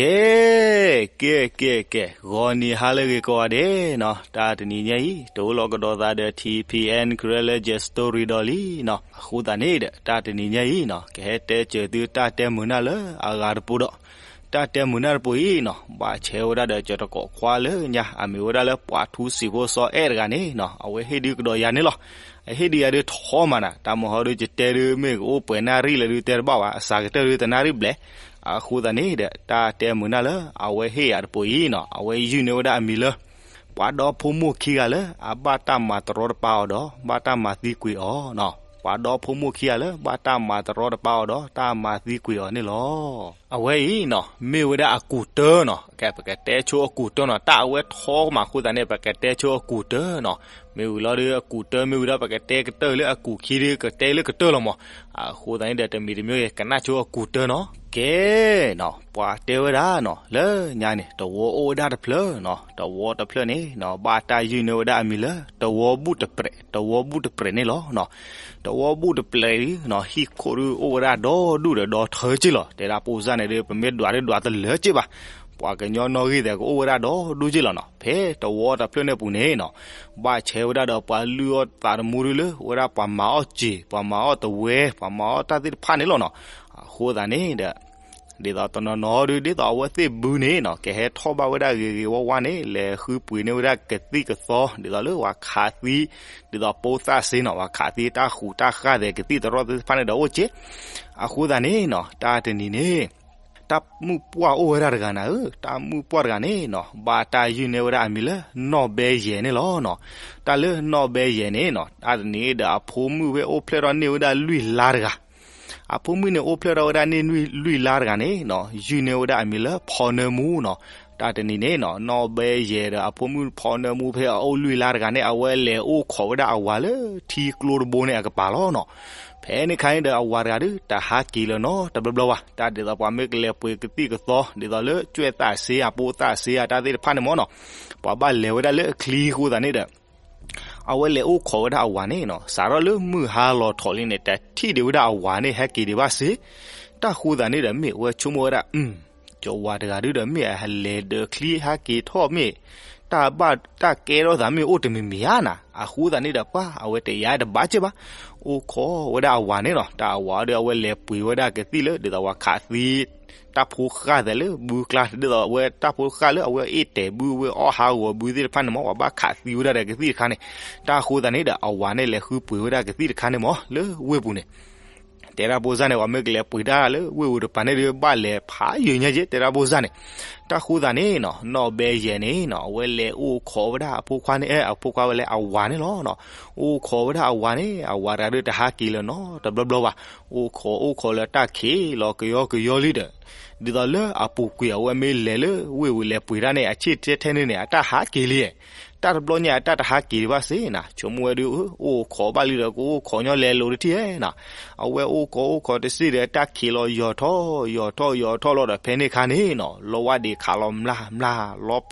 ကဲ ကဲ ကဲ ကဲ ဂီၤနံၤဟါလၢအဂ့ၤကိးဂၤဒဲးနီၤ, တၢ်တနံၤညါအံၤ တအိၣ်လီၤကဒီးသးဒီး ထံဖံအဲၣ် ကရၢလၢ Jet Story ဒီးလံနီၤ, အဃိသတးန့ၣ်ဒီး တၢ်တနံၤညါအံၤနီၤ ကဟဲတဲစၢၤသုတၢ်တဲမုာ်နၢ်လၢအဂၤတပူၤဒီး တၢ်တဲမုာ်နၢ်တပူၤအံၤနီၤ ဘၣ်ဆဲးဝဲဒၣ်ဒီး ကၠီၤတကိးခွါလၢညါ အမ့ၢ်ဝဲဒၣ်လၢပှၤထူစံာ်ဖိစီၤအဲၣ်တဂၤန့ၣ်နီၤ, အဝဲဟ့ၣ်ဒုးကဒီးယၤန့ၣ်လီၤ. အဟ့ၣ်ဒုးယၤဒုးထီမးနၤ, တၢ်မဟီဒုးယတဲဒုး မ့ၢ်ကအိၣ်ပှဲၤနၣ်ရံၣ်လၢဒုးတဲတဘၣ်ဘၣ်, အစှၤကတၢၢ်ဒုးတနၣ်ရံၣ်ဘျဲၣ်. အဃိသတးန့ၣ်ဒီး တၢ်တဲမုာ်နၢ်လၢအဝဲဟ့ၣ်ယၤတပူၤအံၤနီၤ အဝဲယုၢ်န့ၢ်ဝဲဒၣ်အမံၤလၢ ပှၤဒီဖိမိၢ်ခံဂၤလၢ အဘၣ်တၢ်မၤတရီတပါအီၤဒီး ဘၣ်တၢ်မၤသံကွံာ်အီၤနီၤ, ပှၤဒီဖိမိၢ်ခံဂၤလၢ ဘၣ်တၢ်မၤတရီတပါအီၤဒီး တၢ်မၤသံကွံာ်အီၤန့ၣ်လီၤ. အဝဲအံၤနီၤ မ့ၢ်ဝဲဒၣ်အကူးတၢနီၤ, ကဲ ပကတဲဆိအကူးတၢနီၤ, တၢ်အဝဲထီမးအဃိသတးန့ၣ် ပကတဲဆိအကူးတၢနီၤ. မ့ၢ်ဝံၤလီၤဒုး အကူးတၢမ့ၢ်ဝံၤဒီး ပကတဲကတၢၢ်လၢအကူးခံဒုး ကတဲလၢကတၢၢ်လီၤမး. အဃိသတးန့ၣ်ဒီး တမံၤတမံၤ ကနၣ်ဆိအကူးတၢနီၤ. ကဲနီၤ ပှၤတဲဝဲဒၣ်နီၤ လၢညါန့ၣ် တဝီအိၣ်ဝဲဒၣ်တဖျၢၣ်နီၤ, တဝီတဖျၢၣ်န့ၣ်နီၤ ဘၣ်တၢ်ယုၢ်န့ၢ်ဝဲဒၣ်အမံၤလၢ တဝီဘူၣ်တပြဲး, တဝီဘူၣ်တပြဲးန့ၣ်လီၤ. တဝီဘူၣ်တပြဲးဒုးနီၤ ဟံၣ်ခိၣ်ဒုးအိၣ်ဝဲဒၣ်ဒီဒူၣ်ဒီးဒီထၢက့လီၤ. တဲဒၣ်ဖိစၢ်န့ၣ်ဒုး ပမ့ၢ်ဒွးဒုးဒွးတလၢက့ဘၣ်, ပှၤကညီနီၣ်ဂံၢ်သဲးကအိၣ်ဝဲဒၣ်ဒီဒူၣ်က့လီၤနီၤ. ဖဲတဝီတဖျၢၣ်န့ၣ်ပူၤန့ၣ်နီၤ ဘၣ်ဆဲးဝဲဒၣ်ဒီးပှၤလုၢ်အီၣ်သးသမူဒုးလၢ ဝဲဒၣ်ပှၤမၤအီၣ်စ့ၤ, ပှၤမၤအီၣ်တဝဲ, ပှၤမၤအီၣ်တၢ်သ့ၣ်တဖၣ်န့ၣ်လီၤနီၤ. အဃိသတးန့ၣ်ဒီး ဒ်သိးတနီၤနီၤဒုး ဒ်သိးအဝဲသ့ၣ်ဘုန့ၣ်နီၤ ကဟဲထီၣ်ဘၣ်ဝဲဒၣ်ဂ့ၤဂ့ၤဝါဝါန့ၣ် လဲၤဃုပှ့ၤန့ၢ်ဝဲဒၣ်ကသံၣ်ကသီ ဒ်သိးလၢပှၤခးသံ, ဒ်သိးပိသၣ်စ့နီၤ ပှၤခးသံတၢ်ဃူးတၢ်ဃၢ်သဲး ကသံၣ်တရီသ့ၣ်တဖၣ်န့ၣ်ဒီးအိၣ်က့. အဃိသတးန့ၣ်နီၤ တၢ်တနံၤန့ၣ် တၢ်မုၣ်ပှၢ်အိၣ်ဝဲဒၣ်တဂၤနၤဧၢ, တၢ်မုၣ်ပှၢ်တဂၤန့ၣ်နီၤ ဘၣ်တၢ်ယုၢ်န့ၢ်ဝဲဒၣ်အမံၤလၢ နီၢ်ဘဲယဲၢ်န့ၣ်လီၤနီၤ. တၢ်လၢနီၢ်ဘဲယဲၢ်န့ၣ်နီၤ တၢ်တနံၤဒီးအဖိမုၣ်ဖဲအိၣ်ဖျဲၣ်ထီၣ်န့ၢ်ဝဲဒၣ်လွံၢ်လါတဂၤ အဖိမုၣ်န့ၣ်အိၣ်ဖျဲၣ်ထီၣ်ဝဲဒၣ်န့ၢ်လွံၢ်လါတဂၤန့ၣ်နီၤ ယုၢ်န့ၢ်ဝဲဒၣ်အမံၤလၢဖီနၢမူနီၤ. တၢ်တနံၤန့ၣ်နီၤ နီၢ်ဘဲယဲၢ်ဒီးအဖိမုၣ်ဖီနၢမူဖဲအအိၣ်လွံၢ်လါတဂၤန့ၣ် အဝဲလဲၤအိၣ်ခိးဝဲဒၣ်အဝၤလၢထံကျိတဘိန့ၣ်အကပၤလီၤနီၤ. ဖဲန့ၣ်ခါန့ၣ်ဒီးအဝၤတဂၤဒုး တဟးက့ၤလၢၤနီတဘျီဘျီဘၣ်. တၢ်ဒ်သိးပှၤမ့ၢ်ကလဲၤပှ့ၤကသံၣ်ကသီ ဒ်သိးလၢကွဲးသးစ့အပိသၣ်စ့အတၢ်သ့ၣ်တဖၣ်န့ၣ်မ့ၢ်နီၤ ပှၤဘၣ်လဲၤဝဲဒၣ်လၢအချံအဃိသတးန့ၣ်ဒီး အဝဲလဲၤအိၣ်ခိးဝဲဒၣ်အဝၤန့ၣ်နီၤ စးထီၣ်လၢမုၢ်ဟါလီၤထီၣ်လံန့ၣ် တထံၣ်ဒံးဝဲဒၣ်အဝၤန့ၣ်ဟဲက့ၤဒံးဘၣ်စ့. တၢ်ဃိသတးန့ၣ်ဒီး မ့ၢ်အဝဲဆိကမိၣ်ဝဲဒၣ် ကဝၤတဂၤဒုးဒီး မ့ၢ်အလဲၤဒီးချံဟဲက့ၤထီၣ်မ့ၢ် တၢ်ဘၣ်တၢ်ကဲထီၣ်သးမ့ၢ်အိၣ်တမံၤမံၤဧါနၤ. အဃိသတးန့ၣ်ဒီး ပှၤအဝဲတယါတဘၣ်က့ဘၣ် အိၣ်ခိးဝဲဒၣ်အဝၤန့ၣ်နီၤ. တၢ်အဝၤဒီး အဝဲလဲၤပှ့ၤဝဲဒၣ်ကသံၣ်လၢ ဒ်သိးပှၤခးသံ တၢ်ဖိဃၢ်သဲးလၢဘုကျါ ဒ်သိးအဝဲတၢ်ဖိဃၢ်လၢအဝဲအ့ၣ်တဲာ်ဘု အဝဲအီၣ်ဟးဂီၤဘုသ့ၣ်တဖၣ်န့ၣ်မ့ၢ် ပှၤဘၣ်ခးသံဝဲဒၣ်ဒီးကသံၣ်တခါန့ၣ်. တၢ်ဃိသတးန့ၣ်ဒီး အဝၤန့ၣ်လဲၤဃုပှ့ၤဝဲဒၣ်ကသံၣ်တခါန့ၣ်မ့ၢ် လၢဝ့ၢ်ပူၤန့ၣ် တဲဒၣ်ဖိစၢ်န့ၣ် ပှၤမ့ၢ်ကလဲၤပှ့ၤတၢ်လၢဝ့ၢ်ပူၤတပၤန့ၣ်ဒီး ဘၣ်လဲၤဖးယံာ်ညါက့ တဲဒၣ်ဖိစၢ်န့ၣ်. တၢ်ဃိသတးန့ၣ်နီၤ နီၢ်ဘဲယဲၢ်န့ၣ်နီၤ အဝဲလဲၤအိၣ်ခိးဝဲဒၣ်အဖိခွါန့ၣ် အဖိခွါဝဲလဲၣ် အဝၤန့ၣ်လီၤ. အိၣ်ခိးဝဲဒၣ်အဝၤန့ၣ် အဝၤတဂၤဒုးတဟးက့ၤလၢၤနီတဘျီဘျီဘၣ်. အိၣ်ခိးအိၣ်ခိးလၢတၢ်ခံးလီၤကယီကယီလံဒီး ဒ်သိးလၢအပူၤကွံာ်အဝဲမ့ၢ်လဲၤလၢဝ့ၢ်ဝံၤလဲၤပှ့ၤတၢ်န့ၣ် အဆ့ၣ်ထဲထဲန့ၣ်န့ၣ် အတၢ်ဟးက့ၤလံ. တၢ်တဘျီညါအတၢ်တဟးက့ၤဒံးဘၣ်စ့နီၤ ဆိကမိၣ်ဝဲဒုး အိၣ်ခိးဘၣ်လံဒီး ကအိၣ်ခိးညီလဲၤလိာ်တထံၣ်ဧါနီၤ. အဝဲအိၣ်ခိးအိၣ်ခိးတစ့ၢ်ဒီး တၢ်ခံးလီၤယီၤထီၣ်ယီၤထီၣ်ယီၤထီၣ်လီၤဒီး ဖဲန့ၣ်ခါန့ၣ်နီၤ လီဝၢ်ဒံးခးလီၤမျၢ်မျၢ်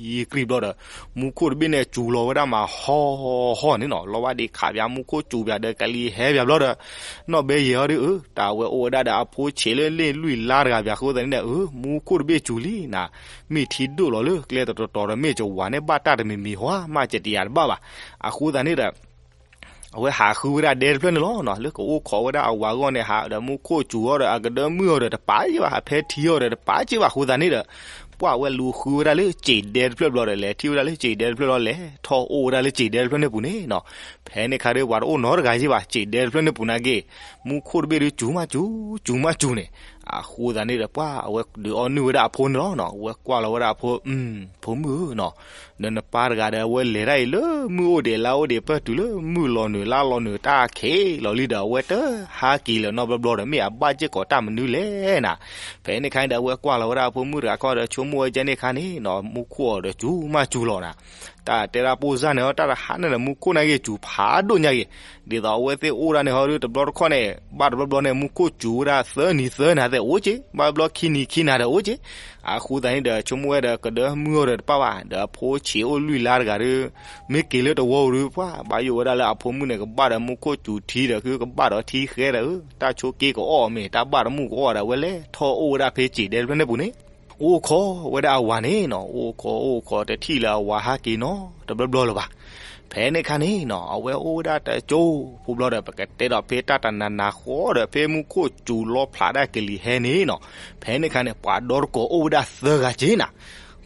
လီဖျးတၢ်ကြံကြံဘျီဒီး မူခိၣ်တဘ့ၣ်န့ၣ် စူၤလီၤဝဲဒၣ်မးဟီၣ်ဟီၣ်န့ၣ်နီၤ. လီဝၢ်ဒံးခးပၠး မူခိၣ်စူၤပၠးဒီး ကလံၤဟဲပၠးဘျီဒီး နီၢ်ဘဲယဲၢ်အီၤဒုး တၢ်အဝဲအိၣ်ဝဲဒၣ်ဒီးအဖိဆံးလၢလ့ၣ်လွံၢ်လါတဂၤပၠးအဃိသတးန့ၣ်ဒီး မူခိၣ်တဘ့ၣ်စူၤလံနီၤ. မ့ၢ်ထံဒိၣ်လီၤလၢကျဲတတီၤတီၤဒီး မ့ၢ်ကဝၤန့ၣ်ဘၣ်တၢ်တမံၤမံၤဟီမး ကတယၤတဘၣ်ဘၣ်. အဃိသတးန့ၣ်ဒီး အဝဲဟးဃုဝဲဒၣ်ဒဲတဖျၢၣ်န့ၣ်လီၤနီၤ. လၢကအိၣ်ခိးဝဲဒၣ်အဝၤအဂီၢ်န့ၣ် ဟးဒီးမူခိၣ်စူၤအီၤဒီး အကဒၢမုၢ်အီၤဒီးတပာ်က့ဘၣ်, အဖဲထံအီၤဒီးတပာ်က့ဘၣ်အဃိသတးန့ၣ်ဒီး ပှၢ်ဝဲလူၤဃုဝဲဒၣ်လၢစံးဒဲတဖျၢၣ်ဘျီဒီး လဲၤထံၣ်ဝဲဒၣ်လၢစံးဒဲတဖျၢၣ်လီၤ လဲၤထီၣ်အိၣ်ဝဲဒၣ်လၢစံးဒဲတဖျၢၣ်န့ၣ်ပူၤန့ၣ်နီၤ. ဖဲန့ၣ်ခါဒီး ပှၤတအိၣ်နီတဂၤက့ဘၣ် စံးဒဲတဖျၢၣ်န့ၣ်ပူၤနာ်က့ မူခိၣ်တဘ့ၣ်ဒီးစူၤမးစူၤ စူၤမးစူၤန့ၣ်. အဃိသတးန့ၣ်ဒီး ပှၢ်အဝဲဒုးအီၣ်နုၢ်ဝဲဒၣ်အဖိန့ၣ်လီၤနီၤ. အဝဲကွၢ်လီၤဝဲဒၣ်အဖိ ဖိမုၣ်ဧၢနီၤ, ဒီးနပၢ်တဂၤဒီး အဝဲလဲၤတၢ်အံၤလၢမုၢ်အိၣ်ဒံးလါအိၣ်ဒံး ပၢၢ်တုၤလၢမုၢ်လီၤနုာ်လါလီၤနုာ် တၢ်ခံးလီၤလံဒီး အဝဲတဟးက့ၤလၢၤနီတဘျီဘျီဒီး မ့ၢ်အဘၣ်စ့ၢ်ကီးတၢ်မနုၤလဲၣ်နၤ. ဖဲန့ၣ်ခါန့ၣ်ဒီး အဝဲကွၢ်လီၤဝဲဒၣ်အဖိမုၣ်တဂၤခီဒီး ဆိကမိၣ်ဝဲကဲန့ၣ်ခါန့ၣ်နီၤ မူခိၣ်အီၤဒီးစူၤမးစူၤလီၤနၤ. တၢ်တဲဒၣ်ပိၢ်စၢ်န့ၣ် တၢ်တဟါန့ၣ်ဒီး မူခိၣ်နာ်က့ၤစူၤဖးဒိၣ်ညါက့ၤ, ဒ်သိးအဝဲသ့ၣ်အိၣ်ဒၣ်န့ၣ်ဟီဒီး တဘျီတခီၣ်န့ၣ် ဘၣ်တဘျီဘျီန့ၣ် မူခိၣ်စူၤဝဲဒၣ်သၢနံၤသၢနၤသဲးအိၣ်က့, ဘၣ်ဘျီခံနံၤခံနၤဒီးအိၣ်က့. အဃိသတးန့ၣ်ဒီး ဆိကမိၣ်ဝဲဒီး ကဒၢမုၢ်အီၤဒီးတပၣ်ဘၣ်, ဒီးအဖိ ဆံးအိၣ်လွံၢ်လါတဂၤဒီး မ့ၢ်က့ၤလၢတဝီပူၤဒီး ပှၤဘၣ်ယိၣ်ဝဲဒၣ်လၢအဖိမုၣ်န့ၣ် ကဘၣ်ဒီးမူခိၣ်စူၤထံဒီး ကဘၣ်ဒီးထံဃဲဒီး တၢ်ဆိးက့ကအိၣ်မ့ၢ် တၢ်ဘၣ်တမုၣ်ကအိၣ်ဒီးဝဲလဲၤထီၣ်အိၣ်ဝဲဒၣ်ဖဲစံးဒဲတဖျၢၣ်န့ၣ်ပူၤန့ၣ် အိၣ်ခိးဝဲဒၣ်အဝၤန့ၣ်နီၤ, အိၣ်ခိးအိၣ်ခိးတထံၣ်လၢအဝၤဟဲက့ၤနီတဘျီဘျီလၢၤဘၣ်. ဖဲန့ၣ်ခါန့ၣ်နီၤ အဝဲအိၣ်ဝဲဒၣ်တကၠိဖိဘျီဒီး ပကတဲဒီးဖဲတၢ်တနၤနၤဃီဒီး ဖဲမူခိၣ်စူၤလီဖျးဒၣ်ကလံၤဟဲန့ၣ်နီၤ, ဖဲန့ၣ်ခါန့ၣ် ပှၤဒီတကိးအိၣ်ဝဲဒၣ်သၢဂၤက့ၤနၤ,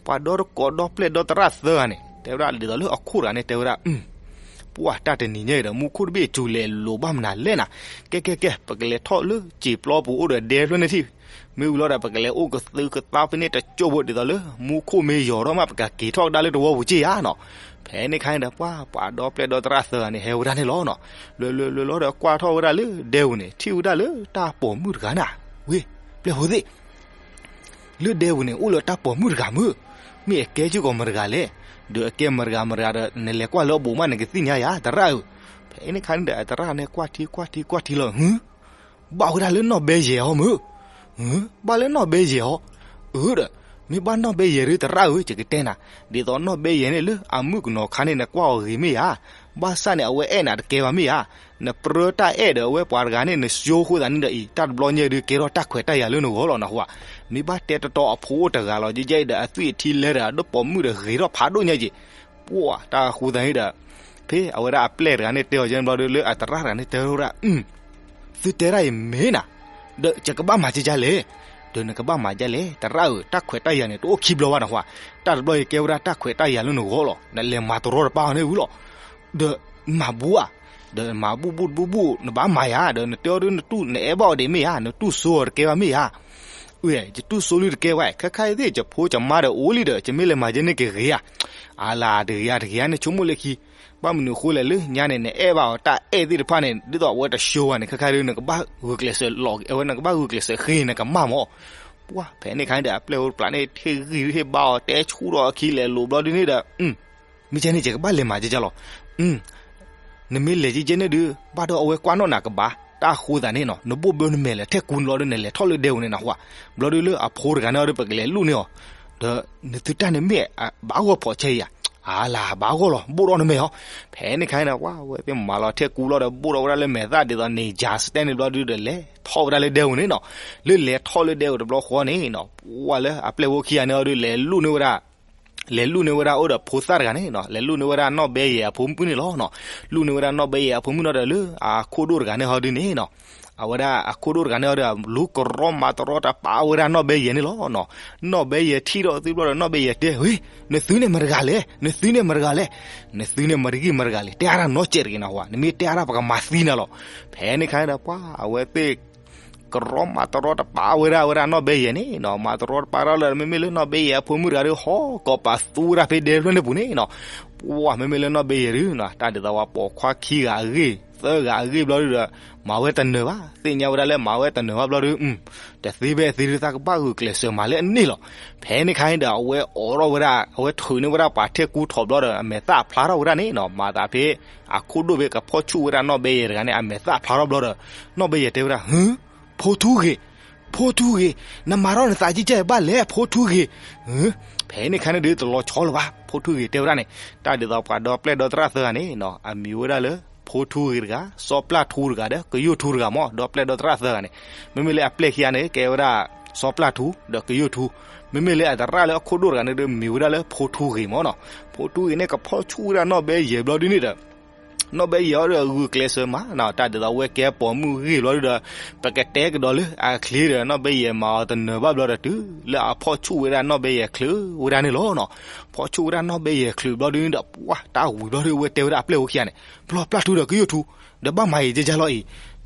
ပှၤဒီတကိးဒီပျဲၢ်ဒီသရၣ်သၢဂၤန့ၣ် တဲဝဲဒၣ်ဒ်သိးလၢအခိၣ်တဂၤန့ၣ် တဲဝဲဒၣ် ပှၢ်တၢ်တနံၤညါအံၤဒီး မူခိၣ်တဘ့ၣ်စူၤလဲၤလိၤဘၣ်မနုၤလဲၣ်နၤ, ကဲကဲကဲ ပကလဲၤထီၣ်လၢစံးပျီပူၤအိၣ်ဒီးဒဲဖျၢၣ်န့ၣ်ထံၣ်, မ့ၢ်ဝံၤလီၤဒီး ပကလဲၤအိၣ်ကသုကသါဖဲန့ၣ်တကၠိဖိ ဒ်သိးလၢ မူခိၣ်မ့ၢ်ယီၤထီၣ်မး ပကက့ၤထီၣ်ကဒါလၢတဝီပူၤက့ၤဧါနီၤ. ဖဲန့ၣ်ခါန့ၣ်ဒီး ပှၤပှၤဒီပျဲၢ်ဒီသရၣ်သၢဂၤန့ၣ် ဟဲဝဲဒၣ်န့ၣ်လီၤနီၤ, လဲၤလဲၤလဲၤလီၤဒီး ကွၢ်ထီၣ်ဝဲဒၣ်လၢဒဲပူၤန့ၣ် ထံၣ်ဝဲဒၣ်လၢတၢ်ပိာ်မုၣ်တဂၤနၤ, ဝ့ၢ် ပျဲၢ်ဖိသ့ၣ် လၢဒဲပူၤန့ၣ် အိၣ်လၢတၢ်ပိာ်မုၣ်တဂၤမုၢ်, မ့ၢ်အကဲက့ၤကီးမတဂၤလဲၣ်, ဒီးအကဲမတဂၤမတဂၤဒီး နလဲၤကွၢ်လၢအဘူးမး နကသ့ၣ်ညါယၤ သရၣ်ဧၢ. ဖဲန့ၣ်ခါန့ၣ်ဒီး အသရၣ်န့ၣ် ကွၢ်ထံကွၢ်ထံကွၢ်ထံလီၤ ဟု ဘၣ်ဝဲဒၣ်လၢနီၢ်ဘဲယဲၤအီၤမုၢ်, ဘၣ်လၢနီၢ်ဘဲယဲၤအီၤ, အၢဒီး မ့ၢ်ဘၣ်နီၢ်ဘဲယဲၤဒီးသရၣ်ဧၢ ယကတဲနၤ, ဒ်သိးနီၢ်ဘဲယဲၤန့ၣ်လၢအမုၣ်ကနီၤခါန့ၣ် နကွၢ်အီၤဂ့ၤမ့ၢ်ဧါ, ဘၣ်ဆၣ်န့ၣ် အဝဲအဲၣ်နၤတကဲဘၣ်မ့ၢ်ဧါ, နပြၢတၢ်အဲၣ်ဒီးအဝဲပှၤတဂၤန့ၣ် နဆိဃိသးန့ၣ်ဒီးအံၤ တၢ်တဘျီညါဒုးကဲထီၣ်တၢ်ခွဲးတၢ်ယာ်လၢနဂီၢ်လီၤနဟူဧါ, မ့ၢ်ဘၣ်တဲတီတီအဖိအိၣ်တဂၤလီၤ ယဲယဲအံၤဒီးအသွံၣ်အထံလဲဒီး အဒိၣ်ပိာ်မုၣ်ဒီးဂ့ၤထီၣ်ဖးဒိၣ်ညါက့ၤ ပှၢ်တၢ်ဃူသးန့ၣ်ဒီး ဖဲအဝဲဒၣ်အပျဲၢ်တဂၤန့ၣ်တဲအီၤယဲန့ၣ်ဘျီဒီး လၢအသရၣ်တဂၤန့ၣ်တဲဝဲဒၣ် သုတဲဒၣ်အံၤမ့ၢ်နၤ, ဒီးယကဘၣ်မၤကကလဲၣ်, ဒီးနကဘၣ်မၤကလဲၣ် သရၣ်ဧၢ, တၢ်ခွဲးတၢ်ယာ်န့ၣ် တအိၣ်ခံဘျီဘၣ်နဟူဧါ, တၢ်တဘျီအံၤကဲဝဲဒၣ်တၢ်ခွဲးတၢ်ယာ်လၢနဂီၢ်လီၤ, နလဲၤမၤတရီတပါအီၤန့ၣ်ဝံၤလီၤ, ဒီးမၤဘူဧါ, ဒီးမၤဘူၣ်ဘူၣ်တဘူၣ်ဘူၣ် နဘၣ်မၤယၤ, ဒီးနတဲအီၤဒုး နတူၢ်နအဲၣ်ဘၣ်အီၤဒံးမ့ၢ်ဧါ, နတူၢ်စိအီၤတကဲဘၣ်မ့ၢ်ဧါ အၢ ယတူၢ်စိလံတကဲဝဲ ခဲခါအံၤသ့ၣ် ယဖိယမါဒီးအိၣ်လံဒီး ယမ့ၢ်လဲၤမၤယဲန့ၣ်က့ၤဂ့ၤဧါ, အါလါတဂ့ၤဧါတဂ့ၤဧါန့ၣ် ဆိကမိၣ်လၢခံ, ဘၣ်မနုၤအဃိလဲၣ် လၢညါန့ၣ် နအဲၣ်ဘၣ်အီၤတၢ်အဲၣ်သ့ၣ်တဖၣ်န့ၣ် ဒ်သိးအဝဲတဆှၢဝဲန့ၣ် ခဲခါဒုး နကဘၣ်ဂုာ်ကျဲးစၢးလီၤ အဝဲ နကဘၣ်ဂုာ်ကျဲးစၢးဃ့ နကမၢ်မၢ်, ပှၢ်ဖဲန့ၣ်ခါန့ၣ်ဒီး အပျဲၢ်ဖိတပျၢ်န့ၣ် ဟ့ၣ်ဂံၢ်ဟ့ၣ်ဘါအီၤ တဲဆူၣ်ထီၣ်အခံလဲၤလိၤဘျီဒုးန့ၣ်ဒီး မ့ၢ်ကဲန့ၣ် ယကဘၣ်လဲၤမၤကကလီၤ နမ့ၢ်လဲၤကကဲန့ၣ်ဒုး ဘၣ်ဒီးအဝဲကွၢ်နီၣ်နၤကဘၣ်, တၢ်ဃိသးန့ၣ်နီၤ နဘိၣ်ဘၢနမဲာ်လဲၤထဲကူနလီၤဒီး နလဲၤထီၣ်လၢဒဲပူၤန့ၣ်နဟူဧါ, ဘျီဒုးလၢအဖိတဂၤန့ၣ်အီၤဒီး ပကလဲၤလူၢ်န့ၢ်အီၤ, ဒီးနသုတၢ်န့ၣ်မ့ၢ်ဘၣ်ဂီၢ်ဖိးဆဲအံၤဧါ, အါလါဘၣ်ဂီၢ်လီၤ ဘိၣ်ဒီးနမဲာ်အီၤ, ဖဲန့ၣ်ခါန့ၣ်ဒီး ပှၢ်ဝဲသ့ၣ်မၤလီၤထဲကူဘျီဒီး ဘိၣ်ဒီးဝဲဒၣ်လၢမဲာ်သၣ်ဒ်သိးန့ၣ် ယၤစတဲန့ၣ်ဘျီဒုးဒီး လဲၤထီၣ်ဝဲဒၣ်လၢဒဲပူၤန့ၣ်နီၤ, လၢလဲၤထီၣ်လၢဒဲပူၤတဘျီဃီန့ၣ်နီၤ ပှၢ်လၢအပျဲၢ်ဖိခံဂၤန့ၣ်အီၤဒီး လဲၤလူၢ်န့ၢ်ဝဲဒၣ် လဲၤလူၢ်န့ၢ်ဝဲဒၣ်အိၣ်ဒီးဖိသၣ်တဂၤန့ၣ်နီၤ လဲၤလူၢ်န့ၢ်ဝဲဒၣ်နီၢ်ဘဲယဲၤအဖိမုၣ်န့ၣ်လီၤနီၤ, လူၢ်န့ၢ်ဝဲဒၣ်နီၢ်ဘဲယဲၤအဖိမုၣ်နီၤဒီး လၢအခိၣ်ဒိၣ်တဂၤန့ၣ်ဟီဒုးန့ၣ်နီၤ, အဝဲဒၣ်အခိၣ်ဒိၣ်တဂၤန့ၣ်ဟီဒီး လူၤကရီမၤတရီတပါဝဲဒၣ်နီၢ်ဘဲယဲၤန့ၣ်လီၤနီၤ, နီၢ်ဘဲယဲၤထံၣ်ဒီးသုဘျီဒီး နီၢ်ဘဲယဲၤတဲ ဝ့ၢ် နသုန့ၣ်မတဂၤလဲၣ် နသုန့ၣ်မတဂၤလဲၣ်, နသုန့ၣ်မတဂံၢ်မတဂၤလဲၣ် တဲအါတၢ်နီတစဲးတဂ့ၤနၤဟူဧါ, နမ့ၢ်တဲအါတၢ်ပကမၤသံနၤလီၤ, ဖဲန့ၣ်ခါန့ၣ်ဒီး ပှၢ်အဝဲသ့ၣ် ကရီမၤတရီတပါဝဲဒၣ်ဝဲဒၣ်နီၢ်ဘဲယဲၤန့ၣ်နီၤ, မၤတရီတပါထီၣ်လၢ မ့မ့ၢ်လၢနီၢ်ဘဲယဲၤအဖိမုၣ်တဂၤဒီး ဟီၣ်ကိးပာ်သူဝဲဒၣ်ဖဲဒဲဖျၢၣ်န့ၣ်ပူၤန့ၣ်နီၤ, ပှၢ်မ့မ့ၢ်လၢနီၢ်ဘဲယဲၤဒုးနီၤ တၢ်ဒ်သိးပှၤပိာ်ခွါခံဂၤအဂ့ၢ် သၢဂၤအဂ့ၢ်ဘျီဒုးဒီး မၤဝဲတနၢၤဘၣ် သ့ၣ်ညါဝဲဒၣ်လၢမၤဝဲတနၢၤဘၣ်ဘျီဒုး တသ့ဖဲအသ့ဒုး သးကဘၣ်ဂုာ်ကျဲးစၢးမၤလၢအန့ၣ်လီၤ, ဖဲန့ၣ်ခါန့ၣ်ဒီး အဝဲအိးထီၣ်ဝဲဒၣ် အဝဲထုးန့ၢ်ဝဲဒၣ်ပှၤထဲကူထီၣ်ဘျီဒီး အမဲာ်သၣ်ဖျါထီၣ်ဝဲဒၣ်န့ၣ်နီၤ, မၤသးဖဲ အခိၣ်ဒိၣ်ဖဲကဖီၣ်ဆူၣ်ဝဲဒၣ်နီၢ်ဘဲယဲၤတဂၤန့ၣ် အမဲာ်သၣ်ဖျါထီၣ်ဘျီဒီး နီၢ်ဘဲယဲၤတဲဝဲဒၣ် ဟု ဖိထူဂ့ၤ, ဖိထူဂ့ၤ, နမၤထီၣ်နသးကံကဲဘၣ်လဲၣ် ဖိထူဂ့ၤ, ဖဲန့ၣ်ခါန့ၣ်ဒုးတလီၤဆီလၢၤဘၣ် ဖိထူဂ့ၤတဲဝဲဒၣ်န့ၣ်, တၢ်ဒ်သိးပှၤဒီပျဲၢ်ဒီသရၣ်သၢဂၤန့ၣ်နီၤ အမံၤဝဲဒၣ်လၢ ဖိထူဂ့ၤတဂၤ စီၤပျၢ်ထူတဂၤဒီး ကယိၣ်ထူတဂၤမး ဒီပျဲၢ်ဒီသရၣ်သၢဂၤန့ၣ်, မ့မ့ၢ်လၢအပျဲၢ်ခံဂၤန့ၣ် ကဲဝဲဒၣ် စီၤပျၢ်ထူ ဒီးကယိၣ်ထူ, မ့မ့ၢ်လၢအသရၣ်လၢအခိၣ်ဒိၣ်တဂၤန့ၣ်ဒီး မံၤဝဲဒၣ်လၢဖိထူဂ့ၤမးနီၤ, ဖိထူဂ့ၤန့ၣ် ကဖီၣ်ဆူၣ်ဝဲဒၣ်နီၢ်ဘဲယဲၤဘျီဒုးန့ၣ်ဒီး နီၢ်ဘဲယဲၤအီၤဒီးဂုာ်ကျဲးစၢးမးနီၤ, တၢ်ဒ်သိးဝဲကဲပိာ်မုၣ်ဂ့ၢ်ဘျီဒုးဒီး ပကတဲကဒီးလၢအချ့ဒီး နီၢ်ဘဲယဲၤမၤအီၤတနၢၤဘၣ်ဘျီဒီးတုၤလၢအဖီၣ်ဆူၣ်ဝဲဒၣ်နီၢ်ဘဲယဲၤချုးဝဲဒၣ်န့ၣ်လီၤနီၤ, ဖီၣ်ဆူၣ်ဝဲဒၣ်နီၢ်ဘဲယဲၤချုးဘျီဒုးန့ၣ်ဒီး ပှၢ်တၢ်ဝံၤဘျီဒုး အဝဲတဲဝဲဒၣ်အပျဲၢ်ဖိခံဂၤန့ၣ် ပျီပျၢ်ထူဒီးကယိၣ်ထူ ဒီးဘၣ်မၤယံာ်ကကလီၤအံၤ,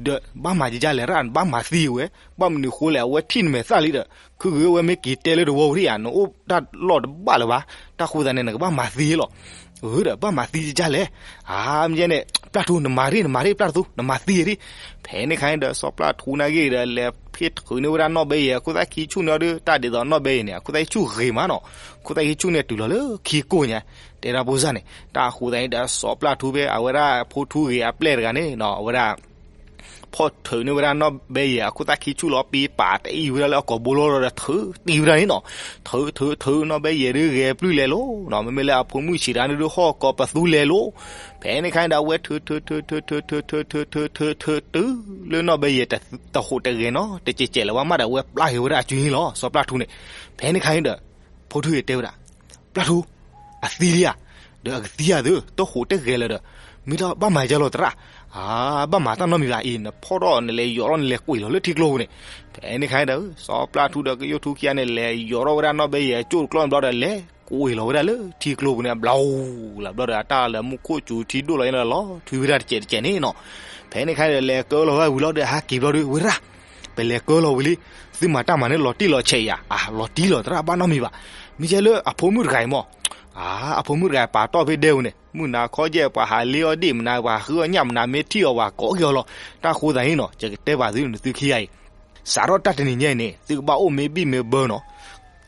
ဒီးဘၣ်မၤကကလဲၣ်ရၣ် နဘၣ်မၤသံဝဲ, ဘၣ်မနုၤဃိလဲၣ် အဝဲထံၣ်နမဲာ်သၣ်လံဒီး ခုဂ့ၤဝဲမ့ၢ်က့ၤတဲလၢတဝီဝဲဒၣ်ဧါ နအိၣ်တၢ်လီၢ်တဘၣ်လၢၤဘၣ်, တၢ်ဃိသးန့ၣ် နကဘၣ်မၤသံလီၤ, အၢ ဒီးဘၣ်မၤသံကကလဲၣ်, အါ မ့ၢ်န့ၣ် ပျၢ်ထူ နမၤရ့ၣ် နမၤရ့ၣ်ပျၢ်ထူ နမၤသံရ့ၣ်, ဖဲန့ၣ်ခါန့ၣ်ဒီး စီၤပျၢ်ထူနာ်က့ၤဒီး လဲၤဖ့ၣ်ထုးန့ၢ်ဝဲဒၣ်နီၢ်ဘဲယဲၤ ခိၣ်သၣ်ခံဆူၣ်န့ၣ်အီၤဒီး တၢ်ဒ်သိးနီၢ်ဘဲယဲၤန့ၣ် အခိၣ်သၣ်ခံဆူၣ်ဂ့ၤမးနီၤ, ခိၣ်သၣ်ခံဆူၣ်န့ၣ်တုၤလီၤလၢခံကိၢ်ညါ, တဲဒၣ်ဖိစၢ်န့ၣ် တၢ်ဃိသးန့ၣ်ဒီး စီၤပျၢ်ထူဖဲအဝဲဒၣ် ဖိထူဂ့ၤအပျဲၢ်တဂၤန့ၣ်နီၤ အဝဲဒၣ် ဖီၣ်ထုးန့ၢ်ဝဲဒၣ်နီၢ်ဘဲယဲၢ်အခိၣ်သၣ်ခံဆူၣ်လီၤ ပံပာ်တအံၤဝဲဒၣ်လၢအကိာ်ဘိလီၤဒီးထုးတံၢ်ဝဲဒၣ်န့ၣ်နီၤ. ထုးထုးထုး နီၢ်ဘဲယဲၢ်ဒုးဂဲၤပျုၢ်လဲၤလိၤနီၤ. မ့မ့ၢ်လၢအဖိမုၣ်ဆံးတဂၤန့ၣ်ဒုးဟီၣ်ကိးပသူလဲၤလိၤ. ဖဲန့ၣ်ခါန့ၣ်ဒီး အဝဲထုးထုးထုးထုးထုးထုးထုးထုးထုးထုးထုး တုၤလၢနီၢ်ဘဲယဲၢ်တဟူးတဂဲၤနီၤ တစဲးစဲးလၢၤဘၣ်မးဒီး အဝဲပျၢ်က့ၤဝဲဒၣ်အစုန့ၣ်လီၤ စီၤပျၢ်ထူန့ၣ်. ဖဲန့ၣ်ခါန့ၣ်ဒီး ဖိထူယဲၢ်တဲဝဲဒၣ် ပျၢ်ထူ, အသံလံဧါ, ဒီးအကသံဧါသု, တဟူးတဂဲၤလၢၤဒီး, မ့ၢ်တဘၣ်မၤယါလီၤသရၣ်, ဘၣ်မၤတၢ်နီတမံၤဘၣ်အံၤ, နဖီၣ်ထီၣ်နလဲၤယိးထီၣ်နလဲၤကွံာ်လီၤလၢထံကျိပူၤန့ၣ်. ဖဲန့ၣ်ခါဒီး စီၤပျၢ်ထူဒီးကယိၣ်ထူခံဂၤန့ၣ် လဲၤယိးထီၣ်ဝဲဒၣ်နီၢ်ဘဲယဲၢ်အကၠိၣ်တကျီၢ်ဘျီဒီး လဲၤကွံာ်လီၤဝဲဒၣ်လၢထံကျိပူၤန့ၣ် အဘျီလၢဘျီဒီး အတၢ်လၢမူခိၣ်စူၤထံဒိၣ်လီၤန့ၣ်လီၤထွံဝဲဒၣ်တစဲးတစဲးန့ၣ်နီၤ. ဖဲန့ၣ်ခါဒီး လဲၤကၢလီၤဝဲဝံၤလီၤဒီး ဟးက့ၤဘျီဒီး ဝဲဒၣ် ပလဲၤကၢလီၤဝံၤလံ, သုမၤတၢ်မၤန့ၣ်လီၤတံၢ်လီၤဆဲးယၤ, အလီၤတံၢ်လီၤသရၣ်ဘၣ်နီတမံၤဘၣ်. မ့ၢ်ကဲလၢအဖိမုၣ်တဂၤအံၤမး, အဖိမုၣ်တဂၤပာ်တီၢ်ဖဲဒဲပူၤန့ၣ်, မုၢ်နၤခီယဲၢ်ပှၤဟးလ့အီၣ်ဒံၣ်မနၤ ပှၤဃုအီၣ်ညၣ်မနၤ မ့ၢ်ထံၣ်အီၤပှၤကိးက့ၤအီၤလီၤ. တၢ်ဃိသးန့ၣ်နီၤ ယကတဲဘၣ်သုနသုခံဂၤအံၤ, စးထီၣ်တၢ်တနံၤညါအံၤန့ၣ် သုကဘၣ်အိၣ်မ့ၢ်ဘံၣ်မ့ၢ်ဘၢနီၤ.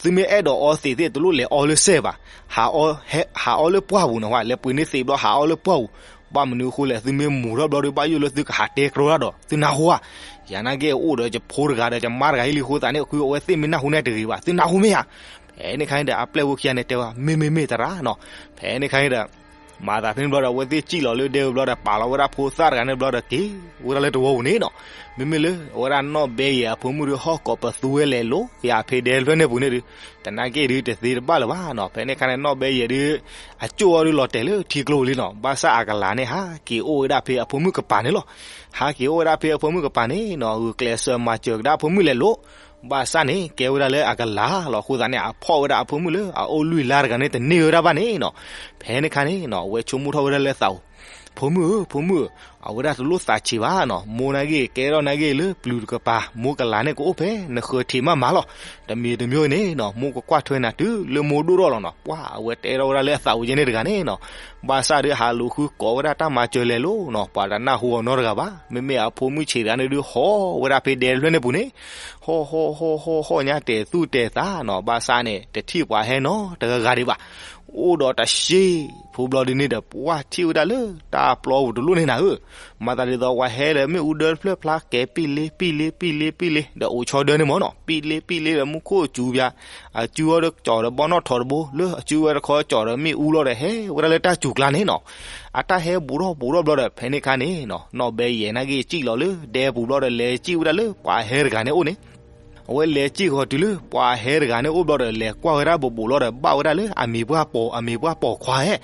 သုမ့ၢ်အဲၣ်ဒိးအီသံးသ့ၣ်တလိၣ်လဲၤအီလၢစဲၣ်ဘၣ်, ဟးအီလၢပှၢ်ပူၤနီၤ, လဲၤပှ့ၤန့ၢ်သံးဘျီဟးအီလၢပှၢ်ပူၤ. ဘၣ်မနုၤအဃိလဲၣ်, သုမ့ၢ်မူၤထီၣ်ဘျီဒီး ဘၣ်ယိၣ်လၢသုကဟးတဲကြီတၢ်ဒီး သုနၢ်ဟူဧါ. ယၤနာ်က့အိၣ်ဒီးယဖိတဂၤဒီးယမါတဂၤဟံလံအဃိသတးန့ၣ် အဝဲသ့ၣ်မ့ၢ်နၢ်ဟူန့ၣ်တဂ့ၤဘၣ်, သုနၢ်ဟူမ့ၢ်ဧါ. ဖဲန့ၣ်ခါန့ၣ်ဒီး အပျဲၢ်ဖိခံဂၤန့ၣ်တဲဝဲ မ့ၢ်မ့ၢ်မ့ၢ်သရၣ်နီၤ. ဖဲန့ၣ်ခါန့ၣ်ဒီး မၤသးဖဲန့ၣ်ဘျီဒီး အဝဲသ့ၣ်စံၣ်လီၤလၢဒဲပူၤဘျီဒီး ပာ်လီၤဝဲဒၣ်ဖိသၣ်တဂၤန့ၣ်ဘျီဒီး က့ၤဝဲဒၣ်လၢတဝီပူၤန့ၣ်နီၤ. မ့မ့ၢ်လၢအဝဲဒၣ်နီၢ်ဘဲယဲၢ်အဖိမုၣ်ဒုးဟီၣ်ကိးပသူဝဲလဲၤလိၤ ယၤဖဲဒဲတဖျၢၣ်န့ၣ်ပူၤန့ၣ်ဒီး တနာ်က့ဒုးတသ့တဘၣ်လၢၤဘၣ်နီၤ. ဖဲန့ၣ်ခါန့ၣ် နီၢ်ဘဲယဲၢ်ဒုး အကၠိၣ်အီၤဒုးလီၤတဲာ်လၢထံကျိလံနီၤ. ဘၣ်ဆၣ်အကလၤန့ၣ် ဟးက့ၤအိၣ်ဝဲဒၣ်ဖဲအဖိမုၣ်ကပၤန့ၣ်လီၤ. ဟးက့ၤအိၣ်ဝဲဒၣ်ဖဲအဖိမုၣ်ကပၤန့ၣ်နီၤ ဂုာ်ကျဲးစၢးမၤစၢၤကဒါအဖိမုၣ်လဲၤလိၤ. ဘၣ်ဆၣ်န့ၣ် ကဲဝဲဒၣ်လၢအကလၤလီၤ. အဃိသတးန့ၣ် အဖီၣ်ဝဲဒၣ်အဖိမုၣ်လၢအအိၣ်လွံၢ်လါတဂၤန့ၣ် တန့ၢ်ဝဲဒၣ်ဘၣ်န့ၣ်နီၤ. ဖဲန့ၣ်ခါန့ၣ်နီၤ အဝဲဆိကမိၣ်ထီၣ်ဝဲဒၣ်လၢသးအိၣ်, ဖိမုၣ်ဧၢ ဖိမုၣ်ဧၢ, အဝဲဒၣ်တလိၣ်သးဆံးဘၣ်နီၤ. မိၢ်နာ်က့ ကဲထီၣ်နာ်က့လၢပျုၤတကပၤ မိၢ်ကလၤန့ၣ်ကအိၣ်ဖဲနဃၢၤထံးမးမးလီၤ. တမံၤတမံၤန့ၣ်နီၤ မိၢ်ကကွၢ်ထွဲနၤတုၤလၢမိၢ်ဒိၣ်ထီၣ်လီၤနီၤ. ပှၢ်အဝဲတဲထီၣ်ဝဲဒၣ်လၢအသးအိၣ်ယဲန့ၣ်တဂၤန့ၣ်နီၤ. ဘၣ်ဆၣ်ဒုးဟးလူၤဃုကိးဝဲဒၣ်တၢ်မၤစၢၤလဲၤလိၤနီၤ ပှၤတနၢ်ဟူအီၤနီတဂၤဘၣ်. မ့မ့ၢ်အဖိမုၣ်ဆံးတဂၤန့ၣ်ဒုးဟီၣ်ဝဲဒၣ်ဖဲဒဲတဖျၢၣ်န့ၣ်ပူၤန့ၣ် ဟီၣ်ဟီၣ်ဟီၣ်ဟီၣ်ညါတဲာ်သူၣ်တဲာ်သးနီၤ. ဘၣ်ဆၣ်န့ၣ် တထံၣ်ပှၤဟဲနီတဂၤဂၤဒံးဘၣ်. အိၣ်ဒီးတစ့ဖိဘျီဒုးန့ၣ်ဒီး ပှၢ်ထံၣ်ဝဲဒၣ်လၢတၢ်ပျီပူၤတလိၣ်န့ၣ်နၤဧၢ, မၤသးဒ်သိးပှၤဟဲဒီးမ့ၣ်အူဒၢတဖျၢၣ်ဖျါကဲပံၣ်လ့ပံၣ်လ့ပံၣ်လ့ပံၣ်လ့ ဒီးအိၣ်ဆီဒၢန့ၣ်မ့ၢ်နီၤ ပံၣ်လ့ပံၣ်လ့ဒီးမူခိၣ်စူၤပၠး, အစုအီၤဒီးကၠီၤဒီးဘီနီၣ်ထိးတဘိ လၢအစုဝဲတခီကၠီၤဒီးမ့ၣ်အူလီၤဒီး ဟဲဝဲဒၣ်လၢတၢ်စူၤကျါန့ၣ်နီၤ. အတၢ်ဟဲဘူးထီၣ်ဘူးထီၣ်ဘျီဒီး ဖဲန့ၣ်ခါန့ၣ်နီၤ နီၢ်ဘဲယဲၢ်နာ်က့စံၣ်လီၤလၢဒဲပူၤဘျီဒီး လဲၤစံၣ်ဝဲဒၣ်လၢပှၤဟဲတဂၤန့ၣ်အိၣ်န့ၣ် အဝဲလဲၤစံၣ်ဃီၤတုၤလၢပှၤဟဲတဂၤန့ၣ်အိၣ်ဘျီဒီး လဲၤကွၢ်ဝဲဒၣ်ဘူးဘူးလီၤဒီး ဘၣ်ဝဲဒၣ်လၢအမံၤပှၢ်ပိာ် အမံၤပှၢ်ပိာ်ခွါဧဲ.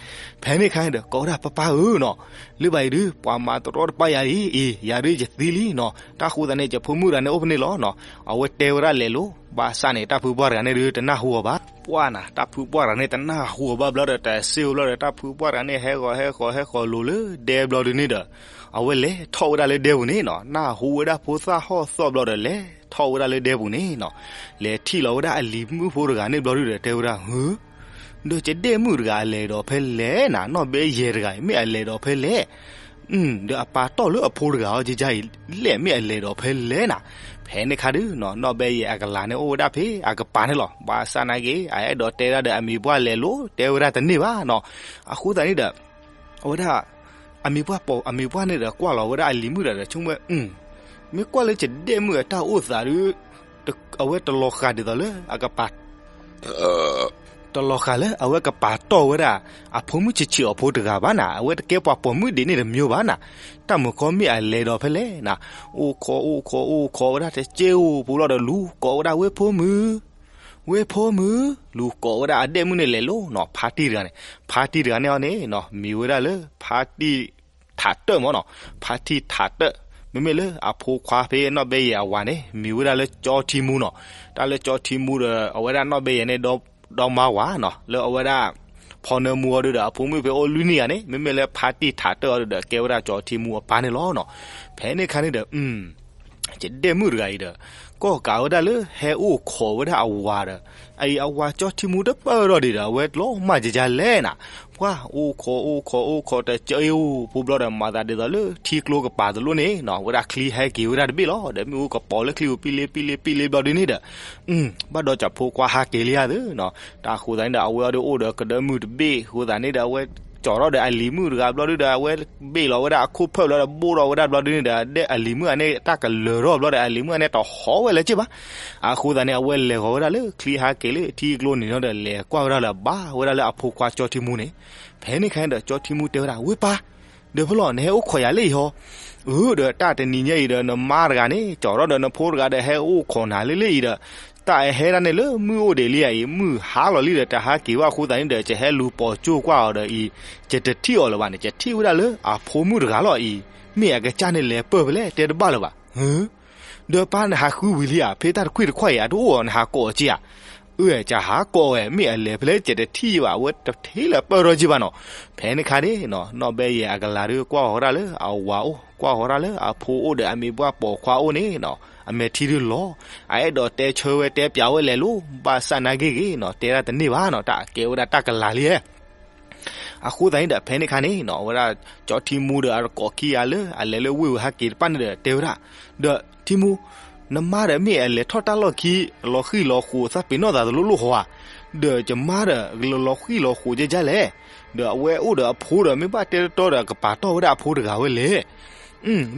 ဖဲန့ၣ်ခါန့ၣ်ဒီး ကိးဝဲဒၣ်ပၢ်ပၢ်ဧၢနီၤ, လၢဘၣ်အံၤဒုး ပှၤမၤတရီတပါယၤအံၤ အံၤ ယၤဒုးယသံလံနီၤ. တၢ်ဃိသတးန့ၣ် ယဖိမုၣ်တဂၤန့ၣ်အိၣ်ဖဲန့ၣ်လီၤနီၤ. အဝဲတဲဝဲဒၣ်လဲၤလိၤ. ဘၣ်ဆၣ်န့ၣ် တၢ်ဖုပှၢ်တဂၤန့ၣ်ဒုး တနၢ်ဟူအီၤဘၣ်. ပှၢ်နၤ တၢ်ဖုပှၢ်တဂၤန့ၣ် တနၢ်ဟူအီၤဘၣ်ဘျီဒီး တစ့ၢ်ဘျီဒီး တၢ်ဖုပှၢ်တဂၤန့ၣ် ဟဲဃီၤဟဲဃီၤဟဲဃီၤလိၤလၢဒဲဘျီဒုးန့ၣ်ဒီး အဝဲလဲၤထီၣ်ဝဲဒၣ်လၢဒဲပူၤန့ၣ်နီၤ. နၢ်ဟူဝဲဒၣ်ဖိသၣ်ဟီၣ်သီၣ်ဘျီဒီး လဲၤထီၣ်ဝဲဒၣ်လၢဒဲပူၤန့ၣ်နီၤ. လဲၤထံၣ်လီၤဝဲဒၣ်အလံၤမုၣ်ဖိတဂၤန့ၣ်ဘျီဒုးဒီး တဲဝဲဒၣ် ဟု ဒီးယဒဲမုၣ်တဂၤအလဲၤဒီးဖဲလဲၣ်နၤ, နီၢ်ဘဲယဲၢ်တဂၤအံၤ မ့ၢ်အလဲၤဒီးဖဲလဲၣ်. ဒီးအပာ်တီၢ်လၢအဖိတဂၤအီၤယယါအံၤလဲၣ်, မ့ၢ်အလဲၤဒီးဖဲလဲၣ်နၤ. ဖဲန့ၣ်ခါဒုးနီၤ နီၢ်ဘဲယဲၢ်အကလၤန့ၣ်အိၣ်ဝဲဒၣ်ဖဲအကပၤန့ၣ်လီၤ. ဘၣ်ဆၣ်နာ်က့ အအဲၣ်ဒိးတဲဒၣ်ဒီးအမံၤပှၢ်လဲၤလိၤ တဲဝဲဒၣ်တန့ၢ်ဘၣ်နီၤ. အဃိသတးန့ၣ်ဒီး အဝဲဒၣ် အမံၤပှၢ်ပိာ် အမံၤပှၢ်န့ၣ်ဒီး ကွၢ်လီၤဝဲဒၣ်အလံၤမုၣ်တဂၤဒီး ဆိကမိၣ်ဝဲ မ့ၢ်ကွၢ်လၢယဒဲမုၣ်အတၢ်အိၣ်သးဒုး အဝဲတလီၤဃာ်ဒ်သိးလၢအကပၤ တလီၤဃာ်လၢအဝဲကပာ်တီၢ်ဝဲဒၣ် အဖိမုၣ်ဆံးဆံးအီၤဖိတဂၤဘၣ်နၤ, အဝဲတကဲပှၤပိာ်မုၣ်ဒ်န့ၣ်တမံၤဘၣ်နၤ. တၢ်မုၢ်ကီၢ်မ့ၢ်အလဲၤဒီးဖဲလဲၣ်နၤ, အိၣ်ခိးအိၣ်ခိးအိၣ်ခိးဝဲဒၣ်တစဲးအိၣ်ပူၤလီၤဒီး လူၤကိးဝဲဒၣ်ဝ့ၢ်ဖိမုၣ် ဝ့ၢ်ဖိမုၣ်, လူၤကိးဝဲဒၣ်အဒဲမုၣ်န့ၣ်လဲၤလိၤနီၤ, ဖါတံၢ်တဂၤန့ၣ်, ဖါတံၢ်တဂၤန့ၣ်အီၤန့ၣ်နီၤ မံၤဝဲဒၣ်လၢ ဖါတံၢ်ထးတၢၣ်မ့ၢ်နီၤ, ဖါတံၢ်ထးတၢၣ်, မ့မ့ၢ်လၢအဖိခွါဖဲနီၢ်ဘဲယဲၢ်အဝၤန့ၣ် မံၤဝဲဒၣ်လၢကၠီထံမူနီၤ, တၢ်လၢကၠီထံမူဒီး အဝဲဒၣ်နီၢ်ဘဲယဲၢ်န့ၣ် ဒီမါဝၤနီၤ, လၢအဝဲဒၣ် ဖီနၢမူအီၤဒုဒီး အဖိမုၣ်ဖဲအိၣ်လွံၢ်နံၣ်ဂၤန့ၣ် မ့မ့ၢ်လၢဖါတံၢ်ထးတၢၣ်အီၤဒုဒီး ကဲဝဲဒၣ်ကၠီထံမူအပၢ်န့ၣ်လီၤနီၤ. ဖဲန့ၣ်ခါန့ၣ်ဒီး ယဒဲမုၣ်တဂၤအံၤဒီး ကီၢ်ကးဝဲဒၣ်လၢဟဲအိၣ်ခိးဝဲဒၣ်အဝၤဒီး အအံၤအဝၤကၠီထံမူတပၢၢ်ဒီးဒံးဒီး အဝဲလီၤမၢ်ယယါလဲၣ်နၤ, ပှၢ်အိၣ်ခိးအိၣ်ခိးအိၣ်ခိးတစဲးအိၣ်ပူၤဘျီဒီး မၤသးဒ်သိးလၢထံကျိကပၤတလိၣ်န့ၣ်နီၤ, ဝဲဒၣ်ချံဟဲက့ၤဝဲဒၣ်တဘ့ၣ်လီၤ, ဒီးမ့ၣ်အူကပီၤလၢချံပူၤပံလ့ပံလ့ပံလ့ဘျီဒုန့ၣ်ဒီး ဘၣ်ဒီးကၠီဖိခွါဟးက့ၤလံဧါသုနီၤ, တၢ်ဃိသတးန့ၣ်ဒီး အဝဲအီၤဒုးအိၣ်ဒီးကဒၢမုၢ်တဘ့ၣ် ဃိသတးန့ၣ်ဒီး အဝဲ ကၠီၤထီၣ်ဒီးအလံၤမုၣ်တဂၤဘျီဒုဒီး အဝဲဘ့ၣ်လီၤဝဲဒၣ်အခိၣ်ဖၢၣ်ဘျီဒီး ဘိၣ်ထီၣ်ဝဲဒၣ်ဘျီဒုန့ၣ်ဒီး အလံၤမုၣ်အန့ၣ်တၢ်ကလၢၤထီၣ်ဘျီဒီး အလံၤမုၣ်အန့ၣ်တဟီၣ်ဝဲလၢၤက့ဘၣ်. အဃိသတးန့ၣ် အဝဲလဲၤဃီၤဝဲဒၣ်လၢချံဟးက့ၤလၢထံကျိနံၤနီၤဒီး လဲၤကွၢ်ဝဲဒၣ်လၢအဘၣ်ဝဲဒၣ်လၢအဖိခွါကၠီထံမူန့ၣ်. ဖဲန့ၣ်ခါန့ၣ်ဒီး ကၠီထံမူတဲဝဲဒၣ် ဝ့ၢ်ပၢ်, ဒီးဖဲလီၤ နဟဲအိၣ်ခိးယၤလၢအံၤဟီ. အၢ ဒီးတၢ်တနံၤညါအံၤဒီး နမါတဂၤန့ၣ် ကၠီၤထီၣ်ဒီးနဖိတဂၤဒီး ဟဲအိၣ်ခိးနၤလၢလၢအံၤဒီး တၢ်အဟဲဒၣ်န့ၣ်လၢမုၢ်အိၣ်ဒံးလံအံၤ မုၢ်ဟါလီၤလံဒီး တဟးက့ၤဘၣ်အဃိသတးန့ၣ်ဒီး ယဟဲလူၤပိာ်ကၠိကွၢ်အီၤဒီးအံၤ ယတထံၣ်အီၤလၢၤဘၣ်န့ၣ် ယထံၣ်ဝဲဒၣ်လၢအဖိမုၣ်တဂၤလီၤအံၤ မ့ၢ်အကစၢ်န့ၣ်လဲၤပၢၢ်ဖဲလဲၣ် တဲတဘၣ်လၢၤဘၣ်. ဒီးပၢ်နဟးဃုဝံၤလံဧါ ဖဲတၢ်တခွံၣ်တခွါအံၤ အတအိၣ်အီၤ နဟးကိးအီၤက့ဧါ. အၢ ကဟးကိးဝဲ မ့ၢ်အလဲၤဖဲလဲၣ် ယတထံၣ်ဘၣ် အဝဲတထံၣ်လၢပၢၢ်ထီၣ်က့ဘၣ်နီၤ. ဖဲန့ၣ်ခါန့ၣ် နီၢ်ဘဲယဲၢ်အကလၤဒုးကွၢ်ဃီၤဒၣ်လၢအဝၤအိၣ် ကွၢ်ဃီၤဒၣ်လၢအဖိအိၣ်ဒီးအမ့ၢ်ပှၢ်ပိာ်ခွါအိၣ်န့ၣ်နီၤ အမဲာ်ထံဒုးလီၤ. အအဲၣ်ဒိးတဲဆၢဝဲတဲပၠးဝဲလဲၤလိၤ ဘၣ်ဆၣ်နာ်က့ဂ့ၤနီၤ တဲဒၣ်တန့ၢ်ဘၣ်နီၤ တၢ်အကဲဝဲဒၣ်တၢ်ကလၤလံ. အဃိသတးန့ၣ်ဒီး ဖဲန့ၣ်ခါန့ၣ်နီၤ အဝဲဒၣ်ကၠီထံမူဒီးအတကိးခံဂၤလၢ အလဲၤလၢဝ့ၢ်ဝဲဟးက့ၤတဖၣ်န့ၣ်ဒီး တဲဝဲဒၣ် ဒီးထံမူ နမါဒီးမ့ၢ်အလဲၤထီၣ်တၢ်လီၢ်ခံ လီၤဃံၣ်လီၤဃိးသးပ့ၤနီၣ်သးတလိၣ်လိၣ်ဃီဧါ. ဒီးယမါဒီး လီၤဃံၣ်လီၤဃိးကဲကဲလဲၣ်. ဒီးအဝဲအိၣ်ဒီးအဖိဒီး မ့ၢ်ဘၣ်တဲတတီဒီး ကပာ်တီၢ်ဝဲဒၣ်အဖိတဂၤဝဲလဲၣ်.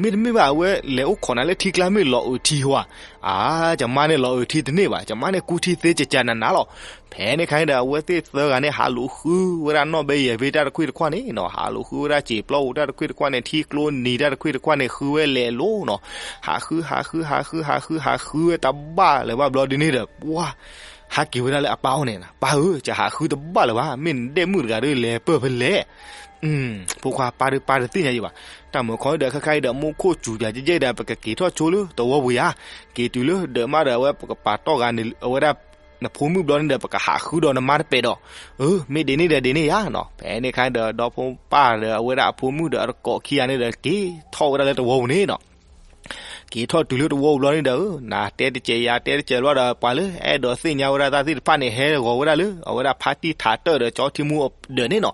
မ့တမ့ၢ်ဘၣ် အဝဲလဲၤအိၣ်ခိးနၤလၢထံကျါ မ့ၢ်လီၤအုးထံဟီဧါ. အါ ယမါန့ၣ်လီၤအုးထံတန့ၢ်ဘၣ် ယမါန့ၣ်ကူထံသ့ကကနးနးလီၤ. ဖဲန့ၣ်ခါန့ၣ်ဒီး အဝဲသ့ၣ်သၢဂၤန့ၣ် ဟးလူၤဃုဝဲဒၣ်နီၢ်ဘဲယဲၢ်ဖဲတၢ်တခွံၣ်တခွါန့ၣ်နီၤ ဟးလူၤဃုဝဲဒၣ်စံာ်ပျီပူၤတၢ်တခွံၣ်တခွါန့ၣ် ထံကျိနံၤတၢ်တခွံၣ်တခွါန့ၣ် ဃုဝဲလဲၤလိၤနီၤ. ဟးဃု ဟးဃု ဟးဃု ဟးဃု ဟးဃုဝဲတဘၣ်လၢၤဘၣ်ဘျီဒုန့ၣ်ဒီး ပှၢ် ဟးက့ၤဝဲဒၣ်လၢအပၢ်အိၣ်န့ၣ် ပၢ်ဧၢ ယဟးဃုတဘၣ်လၢၤဘၣ် မ့ၢ်နဒဲၣ်မုၣ်တဂၤဒီးလဲၤပၢၢ်ဖဲလဲၣ်. ဖိခွါ ပၢ်ဒီးပၢ်တသ့ၣ်ညါယံၤဘၣ်. တၢ်မုာ်ခီဒီး ခဲခါအံၤဒီး မူခိၣ်စူၤယၤကဲကဲဒီး ပကက့ၤထီၣ်ဆိလၢတဝီပူၤယၤ, က့ၤတုၤလၢဒၢးမးဒီး အဝဲပကပာ်တီၢ်ဂၤန့ၣ် အဝဲဒၣ် နဖိမုၣ်ဘျီန့ၣ်ဒီး ပကဟးဃုဒီးနမါတပဲာ်ဒီး, အၢ မ့ၢ်ဒ်န့ၣ်ဒီးဒ်န့ၣ်ယၤနီၤ. ဖဲန့ၣ်ခါဒီး ဒီဖိပၢ်ဒီး အဝဲဒၣ်အဖိမုၣ်ဒီး အတကိးခံဂၤန့ၣ်ဒီး က့ၤထီၣ်ဝဲဒၣ်လၢတဝီပူၤန့ၣ်နီၤ. က့ၤထီၣ်တုၤလၢတဝီပူၤဘျီန့ၣ်ဒီး နၤတဲတစဲးယၤတဲတစဲးဘျီဒီး ပှၤလၢအဲၣ်ဒိးသ့ၣ်ညါဝဲဒၣ်တၢ်သ့ၣ်တဖၣ်န့ၣ် ဟဲဂီၤဝဲဒၣ်လၢ အဝဲဒၣ်ဖါတံၢ်ထးတၢၢ်ဒီးကၠီထံမူအဒၢးန့ၣ်နီၤ.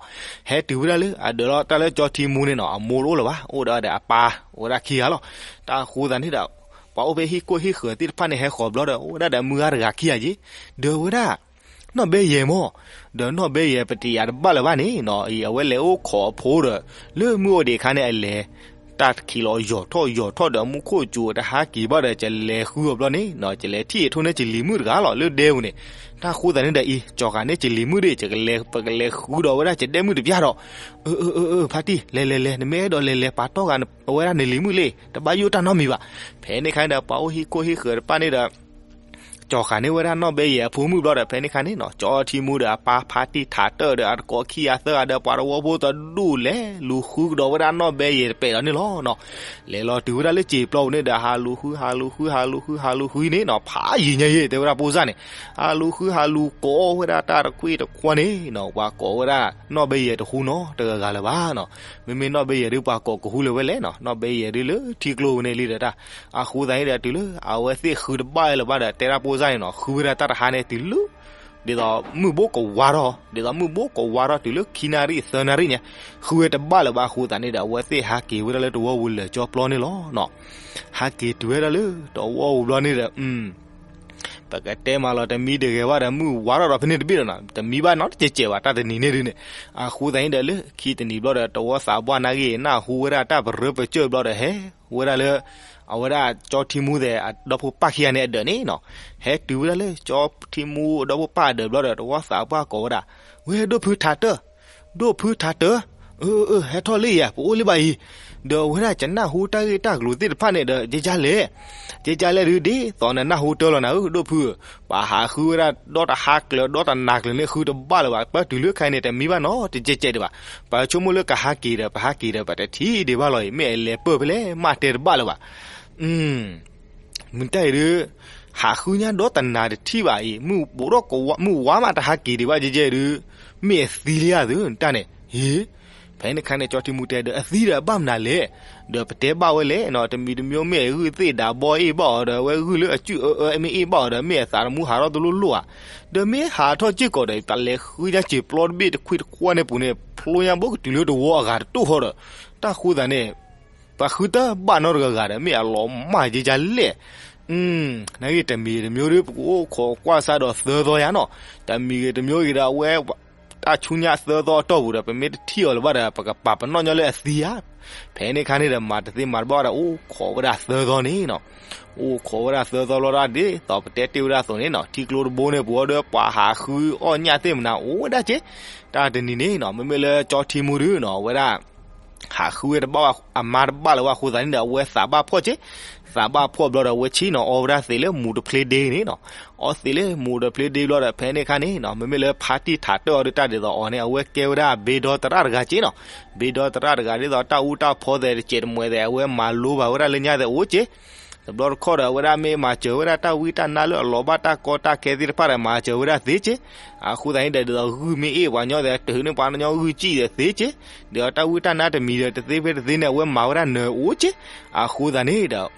ဟဲတုၤဝဲဒၣ်လၢအဒၢးလီၤ တၢ်လၢကၠီထံမူန့ၣ်နီၤ အမိၢ်တအိၣ်လၢၤဘၣ် အိၣ်ဒီးအပၢ် အိၣ်ဝဲဒၣ်ခံဂၤလီၤ. တၢ်ဃိသးန့ၣ်ဒီး ပှၤအိၣ်ဖဲဟံၣ်ကိၢ်ဟံၣ်ဃၢၤသ့ၣ်တဖၣ်န့ၣ် ဟဲဃီၤဘျီဒီး အိၣ်ဝဲဒၣ်ဒီးမုၢ်ဂၤတဂၤခံဂၤက့ၤ, ဒီးဝဲဒၣ် နီၢ်ဘဲယဲၢ်မၢ်, ဒီးနီၢ်ဘဲယဲၢ်ပတယၤတဘၣ်လၢၤဘၣ်န့ၣ်နီၤ အံၤ အဝဲလဲၤအိၣ်ခိးအဖိဒီး လၢမုၢ်အိၣ်ဒံးအခါန့ၣ် အလဲၤ တၢ်တခံးလီၤ ယီၤထီၣ်ယီၤထီၣ်ဒီး မူခိၣ်စူၤတဟါက့ၤဘၣ်ဒီး ကလဲၤဃုအီၤဘျီန့ၣ်နီၤ ကလဲၤထံၣ်အထိၣ်န့ၢ်ကလံၤမုၣ်တဂၤလီၤ လၢဒဲပူၤန့ၣ်. တၢ်ဃိသးန့ၣ်ဒီးအံၤ ကၠီၤဃာ်န့ၢ်ကလံၤမုၣ်ဒၣ် ယကလဲၤ ပကလဲၤဃုဒီးဝဲဒၣ်ကဒဲမုၣ်တပျၢ်ဒီး, အၢ အၢ အၢ အၢ ဖါတံၢ် လဲၤ လဲၤ လဲၤ နမ့ၢ်အဲၣ်ဒိးလဲၤ လဲၤပာ်တီၢ်ဂၤ အဝဲဒၣ်နလံၤမုၣ်လံ တဘၣ်ယိၣ်တၢ်နီတမံၤဘၣ်. ဖဲန့ၣ်ခါန့ၣ်ဒီး ပှၤအိၣ်ဟံၣ်ကိၢ်ဟံၣ်ဃၢၤတဖၣ်န့ၣ်ဒီး ကၠီၤဃာ်န့ၢ်ဝဲဒၣ်နီၢ်ဘဲယဲၢ်အဖိမုၣ်ဘျီဒီး ဖဲန့ၣ်ခါန့ၣ်နီၤ ကၠီထံမူဒီးအပၢ်ဖါတံၢ်ထးတၢၢ်ဒီး အတကိးခံဂၤသၢဂၤဒီး ပှၤတဝီဖိတဒူၣ်လဲၤလူၤဃုကဒီးဝဲဒၣ်နီၢ်ဘဲယဲၢ်တပဲာ်ဒီးန့ၣ်လီၤနီၤ. လဲၤလီၤတုၤဝဲဒၣ်လၢစံာ်ပျီပူၤန့ၣ်ဒီး ဟးလူၤဃု ဟးလူၤဃု ဟးလူၤဃု ဟးလူၤဃုန့ၣ်နီၤ ဖးယံာ်ညါယဲၢ် တဲဝဲဒၣ်ဖိစၢ်န့ၣ်, ဟးလူၤဃု ဟးလူၤကိးဝဲဒၣ်တၢ်တခွံၣ်တခွါန့ၣ်နီၤ ပှၤကိးဝဲဒၣ်နီၢ်ဘဲယဲၢ်တဃူနီတဂၤဂၤလၢၤဘၣ်နီၤ. မ့မ့ၢ်နီၢ်ဘဲယဲၢ်ဒုး ပှၤကိးကဃူလၢၤဝဲလဲၣ်နီၤ နီၢ်ဘဲယဲၢ်ဒုးလၢထံကျိဝဲန့ၣ်လံဒီးတၢ်. အဃိသတးန့ၣ်ဒီး တုၤလၢအဝဲသ့ၣ်ဃုတဘၣ်လၢၤဘၣ်ဒီး တဲဒၣ်ဖိစၢ်န့ၣ်နီၤ ဃုဝဲဒၣ်တၢ်တဟါန့ၣ်တုၤလၢ ဒ်သိးမုၢ်ဘိကဝါထီၣ် ဒ်သိးမုၢ်ဘိကဝါထီၣ် တုၤလၢခံနၣ်ရံၣ်သၢနၣ်ရံၣ်ညါ ဃုဝဲတဘၣ်လၢၤဘၣ်အဃိသတးန့ၣ်ဒီး အဝဲသ့ၣ်ဟးက့ၤဝဲဒၣ်လၢတဝီပူၤလၢာ်ကၠီပျီန့ၣ်လီၤနီၤ. ဟးက့ၤတုၤဝဲဒၣ်လၢတဝီပူၤဘျီန့ၣ်ဒီး ပကတဲမးလီၤတမံၤတဂဲၤဘၣ်ဒီး မုၢ်ဝါထီၣ်ဒီးဖဲန့ၣ်တဘ့ၣ်ဒီးနီၤ တမံဘၣ်နီတစဲးစဲးဘၣ် တၢ်တနံၤန့ၣ်ဒုးန့ၣ်. အဃိသတးန့ၣ်ဒီး လၢခံတနံၤဘျီဒီး တဝီသးပှၢ်နာ်ဂ့ၤ နၢ်ဟူဝဲဒၣ်တၢ်ပရၢပကၢၢ်ဘျီဒီး ဟဲဝဲဒၣ်လၢ အဝဲဒၣ်ကၠီထံမူသဲး အဒီဖိပၢ်ခံဂၤန့ၣ်အဒၢးန့ၣ်နီၤ. ဟဲတုၤဝဲဒၣ်လၢကၠီထံမူအဒီဖိပၢ်အဒၢးဘျီဒီး တဝီသးပှၢ်ကိးဝဲဒၣ်, ဝဲဒိၣ်ဖုထးတၢၢ် ဒိၣ်ဖုထးတၢၢ်, အၢ အၢ ဟဲထီၣ်လံယၤ ပအိၣ်လံဘၣ်အံၤ, ဒီးအဝဲဒၣ်ကနၢ်ဟူတၢ်ဂ့ၢ်တၢ်ကျိၤသ့ၣ်တဖၣ်န့ၣ်ဒီး ကဲကဲလဲၣ်, ကဲကဲလဲၣ်ဒုး ဒ်သိးနနၢ်ဟူတၢ်လီၤနၤဧၢ ဒိၣ်ဖု, ပှၤဟးဃုဝဲဒၣ်ဒီတဟါကျၢၤ ဒီတနၤကျၢၤန့ၣ် ဃုတဘၣ်လၢၤဘၣ်, ပၢ်တုၤလၢခဲအံၤန့ၣ် တမံဘၣ်နီတကဲးကဲးဒံးဘၣ်, ပဆိကမိၣ်လၢကဟးက့ၤဒီး ပဟးက့ၤဒီး ပတထံၣ်ဒံးဘၣ်လီၤအံၤ မ့ၢ်အလဲၤပၢၢ်ဖဲလဲၣ် မ့ၢ်တဲတဘၣ်လၢၤဘၣ်. မုၢ်တၢ်အံၤဒုး ဟးဃုညါဒီတနၤတထံၣ်ဘၣ်အံၤ မုၢ်ဘိးဒီးကဝါ မုၢ်ဝါမးတဟးက့ၤဒံးဘၣ်ကဲကဲဒုး မ့ၢ်အသံလံဧါသု တၢ်န့ၣ် ဟ့ၣ်, ဖဲန့ၣ်ခါန့ၣ် ကၠီထံမူတဲဒီး အသံဒီးအဘၣ်မနုၤလဲၣ်, ဒီးပတဲဘၣ်ဝဲလဲၣ်နီၤ တမံၤတမံၤမ့ၢ်အဂုၢ်သ့ၣ်ဒးဘီအ့ၣ်ဘၣ်အီၤဒီး အဝဲဂုၢ်လၢအစုၣ်အၢအၢမ့ၢ်အ့ၣ်ဘၣ်အီၤဒီး မ့ၢ်အသးတမူဟးထီၣ်တလိၣ်လိၣ်ဧါ, ဒီးမ့ၢ်ဟးထီၣ်စ့ၢ်ကီးဒီး ပလဲၤဃုညါစ့ၢ်ပျီတဘ့ၣ်တခွံတခွါန့ၣ်ပူၤန့ၣ် ဖျိညါဘိကတုၤလၢတဝီအဂၤတတိၢ်ဃီဒီး တၢ်ဃိသးန့ၣ် ပှၤဃုတၢ်ဘၣ်နီတဂၤဂၤဒီး မ့ၢ်အလီၤမၢ်ကဲကဲလဲၣ်. နာ်ဂ့ၤတမံၤတမံၤဒုး ပကအိၣ်ခိးကွၢ်စၢ်ဒီးသၢသီယါနီၤ, တမံၤဂ့ၤတမံၤဂ့ၤဒီး အဝဲ တၢ်ဆူညါသၢသီအတီၢ်ပူၤဒီး ပမ့ၢ်တထံၣ်အီၤလၢၤဘၣ်ဒီး ပကပာ်ပနီၣ်ညီလၢအသံဧါ. ဖဲန့ၣ်အခါန့ၣ်ဒီး မၤတသ့မၤတဘၣ်ဒီး အိၣ်ခိးဝဲဒၣ်သၢသီန့ၣ်နီၤ. အိၣ်ခိးဝဲဒၣ်သၢသီဘျီဒီး ဒ်သိးပတဲတ့ၢ်ဝဲဒၣ်အသိးန့ၣ်နီၤ, ထံကျိတဘိန့ၣ်ပူၤဒီး ပှၤဟးဃုအီၣ်ညၣ်သ့ၣ်မနၤ အိၣ်ဝဲဒၣ်က့. တၢ်တနံၤန့ၣ်နီၤ မ့မ့ၢ်လၢကၠီထံမူဒုနီၤ အဝဲဒၣ် ဟးဃုဝဲတဘၣ်ဝဲ အမါတဘၣ်လၢၤဘၣ်အဃိသတးန့ၣ်ဒီး အဝဲသးဘၣ်ဖှီၣ်က့. သးဘၣ်ဖှီၣ်ဘျီဒီး အဝဲဆ့ၣ်နီၤအီဝဲဒၣ်သ့းလၢမူတဖျ့ဒ့န့ၣ်နီၤ. အီသ့းလၢမူတဖျ့ဒ့ဘျီဒီး ဖဲန့ၣ်အခါန့ၣ်နီၤ မ့မ့ၢ်လၢဖါတံၢ်ထးတၢၢ်အီၤဒုတၢ်ဒ်သိးအီၤန့ၣ် အဝဲကဲဝဲဒၣ်ဘ့ဒီသရၣ်တဂၤက့နီၤ. ဘ့ဒီသရၣ်တဂၤဒ်သိးတၢ်အူတၢ်ဖီသဲးတစဲးတမှဲးသဲး အဝဲမၤလိဘၣ်ဝဲဒၣ်လၢညါသဲးအိၣ်က့. တဘျီတခီၣ်ဒီး အဝဲဒၣ်မ့ၢ်မၤစၢၤဝဲဒၣ်တၢ်ဝံတၢ်နါလၢအလီၤဘၣ်တၢ်ကီတၢ်ခဲသ့ၣ်တဖၣ်ဒီး မၤစၢၤဝဲဒၣ်သ့က့. အဃိသတးန့ၣ်ဒီး ဒ်သိးဂုၢ်မ့ၢ်အ့ၣ်ပှၤညီသဲး တဟုးန့ၢ်ပှၤညီဂုၢ်စံၣ်သဲးသ့က့. ဒ်သိးတၢ်ဝံတၢ်နါတမံၤဒီး တသ့ဖဲတသ့န့ၣ် အဝဲမၤဝဲဒၣ်နၢၤအိၣ်က့. အဃိသတးန့ၣ်ဒီး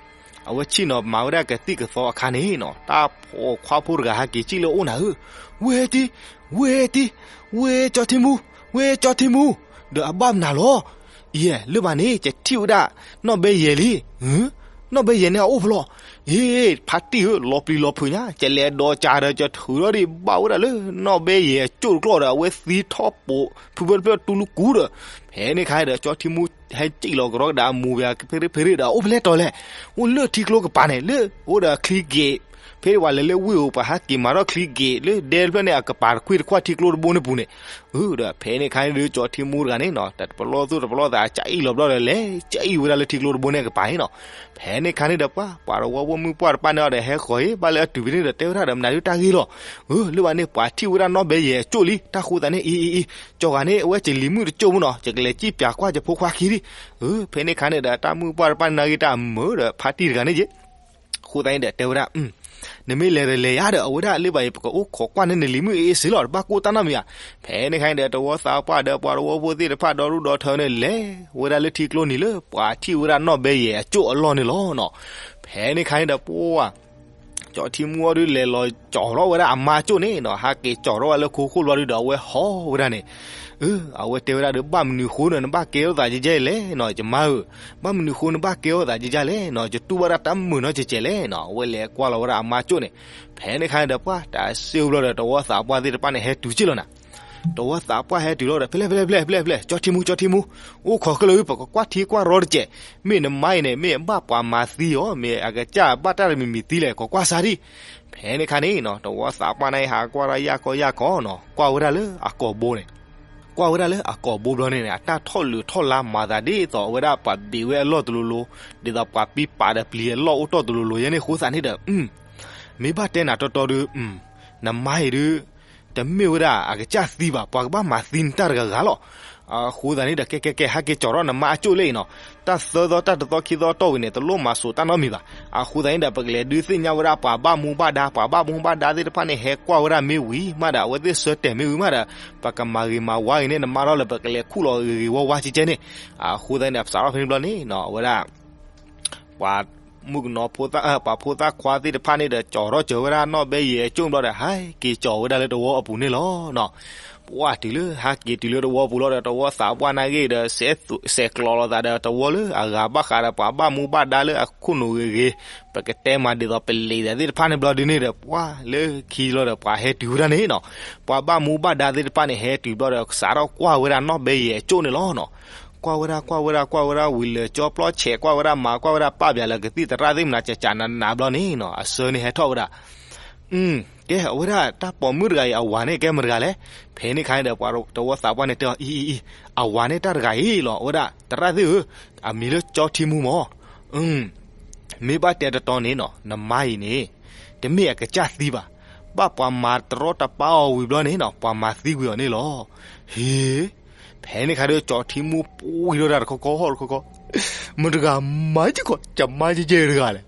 အဝဲဆ့ၣ်နီၤမၤဝဲဒၣ်ကသံၣ်ကသီအခါန့ၣ်နီၤ တၢ်ဖိခွါဖိတဂၤဟဲက့ၤစံၣ်လၢအအိၣ်နၤဧၢ, ဝဲတံၢ်, ဝဲတံၢ်, ဝဲကၠီထံမူ, ဝဲကၠီထံမူ, ဒီးအဘၣ်မနုၤလီၤ. ယဲၢ် လၢဘၣ်န့ၣ် ယထံၣ်ဝဲဒၣ် နီၢ်ဘဲယဲၢ်လံ. နီၢ်ဘဲယဲၢ်န့ၣ်အအိၣ်ဖဲလဲၣ်. အ့ ဖါတံၢ်ဧၢ လီၤပျံၤလီၤဖုးညါ ကလဲၤဒီးကးဒီး ကထုးထီၣ်ဒံးဘၣ်ဝဲဒၣ်လၢ နီၢ်ဘဲယဲၢ်အကၠိၣ်တကျီၢ်ဒီး အဝဲသံထီၣ်ပိာ်ဖုဖျၢၣ်ဖျၢၣ်တူလူကူဒီး ဖဲန့ၣ်ခါဒီး ကၠီထံမူဟဲစံၣ်လီၤကရီကဒါ အမူဝဲဖ့ရ့ဖ့ရ့ဒီး အိၣ်ဖဲလဲၣ်တီၤလဲၣ်. အိၣ်လၢထံကျိကပၤန့ၣ် လၢအိၣ်ဒီးချံက့း ဖဲပှၤလဲၤလၢဝ့ၢ်ဧိၤ ပှၤဟဲက့ၤမၤထီၣ်ချံက့းလၢဒဲတဖျၢၣ်န့ၣ် အကပၤတခွံၣ်တခွါထံကျိတဘိန့ၣ်ပူၤန့ၣ်. ဒီးဖဲန့ၣ်ခါန့ၣ်ဒီး ကၠီထံမူတဂၤန့ၣ်နီၤ တပလီၢ်သူၣ်တပလီၢ်သး ကၠအံၣ်လီၤဘျီဒီး လဲၤကၠအံၣ်ဝဲဒၣ်လၢထံကျိတဘိန့ၣ်အကပၤန့ၣ်နီၤ. ဖဲန့ၣ်ခါန့ၣ်ဒီး ပှၤ ပှၤတဝီဖိမုၣ်ပှၢ်တဖၣ်န့ၣ်ဒီး ဟဲဃီၤအံၤ ဘၣ်လၢအတုၤဖဲန့ၣ်ဒီး တဲဝဲဒၣ်ဒီး မနုၤဒုးတၢ်ဂ့ၢ်လီၤ. အၢ လၢဘၣ်န့ၣ် ပှၤထံၣ်ဝဲဒၣ်နီၢ်ဘဲယဲၢ်အကၠိၣ်လံ တၢ်ဃိသးန့ၣ် အံၤ အံၤ အံၤ ကၠီဂၤန့ၣ် အဝဲကလံၤမုၣ်တကၠိၣ်မ့ၢ်နီၤ ယကလဲၤစံၣ်ပၠးကွၢ်ယဖိခွါခံဒံး. အၢ ဖဲန့ၣ်ခါန့ၣ်ဒီး တၢ်မုၣ်ပှၢ်တဖၣ်န့ၣ် နာ်ဂ့ၤတၢ်အမုာ်ဒီး ဖါတံၢ်တဂၤန့ၣ်က့ အဃိသတးန့ၣ်ဒီး တဲဝဲဒၣ် နမ့ၢ်လဲၤဒီးလဲၤယါဒီး အဝဲဒၣ်လၢဘၣ်အံၤ ပကအိၣ်ခိးကွၢ်န့ၢ်နလံၤမုၣ်အ့ၣ်အ့ၣ်စ့လီၤ တဘၣ်ကိၢ်တၢ်နီတမံၤဧါ. ဖဲန့ၣ်ခါန့ၣ်ဒီး တဝီသးပှၢ်ဒီးပှၤတဝီဖိသ့ၣ်တဖၣ်ဒီဒူၣ်ဒီထၢန့ၣ် လဲၤဝဲဒၣ်လၢထံကျိနံၤလၢ ပှၤထံၣ်ဝဲဒၣ်နီၢ်ဘဲယဲၢ်အကၠိၣ်အလီၢ်န့ၣ်လီၤနီၤ. ဖဲန့ၣ်ခါန့ၣ်ဒီး ပှၤ ကၠီထံမူအီၤဒုး လဲၤလီၤကၠီၤထီၣ်ဝဲဒၣ်အမါကၠိၣ်န့ၣ်နီၤ ဟးက့ၤကၠီၤထီၣ်ဝဲလၢခိခိၣ်ဘျီဒုးဒီး အဝဲဟီၣ်ဝဲဒၣ်န့ၣ်. အၢ အဝဲတဲဝဲဒၣ်ဒီး ဘၣ်မနုၤဃိန့ၣ် နဘၣ်ကဲထီၣ်သးကဲကဲလဲၣ်နီၤ ယမါဧၢ, ဘၣ်မနုၤဃိနဘၣ်ကဲထီၣ်သးကဲကဲလဲၣ်နီၤ ယတူၢ်ဘၣ်ဒၣ်တၢ်မုာ်နီတစဲးစဲးလဲၣ်နီၤ. အဝဲလဲၤကွၢ်လီၤဝဲဒၣ်အမါကၠိၣ်န့ၣ်. ဖဲန့ၣ်ခါန့ၣ်ဒီး ပှၤ တၢ်စ့အိၣ်ဘျီဒီး တဝီသးပှၢ်သ့ၣ်တဖၣ်န့ၣ် ဟဲတုၤက့ၢ်လီၤနၤ. တဝီသးပှၢ်ဟဲတုၤလီၤဒီး ဖဲလဲၣ် ဖဲလဲၣ် ဖဲလဲၣ် ဖဲလဲၣ် ဖဲလဲၣ် ကၠီထံမူ ကၠီထံမူ, အိၣ်ခိးခဲလၢာ် ပကကွၢ်ထံကွၢ်ရီတစဲး, မ့ၢ်နမါအံၤန့ၣ် မ့ၢ်အဘၣ်ပှၤမၤသံအီၤ မ့ၢ်အကစၢ်ဘၣ်တၢ်တမံၤမံၤသံလဲၣ် ကကွၢ်စၢ်ဒံး. ဖဲန့ၣ်ခါန့ၣ်နီၤ တဝီသးပှၢ်န့ၣ် ဟးကွၢ်ဒၣ်ယၢ်ကီယၢ်ကီနီၤ ကွၢ်ဝဲဒၣ်လၢအကိာ်ဘိန့ၣ် ကွၢ်ဝဲဒၣ်လၢအကိာ်ဘိဘျီန့ၣ်န့ၣ် အတၢ်ထီၣ်လုးထီၣ်လါမၤသးဒ်သိးအဝဲဒၣ်ပှၤဘ့ၣ်ဝဲအလီၢ်တလိၤလိၤ, ဒ်သိးပှၤပံပာ်ဒီးပျံၤအလီၢ်အိၣ်တီၢ်တလိၤလိၤယဲန့ၣ်အဃိသတးန့ၣ်ဒီး မ့ၢ်ဘၣ်တဲနၤတီတီဒီး နမါအံၤဒုး တမ့ၢ်ဝဲဒၣ်အကစၢ်သံဘၣ်, ပှၤကဘၣ်မၤသံနတၢ်တဂၤဂၤလီၤ. အဃိသတးန့ၣ်ဒီး ကဲကဲကဲ ဟဲက့ၤကၠီၤထီၣ်နမါအကၠိၣ်လၢအံၤနီၤ, တၢ်သၢသီတၢ်တသီခံသီတီၢ်ဝံၤန့ၣ် တလိၣ်မၤစိးတၢ်နီတမံၤဘၣ်. အဃိသတးန့ၣ်ဒီး ပကလဲၤဒုးသ့ၣ်ညါဝဲဒၣ်ပှၤဘၣ်မူဘၣ်ဒါ, ပှၤဘၣ်မူဘၣ်ဒါသ့ၣ်တဖၣ်န့ၣ် ဟဲကွၢ်ဝဲဒၣ်မ့ၢ်ဝံၤမးဒီး အဝဲသ့ၣ်ဆၢတဲာ်မ့ၢ်ဝံၤမးဒီး ပကမၤဂ့ၤမၤဝါဂ့ၤန့ၢ်နမါထီၣ်လၢ ပကလဲၤခူၣ်လီၤဂ့ၤဂ့ၤဝါဝါကဲကဲန့ၣ်. အဃိသတးန့ၣ်ဒီး ပစးထီၣ်ဖဲန့ၣ်ဘျီန့ၣ်နီၤ အဝဲဒၣ် ပှၤမုၣ်ကနီၤဖိသၣ်, ပှၤဖိသၣ်ခွါသ့ၣ်တဖၣ်န့ၣ်ဒီး ကၠီၤထီၣ်စၢၤဝဲဒၣ်နီၢ်ဘဲယဲၢ်အကၠိၣ်ဘျီဒီး ဟဲက့ၤကၠီၤဝဲဒၣ်လၢတဝီအပူၤန့ၣ်လီၤနီၤ. ပှၢ်တုၤလၢ ဟဲက့ၤတုၤလၢတဝီပူၤလီၤဒီး တဝီသးပှၢ်နာ်ဂ့ၤဒီး စဲးကျိးလိာ်သးဒီးတဝီလၢအဂၤဘၣ်ဃးဒီး ပှၤဘၣ်မူဘၣ်ဒါလၢအခိၣ်နူာ်ဂ့ၤဂ့ၤ, ပကတဲမးဒ်သိးပလံာ်သးသ့ၣ်တဖၣ်န့ၣ်ဘျီဒုန့ၣ်ဒီး ပှၢ်လၢခံလီၤဒီး ပှၤဟဲတုၤဝဲဒၣ်န့ၣ်နီၤ. ပှၤဘၣ်မူဘၣ်ဒါသ့ၣ်တဖၣ်န့ၣ် ဟဲတုၤဘျီဒီး စးထီၣ်ကွၢ်ဝဲဒၣ်နီၢ်ဘဲယဲၢ်အကၠိၣ်န့ၣ်လီၤနီၤ. ကွၢ်ဝဲဒၣ် ကွၢ်ဝဲဒၣ် ကွၢ်ဝဲဒၣ် ဝံၤလၢာ်ကၠီပျီဆဲး ကွၢ်ဝဲဒၣ်မၤ ကွၢ်ဝဲဒၣ်ပာ်ဘၣ်လၢကသံၣ်သရၣ်သ့ၣ်မနၤ ကကနးနးဘျီန့ၣ်နီၤ အဆၢန့ၣ်ဟဲထီၣ်ဝဲဒၣ်. ကဲ အဝဲဒၣ်တၢ်ပိာ်မုၣ်တဂၤအံၤ အဝၤန့ၣ်ကဲမတၤတဂၤလဲၣ်. ဖဲန့ၣ်ခါန့ၣ်ဒီး ပှၤတဝီသးပှၢ်န့ၣ်တဲအီၤ အံၤ အံၤ အံၤ အဝၤန့ၣ်တၢ်တဂၤအံၤလီၤ အဝဲဒၣ်သရၣ်သ့ၣ်ဧၢ, အမံၤလၢကၠီထံမူမၢ်. မ့ၢ်ဘၣ်တဲတတီန့ၣ်နီၤ နမါအံၤန့ၣ် တမ့ၢ်အကစၢ်သံဘၣ်, ဘၣ်ပှၤမၤတရီတပါအီၤဝံၤဘျီန့ၣ်နီၤ ပှၤမၤသံကွံာ်အီၤန့ၣ်လီၤ. ဟ့, ဖဲန့ၣ်ခါဒီး ကၠီထံမူပှံၤထီၣ်တၢ်တခီခီတခီခီ, မတၤတဂၤမၤယကီး ယမါယဲၢ်တဂၤလဲၣ်.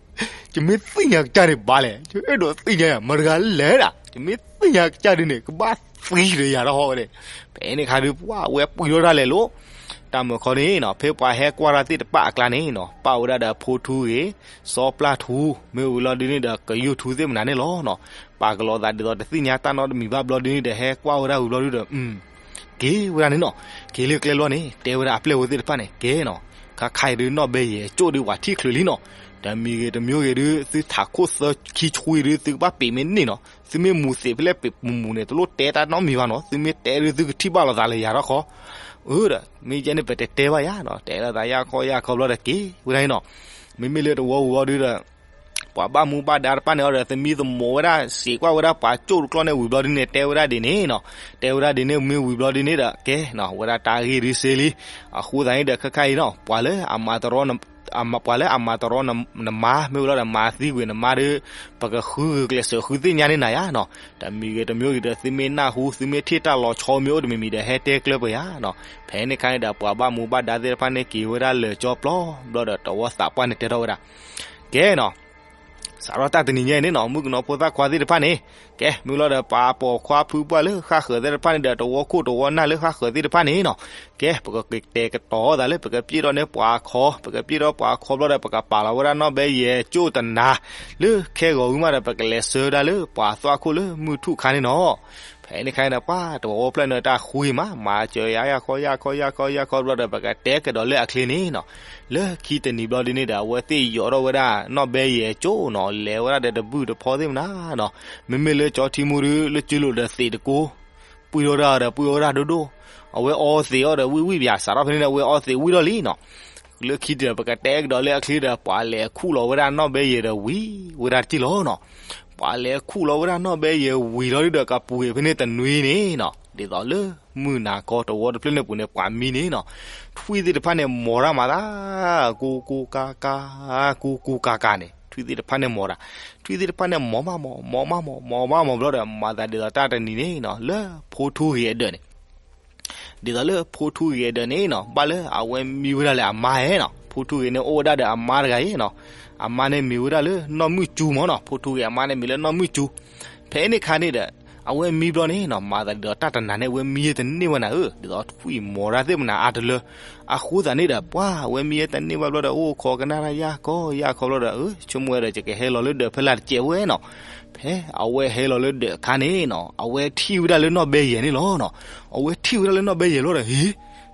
ယမ့ၢ်သ့ၣ်ညါကစၢ်န့ၣ်ဘၣ်လဲၣ်, ယအဲၣ်ဒိးသ့ၣ်ညါယၤ မတၤတဂၤလဲၣ်ဒၣ်, ယမ့ၢ်သ့ၣ်ညါကစၢ်ဒ်န့ၣ် ကဘၣ်သံဒီးယၤတဟီၣ်ဝဲန့ၣ်. ဖဲန့ၣ်ခါဒီး ပှၢ်ဝဲပှံၤထီၣ်တၢ်လဲၤလိာ် တၢ်မုာ်ခီန့ၣ်နီၤ ဖဲပှၤဟဲကွၢ်တၢ်သ့ၣ်တဖၣ်အကျါန့ၣ်နီၤ ပာ်ဝဲဒၣ်ဒီးဖိထူဂ့ၤ, စီပျၢ်ထူ, မ့ၢ်ဝံၤလီၤဒုန့ၣ်ဒီး ကယိၢ်ထူသ့ၣ်မနၤန့ၣ်လီၤနီၤ. ပာ်ကလိာ်သးဒ်သိးတသ့ၣ်ညါတၢ်နီတမံၤဘၣ်ဘျီဒုန့ၣ်ဒီး ဟဲကွၢ်ဝဲဒၣ်ဝံၤဘျီဒုဒီး က့ၤဝဲဒၣ်န့ၣ်နီၤ. က့ၤလၢကျဲလီၤန့ၣ် တဲဝဲဒၣ်အပျဲၢ်ဝဲသ့ၣ်တဖၣ်န့ၣ် ကဲနီၤ, ခါခါအံၤဒုနီၢ်ဘဲယဲၢ်ကၠိၣ်ဒုပှၤထံၣ်ချုးလံနီၤ. တ တမံၤဂ့ၤတမံၤဂ့ၤဒုး သုထးခိၣ်သၢခံဆှံဒုး သုကဘၣ်ပ့းမ့ၢ်န့ၢ်နီၤ. သုမ့ၢ်မူၤသ့ၣ်ဖဲလဲၣ်ပ့းမူၤန့ၣ် တလိၣ်တဲတၢ်နီတမံၤဘၣ်နီၤ. သုမ့ၢ်တဲဒုး သုကထံၣ်ဘၣ်လိာ်သးလၢယၤထီၣ်ခီ. အၢဒီး မ့ၢ်ယဲန့ၣ် ပတတဲဘၣ်ယၤနီၤ. တဲလိာ်သးယၢ်ခီယၢ်ခီဘျီဒီးက့ၤဝဲဒၣ်န့ၣ်နီၤ. မ့မ့ၢ်လၢတဝီပူၤဘျီဒုးဒီး ပှၤဘၣ်မူဘၣ်ဒါတဖၣ်န့ၣ်အီၤဒီး သမံသမိးဝဲဒၣ် စံးကွၢ်ဝဲဒၣ် ပှၤကၠိၣ်တကျီၢ်န့ၣ်ဝံၤဘျီဒုးန့ၣ် တဲဝဲဒၣ်ဒ်န့ၣ်နီၤ. တဲဝဲဒၣ်ဒ်န့ၣ် မ့ၢ်ဝံၤဘျီဒုးန့ၣ်ဒီး ကဲနီၤ ဝဲဒၣ်တၢ်ဂ့ၢ်ဒုးစ့လံ. အဃိသတးန့ၣ်ဒီး ခဲခါအံၤနီၤ ပှၤလၢအမၤတရီ ပှၤလၢအမၤတရီနမါ မ့ၢ်ဝံၤလီၤဒီး မၤသံကွံာ်နမါဒီး ပကဃုဂုာ်ကျဲးစၢးဃုသ့ၣ်ညါန့ၢ်နၤယၤနီၤ. တမံၤဂ့ၤတမံၤဂ့ၤဒီး သုမ့ၢ်နၢ်ဟူ သုမ့ၢ်ထံၣ်တၢ်လီၤဆီမ့ၢ်အိၣ်တမံၤမံၤဒီး ဟဲတဲကျၢၢ်ပှဲၤယၤနီၤ. ဖဲန့ၣ်ခါန့ၣ်ဒီး ပှၤဘၣ်မူဘၣ်ဒါသ့ၣ်တဖၣ်န့ၣ် က့ၤဝဲဒၣ်လၢာ်ကၠီပျီဘျီဒီး တဝီသးပှၢ်န့ၣ်တဲထီၣ်ဝဲဒၣ် ကဲနီၤ စးထီၣ်တၢ်တနံၤညါအံၤန့ၣ်နီၤ မုၣ်ကနီၤဖိသၣ်ခွါသ့ၣ်တဖၣ်န့ၣ် ကဲ မ့ၢ်လီၤဒီး ပှၤပိာ်ခွါဖုပှၢ်လၢဃၣ်ဃၢၤသ့ၣ်တဖၣ်န့ၣ်ဒီး တဝီခိၣ်တဝီနၢ်လၢဃၣ်ဃၢၤသ့ၣ်တဖၣ်န့ၣ်နီၤ ကဲ ပကကတဲာ်ကတီၤသးလၢ ပကပျဲၢ်ထီၣ်န့ၢ်ပှၤခီ ပကပျဲၢ်ထီၣ်ပှၤခီဘျီဒီး ပကပာ်လီၤဝဲဒၣ်နီၢ်ဘဲယဲၢ်ကၠိၣ်တနၤ လၢခဲဂီၤဝံၤမးဒီး ပကလဲၤဆှၢဒၣ်လၢပှၤသွၣ်ခိၣ်လၢမုၢ်ထူၣ်ခါန့ၣ်နီၤ. ဖဲန့ၣ်ခါန့ၣ်ဒီး ပှၤတဝီဖျၢၣ်န့ၣ်တၢ်ဃုဂ့ၤမး မၤစၢၤယၤယၢ်ခီယၢ်ခီယၢ်ခီယၢ်ခီဘျီဒီး ပကတဲကဒီးလၢအချ့န့ၣ်နီၤ. လၢခံတနံၤဘျီဒ်န့ၣ်ဒီး အဝဲသ့ၣ်ယိးထီၣ်ဝဲဒၣ်နီၢ်ဘဲယဲၢ်ကၠိၣ်နီၤ လဲၤဝဲဒၣ်ဒီးတဘုၣ်တဖီသ့ၣ်မနၤနီၤ. မ့မ့ၢ်လၢကၠီထံမူဒုး လၢကၠိလိၤဒီးသ့ၣ်တကိး ပှံၢ်ထီၣ်ဝဲဒၣ်ဒီးပှံၢ်ထီၣ်ဝဲဒၣ်ဒိၣ်ဒိၣ် အဝဲအီသံးအီၤဒီးဝံၣ်ဝံၣ်ပၠး စးထီၣ်ဖဲန့ၣ်ဒီး အဝဲအီသံးဝံၣ်ထီၣ်လံနီၤ. လၢခံတနံၤဒီး ပကတဲကဒီးလၢအချ့ဒီး ပှၤလဲၤခူၣ်လီၤဝဲဒၣ်နီၢ်ဘဲယဲၢ်ဒီးဝံၤဝဲဒၣ်တက့ၢ်လီၤနီၤ. ပှၤလဲၤခူၣ်လီၤဝဲဒၣ်နီၢ်ဘဲယဲၢ်ဝံၤလီၤဒုးဒီး ကပူၤကွံာ်ဖဲန့ၣ်တနွံန့ၣ်နီၤ ဒ်သိးလၢမုၢ်နၤခီတဝီတဖျၢၣ်န့ၣ်ပူၤန့ၣ် ပှၤမံန့ၣ်နီၤ ထွံၣ်သ့ၣ်တဖၣ်န့ၣ် မိာ်တၢ်မၤသး ကူကူကၤကၤ ကူကူကၤကၤန့ၣ် ထွံၣ်သ့ၣ်တဖၣ်န့ၣ်မိာ်တၢ် ထွံၣ်သ့ၣ်တဖၣ်န့ၣ် မိာ်မးမိာ် မိာ်မးမိာ် မိာ်မးမိာ်ဘျီဒီး မၤသးဒ်သိးတၢ်တနံၤန့ၣ်နီၤ လၢဖိထူဂ့ၤအဒၢးန့ၣ် ဒ်သိးလၢဖိထူဂ့ၤအဒၢးန့ၣ်နီၤ ဘၣ်လၢအဝဲမံဝဲဒၣ်လၢအမါဧဲနီၤ ဖိထူဂ့ၤန့ၣ်အိၣ်ဝဲဒၣ်ဒီးအမါတဂၤအံၤနီၤ အမါန့ၣ်မံၤဝဲဒၣ်လၢနီၢ်မုၢ်စူမၢ်နီၤ ဖိထူဂ့ၤအမါန့ၣ်မံၤလၢနီၢ်မုၢ်စူ ဖဲန့ၣ်ခါန့ၣ်ဒီး အဝဲမံဘျီန့ၣ်နီၤ မၤသးဒ်သိးတၢ်တနၤန့ၣ် အဝဲမံယဲၢ်တန့ၢ်ဝဲနၤဧၢ ဒ်သိးထွံၣ်မိာ်တၢ်သ့ၣ်မနၤအါတလၢ အဃိသတးန့ၣ်ဒီး ပှၤအဝဲမံယဲၢ်တန့ၢ်ဘၣ်ဘျီဒီး အိၣ်ခိးကနၣ်တၢ်ယၢ်ကီယၢ်ကီဘျီဒီး ဆိကမိၣ်ဝဲဒီး ယကဟဲလီၤလၢဒၢးဖဲလၢ်တစဲးဝဲနီၤ ဖဲအဝဲဟဲလီၤလၢဒၢးအခါန့ၣ်နီၤ အဝဲထံၣ်ဝဲဒၣ်လၢနီၢ်ဘဲယဲၢ်န့ၣ်လီၤနီၤ အဝဲထံၣ်ဝဲဒၣ်လၢနီၢ်ဘဲယဲၢ်လီၤဒီး ဟ့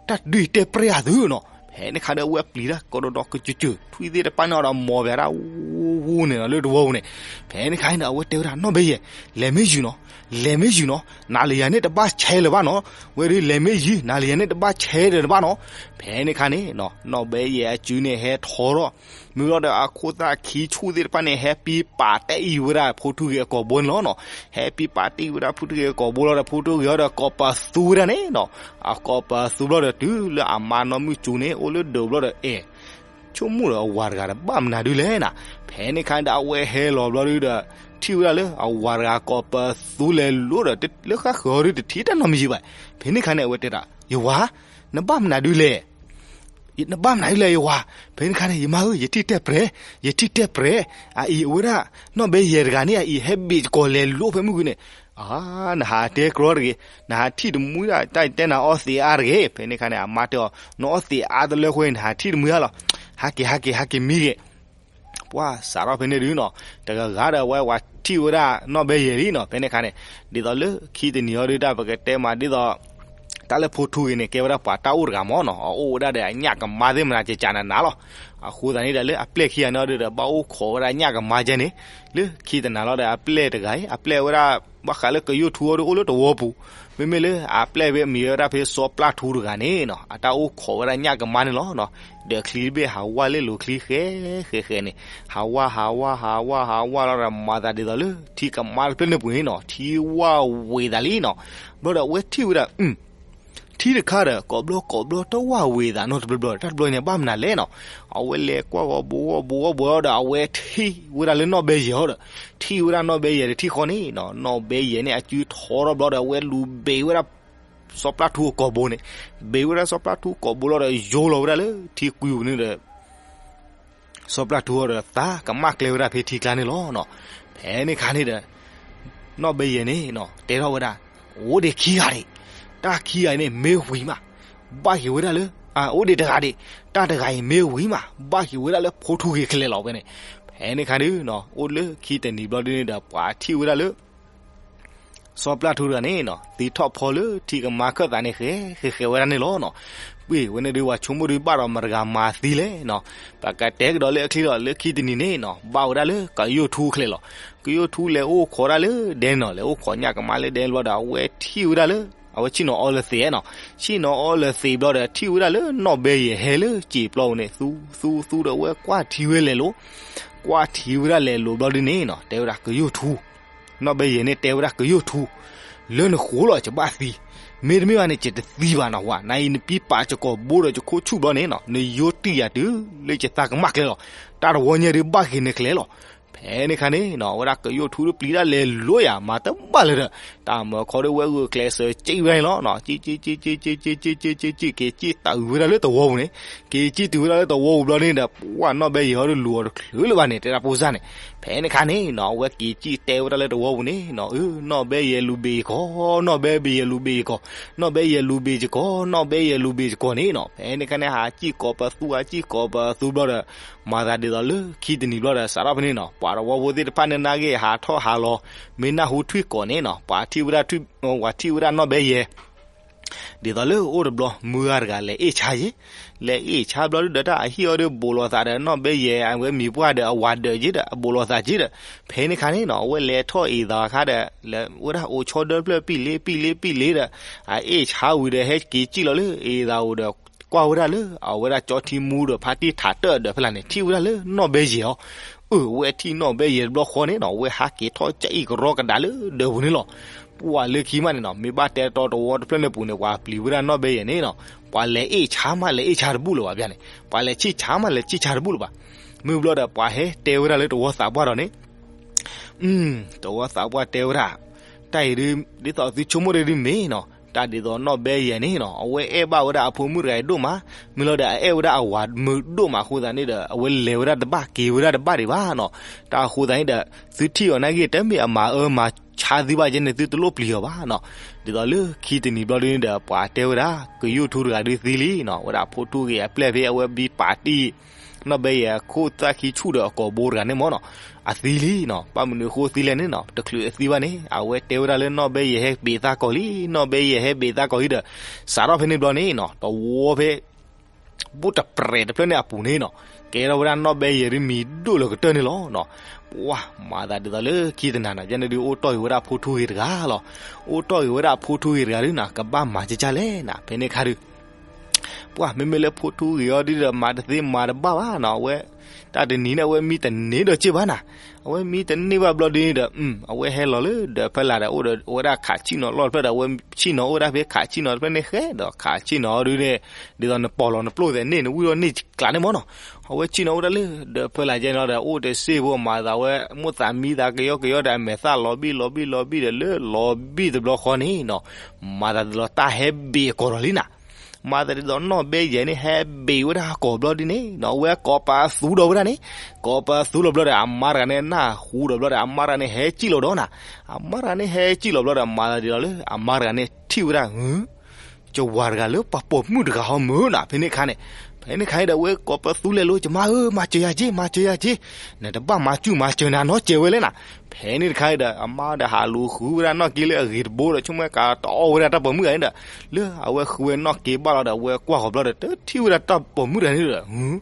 တၢ်ဒုးတဲပြဲၢ်အသုနီၤ ဖဲန့ၣ်ခါဒီး အဝဲပျံၤတၢ်ကီဒီဒီကစၢၢ်စၢၢ် ထွံၣ်သ့ၣ်တဖၣ်န့ၣ်ဒီးမိာ်ဘၣ်ဒၣ်ဝူဝူန့ၣ်နီၤ လၢတဝီပူၤန့ၣ် ဖဲန့ၣ်ခါန့ၣ်ဒီး အဝဲတဲဝဲဒၣ် နီၢ်ဘဲယဲၢ် လဲၤမ့ၢ်ယုာ်နီၤ လဲၤမ့ၢ်ယုာ်နီၤ နၤလၢယၤန့ၣ်တဘၣ်ဆဲးလၢၤဘၣ်နီၤ ဝဲဒၣ်လဲၤမ့ၢ်ယုာ် နၤလၢယၤန့ၣ်တဘၣ်ဆဲးလၢၤဘၣ်နီၤ ဖဲန့ၣ်ခါန့ၣ်နီၤ နီၢ်ဘဲယဲၢ်အစုန့ၣ်ဟဲထီၣ်ထီၣ် မ့ၢ်လီၤဒီးအခိၣ်သၣ်ခံဆူၣ်သ့ၣ်တဖၣ်န့ၣ် ဟဲပံပာ်တ့ၢ်အံၤဝဲဒၣ်ဖိထူဂ့ၤအကိာ်ဘိန့ၣ်လီၤနီၤ ဟဲပံပာ်တ့ၢ်ဝဲဒၣ်ဖိထူဂ့ၤအကိာ်ဘိလီၤဒီး ဖိထူဂ့ၤအီၤဒီးကိးပသူဝဲဒၣ်န့ၣ်နီၤ အကိးပသူဘျီဒီးတုၤလၢအမါနီၢ်မုၢ်စူန့ၣ် အိၣ်လၢဒၢးဘျီဒီးအဲၣ် ဆိကမိၣ်ဒီးအဝၤတဂၤဒီးဘၣ်မနုၤဒုလဲၣ်နီၤ ဖဲန့ၣ်ခါန့ၣ်ဒီး အဝဲဟဲလီၤဘျီဒုဒီး ထံၣ်ဝဲဒၣ်လၢအဝၤတဂၤကိးပသူလဲၤလိၤဒီး လၢဃၣ်ဃၢၤအီၤဒုတထံၣ်တၢ်နီတမံၤဘၣ် ဖဲန့ၣ်ခါန့ၣ် အဝဲတဲဒၣ် ယဝၤ နဘၣ်မနုၤဒုလဲၣ် နဘၣ်မနုၤဒုလဲၣ်ယဝၤ ဖဲန့ၣ်ခါန့ၣ် ယမါဧၢ ယထံၣ်တဲပြဲၢ် ယထံၣ်တဲပြဲၢ် အအံၤအဝဲဒၣ် နီၢ်ဘဲယဲၢ်တဂၤန့ၣ် အအံၤဟဲဘ့ၣ်တကိးလဲၤလိၤဖဲမုၢ်ဂီၤန့ၣ် အါ နဟးတဲကြီတဂ့ၤ နဟးထံၣ်တမှံဒၣ် တၢ်တဲနၤအီသံးအါတဂ့ၤ ဖဲန့ၣ်ခါန့ၣ် အမါတဲအီၤ နအီသံးအါတလၢဃီန့ၣ် နဟးထံၣ်တမှံဧါလီၤ ဟးက့ၤ ဟးက့ၤ ဟးက့ၤမံဂ့ၤ ပှၤစးထီၣ်ဖဲန့ၣ်ဒုနီၤ တဂၤဂၤဒီးဝဲဝၤထံၣ်ဝဲဒၣ်နီၢ်ဘဲယဲၢ်လံနီၤ ဖဲန့ၣ်ခါန့ၣ် ဒ်သိးလၢခံတနံၤအံၤဒုတၢ်ပကတဲမးဒ်သိး တၢ်လၢဖိထူဂ့ၤန့ၣ် ကဲဝဲဒၣ်ပှၤတၢ်အိၣ်တဂၤမ့ၢ်နီၤ အအိၣ်ဝဲဒၣ်ဒီးအညၣ်ကမါသ့ၣ်မနၤကကးနးနးလီၤ အဃိသတးန့ၣ်ဒီးလၢအပျဲၢ်ခံဂၤန့ၣ်ဒီး ဘၣ်အိၣ်ခိးဝဲဒၣ်ညၣ်ကမါကဲန့ၣ် လၢခံတနၤလီၤဒီးအပျဲၢ်တဂၤအံၤ အပျဲၢ်ဝဲဒၣ် ဘၣ်ဃးလၢကယိၣ်ထူအီၤဒီးအိၣ်လၢတဝီပူၤ မ့မ့ၢ်လၢအပျဲၢ်ဝဲမံၤဝဲဒၣ်ဖဲစီပျၢ်ထူတဂၤန့ၣ်နီၤ အတၢ်အိၣ်ခိးဝဲဒၣ်ညၣ်ကမါန့ၣ်လီၤနီၤ ဒီးချံတဘ့ၣ်ဟးဝါလ့ၣ်လိၤချံဃဲဃဲဃဲန့ၣ် ဟးဝါဟးဝါဟးဝါဟးဝါလီၤဒီးမၤသးဒ်သိးလၢ ထံကမါတဖျၢၣ်န့ၣ်ပူၤန့ၣ်နီၤ ထံဝါဝ့ၤသးလံနီၤ ဘျီဒီးအဝဲထံၣ်ဝဲဒၣ် ထံတခါဒီး ကိးဘျီကိးဘျီတဝါဝ့ၤသးနီတဘျီဘျီ တၢ်တဘျီန့ၣ် ဘၣ်မနုၤလဲၣ်နီၤ အဝဲလဲၤကွၢ်ဂီၤဘိဂီၢ်ဘိဂီၢ်ဘိဂီၢ်ဒီး အဝဲထံၣ်ဝဲဒၣ်လၢနီၢ်ဘဲယဲၢ်အီၤဒီး ထံၣ်ဝဲဒၣ်နီၢ်ဘဲယဲၢ်တထံၣ်ဃီန့ၣ်နီၤ နီၢ်ဘဲယဲၢ်န့ၣ် အစုထီထီၣ်ဘျီဒီး အဝဲလူၤဘ့ၣ်ဝဲဒၣ် စီပျၢ်ထူအကိာ်ဘိန့ၣ် ဘ့ၣ်ဝဲဒၣ်စီပျၢ်ထူကိာ်ဘိလီၤဒီး ယိလီၤဝဲဒၣ်လၢထံကွံပူၤန့ၣ်ဒီး စီပျၢ်ထူအီၤဒီးသးကမၣ်ကျဲဝဲဒၣ်ဖဲထံကျါန့ၣ်လီၤနီၤ. ဖဲန့ၣ်ခါန့ၣ်ဒီး နီၢ်ဘဲယဲၢ်န့ၣ်နီၤ တဲထီၣ်ဝဲဒၣ် အိၣ်ဒံးခံဂၤဒံး, တၢ်ခံဂၤအံၤန့ၣ် မ့ၢ်ဝံၤမး ဘၣ်က့ၤဝဲဒၣ်လၢ အိၣ်ဒံးတဂၤဒံး, တၢ်တဂၤအံၤမ့ၢ်ဝံၤမး ဘၣ်က့ၤဝဲဒၣ်လၢဖိထူဂ့ၤကလဲၤလီၤဝဲန့ၣ်. ဖဲန့ၣ်ခါဒုးနီၤ အိၣ်လၢခံတနံၤဘျီဒုးန့ၣ်ဒီး ပှၤထံၣ်ဝဲဒၣ်လၢ စီၤပျၢ်ထူတဂၤန့ၣ်နီၤ သံထီၣ်ဖီလၢထံကမါခၢၣ်သးန့ၣ် ဃဲဃဲဃဲဝဲဒၣ်န့ၣ်လီၤနီၤ. ပှ့ၤဝဲန့ၣ်ဒုး ပှၤဆိကမိၣ်ဒုး ဘၣ်ဒီးမတၤတဂၤမၤသံလဲၣ်နီၤ. ပကတဲကဒီးလၢအချံဒီးလၢခံတနံၤန့ၣ်နီၤ ဘၣ်ဝဲဒၣ်လၢကယိၣ်ထူချဲလီၤ. ကယိၣ်ထူလဲၤအိၣ်ခိးဒၣ်လၢဒဲနီၤ, လဲၤအိၣ်ခိးညၣ်ကမါလၢဒဲဘျီဒီး အဝဲထံၣ်ဝဲဒၣ်လၢ အဝဲဆ့ၣ်နီၤအီလၢသံးနီၤ. ဆ့ၣ်နီၤအီလၢသံးဘျီဒီး ထံၣ်ဝဲဒၣ်လၢနီၢ်ဘဲယဲၤဟဲလၢစံာ်ပျီပူၤန့ၣ် သူသူသူဒီး အဝဲကွၢ်ထံဝဲလဲၤလိၤ, ကွၢ်ထံဝဲဒၣ်လဲၤလိၤဘျီဒုန့ၣ်နီၤ တဲဝဲဒၣ်ကယိၣ်ထူ နီၢ်ဘဲယဲၤန့ၣ်တဲဝဲဒၣ်ကယိၣ်ထူ, လၢနဃိလီၤ ယဘၣ်သံ, မ့တမ့ၢ်ဘၣ်န့ၣ် ယတသံဘၣ်နီၤဝဲ, နအံၤနပံပာ်ယကီၢ်ဘိဒီးယခိၣ်ဆူၣ်ဘျီန့ၣ်နီၤ နယိတံၢ်ယၤတုၤလၢယသးကမၣ်ကျဲလီၤ. တၢ်တဝီညါဒုးဘၣ်က့ၤနကျဲလီၤ. ဖဲန့ၣ်ခါန့ၣ်နီၤ အဝဲဒၣ်ကယိၣ်ထူဒုးပျံၤတၢ်လဲၤလိၤယၤ မၤတဘၣ်လၢၤဒီး တၢ်မၢခီဒုးဝဲဂုာ်ကျဲးစၢးစံၣ်ဝဲဒၣ်န့ၣ်လီၤ. စံၣ်စံၣ်စံၣ်စံၣ်စံၣ်စံၣ်စံၣ်စံၣ်စံၣ် က့ၤစံၣ်တုၤဝဲဒၣ်လၢသဝီပူၤန့ၣ်, က့ၤစံၣ်တုၤဝဲဒၣ်လၢသဝီပူၤဘျီန့ၣ်ဒီး ပှၢ်နီၢ်ဘဲယဲၤဟီဒုးလူၤအီၤတချုးလၢၤဘၣ်န့ၣ် တဲဒၣ်ဖိစၢ်န့ၣ်. ဖဲန့ၣ်ခါန့ၣ်နီၤ အဝဲက့ၤစံၣ်တဲဝဲဒၣ်လၢသဝီပူၤန့ၣ်နီၤ အၢ နီၢ်ဘဲယဲၤလူၤဘ့ၣ်ယကီၢ်, နီၢ်ဘဲယဲၤလူၤဘ့ၣ်ယကီၢ်, နီၢ်ဘဲယဲၤလူၤဘ့ၣ်ယကီၢ်, နီၢ်ဘဲယဲၤလူၤဘ့ၣ်ယကီၢ်န့ၣ်နီၤ. ဖဲန့ၣ်ခါန့ၣ် ဟးစံၣ်ကိးပသူ ဟးစံၣ်ကိးပသူဘျီဒီး မၤသးဒ်သိးလၢခံတနံၤဘျီဒီး စးထီၣ်ဖဲန့ၣ်နီၤ ပှၤသဝီဖိသ့ၣ်တဖၣ်န့ၣ်နာ်က့ၤဟးထီၣ်ဟးလီၤ, မ့ၢ်နၢ်ဟူထွံၣ်ကိးန့ၣ်နီၤ ပှၤထံၣ်ဝဲဒၣ်ထွံၣ်, ပှၤထံၣ်ဝဲဒၣ်နီၢ်ဘဲယဲၤ ဒ်သိးလၢအိၣ်တဘျီ မုၢ်ဂၤတဂၤလဲၤအ့ၣ်ဆါယ့ၤ, လဲၤအ့ၣ်ဆါဘျီဒုးဒီး တၢ်အဟံၣ်အီၤဒုးဘူးလိာ်သးဒီး နီၢ်ဘဲယဲၤ အဝဲမံၤပှၢ်ဒီးအဝၤဒၢးက့ၤဒီး အဘူးလိာ်သးက့ၤဒီး ဖဲန့ၣ်ခါန့ၣ်နီၤ အဝဲလဲၤထီၣ်အ့ၣ်သးအခါဒီး လဲၤဝဲဒၣ်အိၣ်ဆီဒၢဖျၢၣ်ပံၣ်လ့ပံၣ်လ့ပံၣ်လ့ဒီး အအ့ၣ်ဆါဝံၤဒီး ဟဲက့ၤစံၣ်လီၤလၢအ့ၣ်သးအိၣ်ဒီး ကွၢ်ဝဲဒၣ်လၢ အဝဲဒၣ်ကၠီထံမူဒီးဖါတံၢ်ထးတၢၣ်ဒီးဖဲလဲၣ်န့ၣ် ထံၣ်ဝဲဒၣ်လၢနီၢ်ဘဲယဲၤအီၤ. အၢ အဝဲထံၣ်နီၢ်ဘဲယဲၤတဘျီဃီန့ၣ်နီၤ အဝဲဟးက့ၤထီၣ်ကအံၣ်ကရီကဒါလၢဒၢးပူၤန့ၣ်လီၤ. ပှၤလၢခံမးန့ၣ်နီၤ မ့ၢ်ဘၣ်တဲတီတဝီတဖျၢၣ်န့ၣ်ပူၤန့ၣ် ပှၤပျံၤဝဲဒၣ်နီၢ်ဘဲယဲၤန့ၣ်နီၤ ပှၤလဲၤအ့ၣ်ဆါမးလဲၤအ့ၣ်ဆါတဘူၣ်လၢၤဘၣ်ဘၣ်န့ၣ် ပှၤလဲၤဆံၣ်ဆါမးလဲၤဆံၣ်ဆါတဘူၣ်လၢၤဘၣ်. မုၢ်ဘျီဒီးပှၤဟဲတဲဝဲဒၣ်လၢတဝီသးပှၢ်ဒီးန့ၣ် တဝီသးပှၢ်တဲဝဲဒၣ် တၢ်အံၤဒ် ဒ်သိးသုဆိကမိၣ်ဒ်မ့ၢ်နီၤ တၢ်ဒ်သိးနီၢ်ဘဲယဲၤန့ၣ်နီၤ အဝဲအဲၣ်ဘၣ်ဝဲဒၣ်အဖိမုၣ်တဂၤအံၤဒိၣ်မး, မ့ၢ်လီၤဒီးအအဲၣ်ဝဲဒၣ်အဝၤမုာ်ဒိၣ်မးအဃိသတးန့ၣ်ဒီး အဝဲလဲၤဝဲဒၣ်တဘၣ်က့ၤဝဲဒၣ်တဘၣ်ဒံးဘၣ်နီၤ. တၢ်အဃိသတးန့ၣ်ဒီး သုထံၣ်အီၤနာ်က့ၤ တမ့ၢ်အမၤအၢမၤဆါသုဘၣ်ကဲန့ၣ် သုတလိၣ်ပျံၤအီၤဘၣ်နီၤ. ဒ်သိးလၢခံတနံၤဘျီဒ်န့ၣ်ဒီး ပှၤတဲဝဲဒၣ် ကယိၣ်ထူတဂၤဒုးသံလံနီၤ, ဝဲဒၣ်ဖိထူဂ့ၤအပျဲၢ်ဖဲအဝဲဘံပာ်တံၢ် နီၢ်ဘဲယဲၤအခိၣ်သၣ်ခံဆူၣ်ဒီးအကိာ်ဘိတဂၤန့ၣ်မ့ၢ်နီၤ, အသံလံနီၤ. ဘၣ်မနုၤအဃိသံလဲၣ်န့ၣ်နီၤ တချုးအသံဘၣ်န့ၣ် အဝဲတဲဝဲဒၣ်လၢနီၢ်ဘဲယဲၤဟဲဘ့ၣ်သးကီၤလံ, နီၢ်ဘဲယဲၤဟဲဘ့ၣ်သးကီၤလံဒီး စးထီၣ်ဖဲန့ၣ်ဘျီန့ၣ်နီၤ တဝီဖဲ ဘူၣ်တပြဲၤတဖျၢၣ်န့ၣ်အပူၤန့ၣ်နီၤ ကဲထီၣ်ဝဲဒၣ်နီၢ်ဘဲယဲၤဒ်မံၤဒိၣ်လၢကတၢၢ်န့ၣ်လီၤနီၤ. ပှၤမၤသးဒ်သိးလၢခံတနၤနီၤ ယဲန့ၣ်ဒုးအိၣ်တီၢ်ဂ့ၤဝဲဒၣ်ဖိထူဂ့ၤတဂၤလီၤ. အိၣ်တီၢ်ဂ့ၤဝဲဒၣ်ဖိထူဂ့ၤတဂၤဒုးနီၤ ကဘၣ်မၤကကၢ်လဲၣ်နီၤ ဖဲန့ၣ်ခါဒုး ပှၤမ့မ့ၢ်လၢဖိထူဂ့ၤအီၤဒ်ဒီး မၤတသ့မၤတဘၣ်ဘၣ်နီၤ, အဝဲ တၢ်တနံၤန့ၣ် အဝဲမံတန့ၢ်ဒီးစ့ၢ်ဘၣ်နၤ, အဝဲမံတန့ၢ်ဘၣ်ဘျီဒ်န့ၣ်ဒီး အဝဲဟဲလီၤလၢဒီးဖဲလၢ်ဒီး အိၣ်ဒီးအဝဲဒၣ်ခးဆံၣ်နီၤလီၢ်တဖျၢၣ်ဒီး အဝဲဆံၣ်နီၤအိၣ်ဝဲဒၣ်ဖဲခးဆံၣ်နီၤတဖျၢၣ်န့ၣ်ဃဲဒီး ခးဆံၣ်နီၤအီၤဒ်န့ၣ် ဒ်သိးနပီၢ်လီၤနပျိၢ်သဲးန့ၣ် နဝံၣ်ဒီးန့ၢ်ကျးန့ၣ်မ့ၢ်နီၤ, အဝဲဆံၣ်နီၤအိၣ်ဒၣ်လၢဒီးဖဲလၢ်ကဲန့ၣ်လီၤဒီး အိၣ်တစ့ၢ်ဖိမၤသးဝဲ မိၣ်သးမံသးကယီကယီဒီး အမဲာ်သၣ်လီၤဘံၣ်လီၤဘံၣ်လီၤဘံၣ်ဒီး လၢလီၤဘံၣ်တဘျီဃီန့ၣ်နီၤ မၤသးဒ်သိးတၢ်ဟဲဘ့ၣ်အကီၤဒီးလံနၤ မၤသးဒ်သိးနီၢ်ဘဲယဲၤန့ၣ် ဟဲဘ့ၣ်ဝဲဒၣ်အကိာ်ဘျီဒ်န့ၣ်နီၤ အဝဲကိးပသူဒီးဝဲဒၣ်န့ၣ်, ကိးပသူလီၤဘျီဒီး အမါတဂၤန့ၣ် နၢ်ဟူဒီးဘျီဒီး အမါတဂၤန့ၣ် ဟဲစံၣ်လီၤဒီးနၤ, အမါတဂၤန့ၣ်ဟဲစံၣ်လီၤဘျီဒီး မၤသးဒ်သိးလၢ အမါတဂၤန့ၣ်ထံၣ်ဝဲဒၣ် ယဝၤတဂၤလၢပှၤပိာ်မုၣ်တဂၤဟီမုၢ်နၤ ဖဲန့ၣ်ခါန့ၣ်, ဖဲန့ၣ်ခါအံၤဒီး အဝဲကိးပသူလဲၤလိၤ ယမါဧၢ မၤစၢၤယၤက့ၤ မၤစၢၤယၤက့ၤ, နတဘၣ်မၤစူၣ်မၤစၢၤနၤနီတစဲးဝဲလဲၣ်နၤ, ဖဲန့ၣ်တခါအံၤဒီး အမါဒီးဟးလူၤဃုဝဲဒၣ်နီၢ်က့ၤလၢအဂ့ၤတဘိဒီး ဆိကမိၣ်ကးတအီၣ်ဝဲဒၣ်တၢ်ပိာ်မုၣ်တဂၤန့ၣ်ဒီး, လၢအဝဲဃုဝဲနီၢ်က့ၤဘၣ်လီၤဒီး အဝဲကွၢ်ဃီၤဘျီဒီး တထံၣ်ဝဲဒၣ်တၢ်ပိာ်မုၣ်တဂၤန့ၣ်ဒီး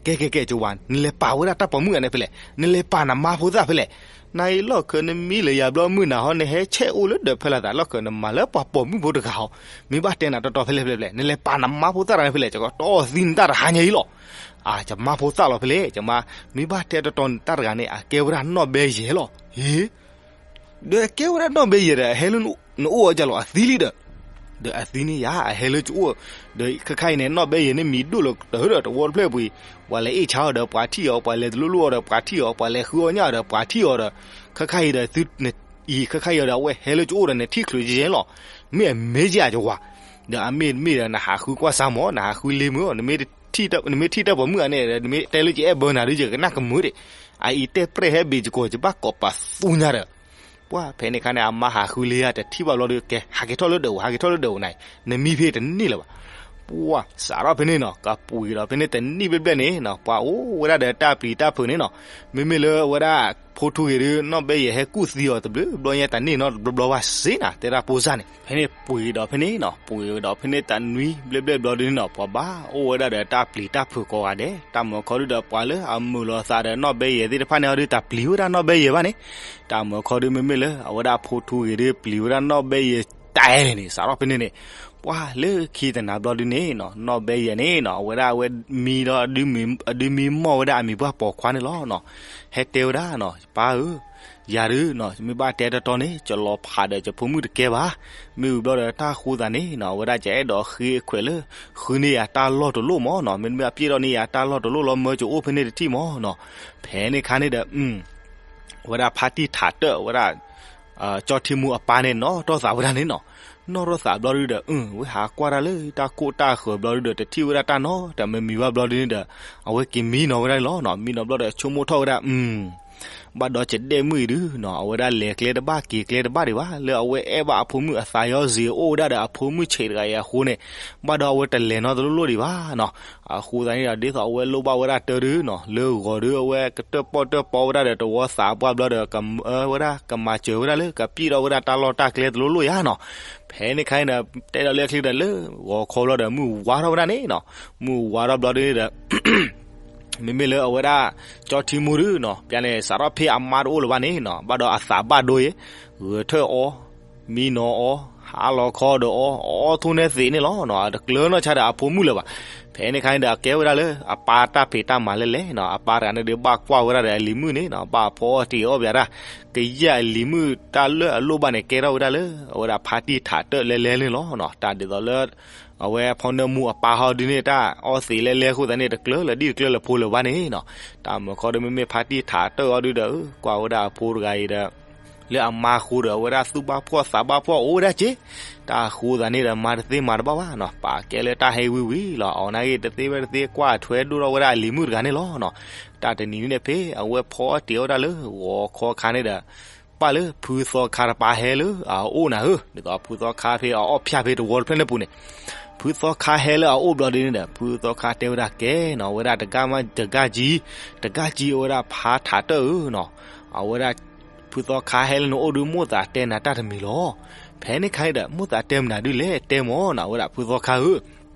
ကဲကဲကဲ ကဝၤ နလဲၤပာ်ဝဲဒၣ်တၢ်ပိာ်မုၣ်ဂၤန့ၣ်ဖဲလဲၣ်, နလဲၤပာ်နမါဖိသၣ်ဖဲလဲၣ်, နအံၤလီၢ်ခၢးနမံလၢယၤဘျီမုၢ်နၤဟီ နဟဲဆဲးအိၣ်လၢဒီးဖဲလၢ်သး လီၢ်ခၢးနမၤလၢပှၤပိာ်မုၣ်ဖိတဂၤဟီ, မ့ၢ်ဘၣ်တဲနၤတီတီဖဲလဲၣ်ဖဲလဲၣ်ဖဲလဲၣ်, နလဲၤပာ်နမါဖိသၣ်တဂၤန့ၣ်ဖဲလဲၣ်, ယကတီၢ်သံနတၢ်တဟါညါအံၤလီၤ. ယမါဖိသၣ်လီၤဖဲလဲၣ်, ယမါ မ့ၢ်ဘၣ်တဲတီတီနတၢ်တဂၤန့ၣ် အကဲဝဲဒၣ်နီၢ်ဘဲယဲၤလီၤ. ဟ့ ဒီးအကဲဝဲဒၣ်နီၢ်ဘဲယဲၤဒီး အဟဲလၢနအိၣ်အီၤကလီၤ အသံလံဒီး, ဒီးအသံန့ၣ်ယၤ အဟဲလၢကအိၣ်, ဒီးခဲခါအံၤန့ၣ် နီၢ်ဘဲယဲၤန့ၣ်မံၤဒိၣ်လီၤကတၢၢ်ဒီး တဝီတဖျၢၣ်ပူၤအံၤ, ပှၤလဲၤအ့ၣ်ဆါအီၤဒီးပှၤထံၣ်အီၤ, ပှၤလဲၤတလိၣ်လိၣ်အီၤဒီးပှၤထံၣ်အီၤ, ပှၤလဲၤဃုအီၣ်ညၣ်အီၤဒီးပှၤထံၣ်အီၤဒီး, ခဲခါအံၤဒီးသု အံၤခဲခါအံၤဒီး အဝဲဟဲလၢကအိၣ်ဒီးနထံၣ်ချုးယဲလီၤ. မ့ၢ်အမ့ၢ်ကယၤကဝၤ, ဒီးအမ့ၢ်တမ့ၢ်ဒီး နဟးဃုကွၢ်စၢ်မၢ်, နဟးဃုလ့မုၢ်, နမ့ၢ်ထံၣ်တၢ်ပိာ်မုၣ်ဂၤန့ၣ်ဒီး နမ့ၢ်တဲလၢယအဲၣ်ဘၢနၤဒီး ယကနၣ်ကမုာ်ဒံး, အအံၤတဲပြဲၢ်ဟဲဘ့ၣ်ယကိာ် ယဘၣ်ကိးပသူညါဒီး ပှၢ်ဖဲန့ၣ်ခါန့ၣ် အမါဟးဃုလ့ဧါ တထံၣ်ဘၣ်ဘျီဒီး ကဲ ဟးက့ၤထီၣ်လၢဒၢးပူၤ, ဟးက့ၤထီၣ်လၢဒၢးပူၤနၤ, နမံဖဲတန့ၢ်လၢၤဘၣ်. ပှၤစးထီၣ်ဖဲန့ၣ်နီၤ ကပှ့ၤဒီးဖဲန့ၣ်တနံၣ်ဘျဲၣ်ဘျဲၣ်န့ၣ်နီၤ ပှၤအိၣ်ဝဲဒၣ်ဒီးတၢ်ပျံၤတၢ်ဖုးန့ၣ်နီၤ. မ့မ့ၢ်လၢအဝဲဒၣ်ဖိထူဂ့ၤဒုး နီၢ်ဘဲယဲၢ်ဟဲကူၣ်သံအီၤတဘျုးဘျီညါ တၢ်န့ၣ်နီတဘျီဘျီဘၣ်စ့နၤ တဲဒၣ်ဖိစၢ်န့ၣ်. ဖဲန့ၣ်ပှ့ၤဒီးဖဲန့ၣ်နီၤ ပှ့ၤဒီးဖဲန့ၣ်တနွံဘျဲၣ်ဘျဲၣ်ဘျီဒုးန့ၣ်နီၤ ပှၤဘၣ်အိၣ်ဝဲဒၣ်ဒီးတၢ်ပျံၤတၢ်ဖုးကိးဂၤဒဲး တၢ်မုာ်ခီဒုးဒီးပှၤလၢအမုာ်လီၤသးဒီးနီၢ်ဘဲယဲၢ်သ့ၣ်တဖၣ်န့ၣ်အီၤဒုး တၢ်ပျံၤဝဲဒၣ်နီၢ်ဘဲယဲၢ်ဘၣ်န့ၣ်. တၢ်မုာ်ခီဒုး မ့မ့ၢ်လၢအဝဲဒၣ်ဖိထူဂ့ၤဒုး ပျံၤဝဲဒၣ်နီၢ်ဘဲယဲၢ်တၢ်အဲၣ်န့ၣ်န့ၣ် စးထီၣ်ဖဲန့ၣ်န့ၣ် ပှၤလၢခံတနၤဘျီဒုးန့ၣ်နီၤ နီၢ်ဘဲယဲၢ်န့ၣ်နီၤ အဝဲဒၣ်အဝဲမံဒီး အဒုးမံမီၢ်ဝဲဒၣ်အမံၤပှၢ်ပိာ်ခွါန့ၣ်လီၤနီၤ. ဟဲတဲဝဲဒၣ်နီၤ ပၢ်ဧၢ ယၤဒုးနီၤ မ့ၢ်ဘၣ်တဲတီတီန့ၣ် ယလီၤဖးဒီးယဖိမုၣ်တကဲဘၣ်. မ့ၢ်ဝံၤဘျီဒီးတၢ်ဃိသးန့ၣ်နီၤ အဝဲဒၣ်ယအဲၣ်ဒိးဃ့အခွဲးလၢ ဃုန့ၢ်ယၤတၢ်လီၢ်တလီၢ်မၢ်နီၤ မ့တမ့ၢ်အပျဲၢ်ထီၣ်န့ၢ်ယၤတၢ်လီၢ်တလီၢ်လီၤ မၢယအိၣ်ဖဲန့ၣ်တထံၣ်မၢ်နီၤ. ဖဲန့ၣ်ခါန့ၣ်ဒီး အဝဲဒၣ်ဖါတံၢ်ထးတၢၣ်ဝဲဒၣ် ကၠီထံမူအပၢ်န့ၣ် နီၣ်ထီၣ်သးဝဲဒၣ်န့ၣ်နီၤ. နီၣ်ထီၣ်သးဘျီဒုဒီး ဝဲဟးကွၢ်တၢ်လၢတၢ်ကိၢ်တၢ်ဃၢၤဘျီဒုဒီး တထံၣ်ဝဲဒၣ်တၢ်နီတမံၤဘၣ်ဘျီဒုန့ၣ်ဒီး အဝဲက့ၤမံနီၤဝဲဒၣ်န့ၣ်လီၤ. မံနီၤဘျီဒီးဆိကမိၣ်ထီၣ်ဝဲဒၣ် ဘၣ်ဒီးယဒဲၣ်မုၣ်အံၤဒုနီၤ အဝဲဒၣ်လဲၤကျဲတဘၣ်က့ၤကျဲတဘၣ်ဒံးဘၣ် လၢအဝဲအဲၣ်ဘၣ်အဖိမုၣ်အသးယီၤစ့ၤအိၣ်ဝဲဒၣ်ဒီးအဖိမုၣ်ဆံးတဂၤအံၤအဃိန့ၣ် ဘၣ်ဒီးအဝဲတလဲၤနီတလိၣ်လိၣ်ဒံးဘၣ်နီၤ. အဃိသတးန့ၣ်ဒီး ဒ်သိးအဝဲလိၣ်ဘၣ်ဝဲဒၣ်တၢ်ဒုနီၤ လၢဂီၤဒုအဝဲကတၢၣ်ပီၣ်တၢၣ်ပီဝဲဒၣ်ဒီးတဝီသးပှၢ်ဘျီဒီး ကမၢဝဲဒၣ် ကမၤစၢၤဝဲဒၣ်လၢ ကပျံၢ်ထီၣ်ဝဲဒၣ်တၢ်လီၢ်တၢ်ကျဲတလိၣ်လိၣ်ယါနီၤ. ဖဲန့ၣ်ခါန့ၣ်ဒီး တဲဒီးလၢအချံဒီး လၢဂီၤခီဘျီဒီး မုၢ်ဝါထီၣ်ဝဲဒၣ်န့ၣ်နီၤ မုၢ်ဝါထီၣ်ဘျီဒုဒီး မ့မ့ၢ်လၢအဝဲဒၣ် ကၠီထံမူဒုနီၤ ပျဲန့ၣ် စးထီၣ်ဖဲအမါတအိၣ်လၢၤဘၣ်န့ၣ်နီၤ ဘၣ်ဒီးအသးဘၣ်ဒိယဲ ဂဲၤထၢၣ်အီ မံနီၤအီ ဟးလီၤခီဒီးအီ အီထူန့ၢ်သ့းန့ၣ်လီၤနီၤ အတကျၢၤနီၢ်ဆါဒီးအဖိမုၣ်လၢၤဘၣ်. ဖဲန့ၣ်ခါန့ၣ်ဒီး အကဲဝဲဒၣ်လၢအပၢ်တၢ်ဖံးတၢ်မၤလဲၣ်လဲၣ်နီၤ အပၢ်တဂၤန့ၣ်ဒုးဘၣ်ကွၢ်ဝဲဒၣ်ဒီးအလံၤမုၣ်န့ၣ်နီၤ ဘၣ်ဖီအီၣ်တ့ၤအီၣ်ပျးတၢ် ကယဲၢ်အလံၤမုၣ်တၢ်လၢအလိၣ်ဘၣ်န့ၣ် ကဲထီၣ်ဝဲဒၣ်လၢ အဝဲဒၣ်ဖါတံၢ်ထးတၢၣ်လဲၣ်လဲၣ်န့ၣ်လီၤနီၤ. တၢ်ဒ်သိးလၢ အဝဲဖီနၢမူအပၢ်ဟီဒုန့ၣ် တၢ်အီသံးလဲၣ်လဲၣ်အဃိသတးန့ၣ် တကျၢၤလၢၤဒံၣ်တကျၢၤလၢၤဖိလၢၤဘၣ်န့ၣ်နီၤ. တၢ်မုာ်ခီဒီး မ့မ့ၢ်ဖါတံၢ်ထးတၢၣ်အီၤဒုဒီး ကွၢ်ဝဲဒၣ်အဖိတဂၤအံၤဒီး လၢအမါဃိဒီး အဝဲဒၣ်သူၣ်ဘၣ်ဖှီၣ်သးဘၣ်ဖှီၣ်အိၣ်ဝဲဒၣ်က့ တၢ်ဃိသတးန့ၣ်ဒီး မၤတသ့မၤတဘၣ်ဘၣ်နီၤ ပာ်ကဲလၢတၢ်ဟဲဝံၤဝံၤလီၤ. အီၤနာ်က့ တသ့ဖဲတသ့ ကွၢ်ထွဲဒိၣ်ထီၣ်ဝဲဒၣ်အလံၤမုၣ်တဂၤန့ၣ်လီၤနီၤ. တၢ်တနံၤန့ၣ်ဖဲအဝဲဖီအီၣ်တ့ၤအီၣ်ဝဲဒၣ်လၢဂီၤခီခါန့ၣ်ဒီး ပၣ်လၢဖုသီခါတပၤဟဲလၢအအိၣ်နၤဧၢ, ဒ်သိးဖုသီခါဖဲအအီၣ်ဖၠၣ်ဖဲတဝီတဖျၢၣ်န့ၣ်ပူၤန့ၣ်, ဖုသီခါဟဲလၢအအိၣ်ဘျီဒ်န့ၣ်ဒီး ဖုသီခါတဲဝဲဒၣ်ကဲနီၤ, အဝဲဒၣ်တဂၤမးတဂၤကံ, တဂၤကံအဝဲဒၣ်ဖါထးတၢၢ်ဧၢနီၤ, အဝဲဒၣ် ဖုသီခါဟဲလၢနအိၣ်ဒုး မိၣ်သးတဲနၤတၢ်တမံၤလီၤ. ဖဲန့ၣ်ခါန့ၣ်ဒီး မိၣ်သးတဲမနုၤဒုးလဲၣ် တဲမၢ်နီၤ, အဝဲဒၣ်ဖုသီခါဧၢ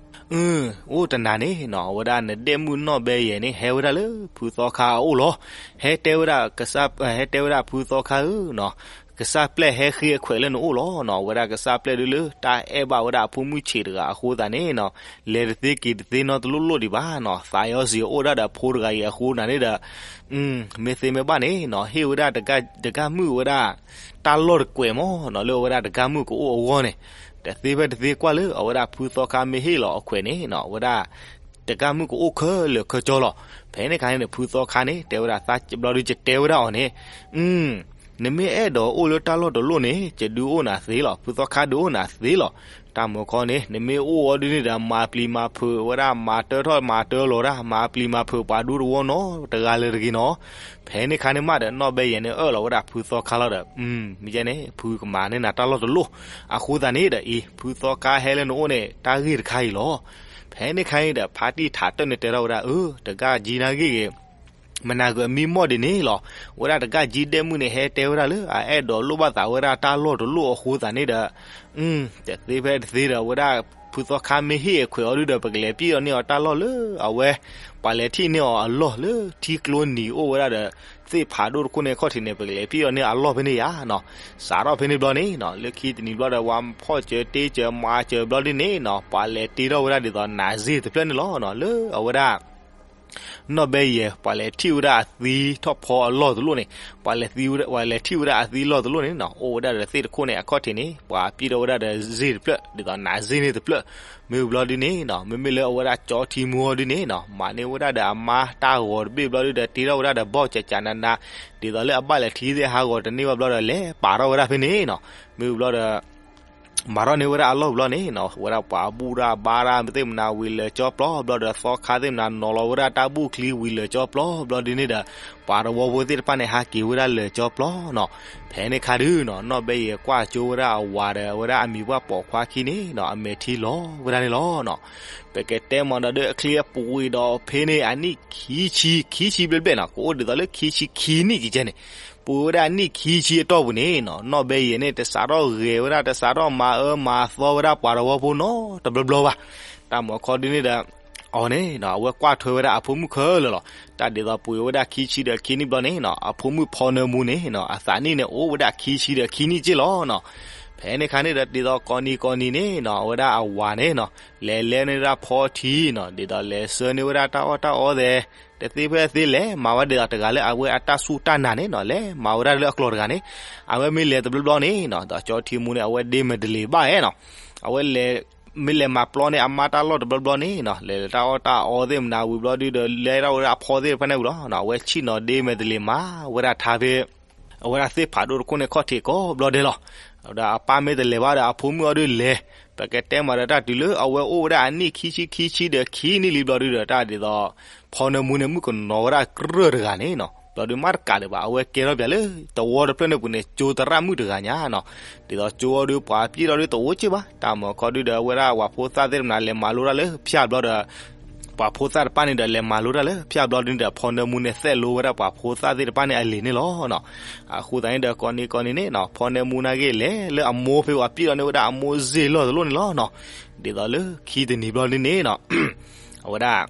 အၢ, အိၣ်တနၤန့ၣ်နီၤ အဝဲဒၣ်နဒဲၣ်မုၣ်နီၢ်ဘဲယဲၢ်န့ၣ် ဟဲဝဲဒၣ်လၢဖုသီခါအအိၣ်လီၤ. ဟဲတဲဝဲဒၣ်ကစၢ်, ဟဲတဲဝဲဒၣ်ဖုသီခါဧၢနီၤ, ကစၢ်ပျဲၢ်ဟဲဃ့အခွဲးလၢနအိၣ်လီၤနီၤ. အဝဲဒၣ်ကစၢ်ပျဲၢ်ဒုးလၢ တၢ်အဲၣ်ဘၣ်ဝဲဒၣ်အဖိမုၣ်ဆံးတဂၤအဃိသတးန့ၣ်နီၤ, လဲၤတသ့က့ၤတသ့နီတလိၣ်လိၣ်ဒံးဘၣ်နီၤ, သးယီၤစံးအိၣ်ဒၣ်ဒီးအဖိတဂၤအံၤအဃိနၤန့ၣ်ဒီး မ့ၢ်သ့မ့ၢ်ဘၣ်န့ၣ်နီၤ ဟ့ၣ်ဝဲဒၣ်တဂၤမုၣ်ဝဲဒၣ် တၢ်လီၢ်တကွဲးမၢ်နီၤ, လၢအဝဲဒၣ်တဂၤမုၣ်ကအိၣ်အဂီၢ်န့ၣ်, တသ့ဖဲတသ့ကွၢ်လၢ အဝဲဒၣ်ဖုသီခါမ့ၢ်ဟ့ၣ်လီၤအခွဲးန့ၣ်နီၤ အဝဲဒၣ် တဂၤမုၣ်ကအိၣ်ခဲလၢာ်ခဲဆ့လီၤ. ဖဲန့ၣ်ခါန့ၣ် ဖုသီခါန့ၣ် တဲဝဲဒၣ်သးဘျီဒုး ယတဲဝဲဒၣ်အီၤန့ၣ်, နမ့ၢ်အဲၣ်ဒိးအိၣ်လၢတၢ်လီၢ်တလီၢ်န့ၣ် ယဒုးအိၣ်နၤသ့လီၤ, ဖုသီခါဒုးအိၣ်နၤသ့လီၤ. တၢ်မုာ်ခီန့ၣ် နမ့ၢ်အိၣ်အီၤဒုးန့ၣ်ဒီး မၤပျံၤမၤဖုးဝဲဒၣ် မၤတၢထီၣ်မၤတၢလီၤဒၣ် မၤပျံၤမၤဖုးပှၤဒူတဝီနီတဂၤလၢတဂ့ၤနီၤ. ဖဲန့ၣ်ခါန့ၣ်မးဒီး နီၢ်ဘဲယဲၢ်န့ၣ်အၢၣ်လီၤဝဲဒၣ်ဖုသီခါလီၤဒီး မ့ၢ်ကဲန့ၣ် ဖုကမၤန့ၢ်နၤတၢ်လီၢ်တလီၢ်, အဃိသတးန့ၣ်ဒီးအံၤ ဖုသီခါဟဲလၢနအိၣ်န့ၣ် တၢ်ဂ့ၢ်တခါအံၤလီၤ. ဖဲန့ၣ်ခါန့ၣ်ဒီး ဖါတံၢ်ထးတၢၢ်န့ၣ်တဲထီၣ်ဝဲဒၣ် အၢ တဂၤကံနၤဂ့ၢ်ဂ့ၤ မနၤဂ့ၤအမံမီၢ်ဒ်န့ၣ်လီၤ. ဝဲဒၣ်တဂၤကံဒဲၣ်မုၣ်န့ၣ် ဟဲတဲဝဲဒၣ်လၢ အအဲၣ်ဒိးလိၣ်ဘၣ်သးဝဲဒၣ်တၢ်လီၢ်တလီၢ်အဃိသတးန့ၣ်ဒီး တသ့ဖဲတသ့ဒီး အဝဲဒၣ်ဖုသီခါမ့ၢ်ဟ့ၣ်အခွဲးအီၤဒုးဒီး ပကလဲၤပျံၢ်အီၤန့ၢ်အီၤတၢ်လီၢ်လၢအဝဲ ပှၤလဲၤထံၣ်န့ၢ်အီၤအလီၢ်လၢထံကျိနံၤအိၣ်ဝဲဒၣ်ဒီး သ့ၣ်ဖးဒိၣ်တခိၣ်န့ၣ်အခီၣ်ထံးန့ၣ် ပကလဲၤပျံၢ်အီၤန့ၢ်အလီၢ်ဖဲန့ၣ်ယါနီၤ. စးထီၣ်ဖဲန့ၣ်ဘျီန့ၣ်နီၤ လၢခံတနံၤဘျီဒီး ဝဲဖီၣ်စၢၤတ့စၢၤမၤစၢၤဘျီဒ်န့ၣ်နီၤ ပှၤလဲၤတ့ထီၣ်ဝဲဒၣ်ဒ်သိးနးစ့ၢ်တဖျၢၣ်န့ၣ်လီၤနီၤ လၢအဝဲဒၣ် နီၢ်ဘဲယဲၢ် ပှၤလဲၤထံၣ်ဝဲဒၣ်အသံထီၣ်ဖီအလီၢ်တလီၢ်န့ၣ်, ပှၤလဲၤထံၣ်ဝဲဒၣ်အသံလီၢ်တလီၢ်န့ၣ်နီၤ အိၣ်ဝဲဒၣ်ဒီးသ့ၣ်တခိၣ်န့ၣ် အခီၣ်ထံးန့ၣ် ပှၤပျံၢ်ထီၣ်ဝဲဒၣ်ဒီးစ့ၢ်တဖျၢၣ် ဒ်သိးနးစ့ၢ်န့ၣ်တဖျၢၣ်. မ့ၢ်ဘျီဒ်န့ၣ်နီၤ မ့မ့ၢ်လၢအဝဲဒၣ်ကၠီထံမူအီၤဒ်န့ၣ်နီၤ မၤန့ၢ်ဝဲဒၣ်ဒီးအမါတၢ်ဂီၤတဘ့ၣ်ဘျီဒ်ဒီး တ့ထီၣ်ဝဲဒၣ်ဒီးဘီၣ်ကၠးကၠးနးနး, ဒ်သိးလၢအဘၣ်လဲၤထံသ့ၣ်ဟးဂီၤတန့ၢ်ဘၣ်ဘျီဒီး လဲၤပာ်ထီၣ်ဝဲဒၣ်ဖဲန့ၣ်နီၤ. မ့ၢ်ဘျီဒီး မၤထီၣ်န့ၢ်ဝဲဒၣ်အလီၢ်ဘျီန့ၣ်နီၤ, ဝဲဒၣ်ပှၤဘူၣ်တၢ်ဘါတၢ်သ့ၣ်မနၤဝံၤလၢာ်ကၠီပျီဘျီဒီး သီခါသ့ၣ်မနၤနီၤလီၤဝဲဒၣ်တၢ်ဘူၣ်ချံဝံၤလၢာ်ကၠီပျီဘျီဒ်န့ၣ်ဒီး ပှၤတဝီဖိသ့ၣ်တဖၣ်န့ၣ် ဟးက့ၤဝဲဒၣ်လၢာ်ကၠီပျီနီၤ. ဖဲန့ၣ်ခါဒုနီၤ နီၢ်ဘဲယဲၢ်ကွၢ်ကၠိဝဲဒၣ်အဝၤဒီး အဝဲဒၣ်အမံၤပှၢ်ပိာ်ခွါခံန့ၣ်နီၤ အမဲာ်ထံလီၤဝဲဒၣ်န့ၣ်လီၤနီၤ. ပကတဲမ့ၢ်ဒီးဒ်အချံအပူၤအံၤဒီး ဖဲန့ၣ်အနံၣ်ခံဆံ ခံဆံဘျဲၣ်ဘျဲၣ်နီၤ, ကအိၣ်ဒ်သိးလၢခံဆံခံနံၣ်ကကဲန့ၣ် ပူၤဝဲဒၣ်အနံၣ်ခံဆံအတီၢ်ပူၤန့ၣ်နီၤ နီၢ်ဘဲယဲၢ်န့ၣ် တစးထီၣ်ဂဲၤဝဲဒၣ် တစးထီၣ်မၤအၢမၤသီဝဲဒၣ်ပှၤတဝီဖိနီတဘျီဘျီဘၣ်. တၢ်မၤခီဒ်န့ၣ်ဒီး အီၤန့ၣ်နီၤ အဝဲကွၢ်ထွဲဝဲဒၣ်အဖိမုၣ်ခဲလၢာ်လီၤ. တၢ်ဒ်သိးပူၤဝဲဒၣ်ခံဆံဒီးခံနံၣ်ဘျီန့ၣ်နီၤ အဖိမုၣ်ဖီနၢမူန့ၣ်နီၤ အသးနံၣ်န့ၣ်အိၣ်ဝဲဒၣ်ခံဆံဒီးခံနံၣ်က့ၢ်လီၤနီၤ. ဖဲန့ၣ်ခါန့ၣ်ဒီး ဒ်သိးကိးနံၤကိးနံၤန့ၣ်နီၤ အဝဲဒၣ်အဝၤန့ၣ်နီၤ လဲၤလဲၤန့ၢ်ဒၣ်ဖီထံနီၤ ဒ်သိးလဲၤဆှၢန့ၢ်ဝဲဒၣ်တၢ်အီၣ်တၢ်အီသဲး တသ့ဖဲသ့လဲၤမၤဝဲဒ်သိးတဂၤလၢအဝဲအတၢ်စူၢ်တၢ်နာ်န့ၣ်နီၤ လဲၤမၤဝဲဒၣ်လၢအကျိၤတဂၤန့ၣ် အဝဲမ့ၢ်လဲၤတဘျီဘျီန့ၣ်နီၤ ဒီးကၠီထံမူန့ၣ် အဝဲဒ့မဲာ်တလ့ၤဘၣ်အဲၣ်နီၤ အဝဲလဲၤ မ့ၢ်လဲၤမၤပျီန့ၢ်အမါတၢ်လီၢ်တဘျီဘျီန့ၣ်နီၤ လဲၤတၢ်အီၣ်တၢ်အီသ့ၣ်မနၤဝံၤဘျီဒုဒီး လဲၤထီၣ်ဝဲဒၣ်အဖီသ့ၣ်တဖၣ်န့ၣ်ဝံၤလီၤ. အဝဲဆံၣ်နီၤဒ့မဲာ်တလ့ၤမၤဝဲဒၣ်ထါဖဲ အဝဲဒၣ်သ့ၣ်ဖးဒိၣ်တခိၣ်န့ၣ်ခီၣ်ထံးကိးဘျီဒဲးလီၤ. ဒီးအပၢ်မ့ၢ်တလဲၤဘၣ်ဒီးအဖိမုၣ်အီၤဒုလဲၤ ပကတဲမ့ၢ်ဒီးတၢ်တုၤလၢအဝဲအိၣ်ဝဲဒၣ်အနံၣ်ခံဆံခံဆံဒီးခံနံၣ်လံဘျီဒုဒီး တၢ်ဒ်သိး ဖီနၢမူန့ၣ် မုၣ်ကနီၤဝဲဒၣ်ကြၢးတဂၤန့ၣ်နီၤ ဘျီဒုမ့ၢ်တကးဒံးဘၣ် အဝဲကဲထီၣ်ပၠးလၢ တဝီတဖျၢၣ်န့ၣ်ပူၤန့ၣ် ကၠိသရၣ်မုၣ်တဂၤညါနီၤ ဒ်သိးကၠိအီၤဒုပှၤပျံၢ်ထီၣ်ဒုတအိၣ်က့ၢ်ဘၣ် တၢ်မၤခီဒုဒီး အဝဲဒၣ်ပှၤဖိသၣ်သ့ၣ်တဖၣ်န့ၣ် လဲၤမၤလိတၢ်လၢဖၠၣ်ဘျီဒီး ပှၤဖိသၣ်တဖၣ်န့ၣ်ဒီး လဲၤမၤလိတၢ်လၢဖၠၣ်ဘျီဒုန့ၣ်ဒီး ဖီနၢမူန့ၣ် သဲးလိဝဲဒၣ်ပှၤဖိသၣ်သ့ၣ်တဖၣ်န့ၣ်အလံာ်န့ၣ်လီၤနီၤ. အဃိသတးန့ၣ်ဒီး ကိးနံၤကိးနံၤန့ၣ်နီၤ ဖီနၢမူန့ၣ်က့ၤလဲၤလၢအမိၢ်ဖဲပှၤပျံၢ်ထီၣ်န့ၢ်ဝဲဒၣ်အမိၢ်စ့ၢ်လီၢ်တလီၢ်န့ၣ်လီၤနီၤ. ဒ်သိးလၢခံတနံၤဘျီဒုန့ၣ်နီၤ အဝဲဒၣ်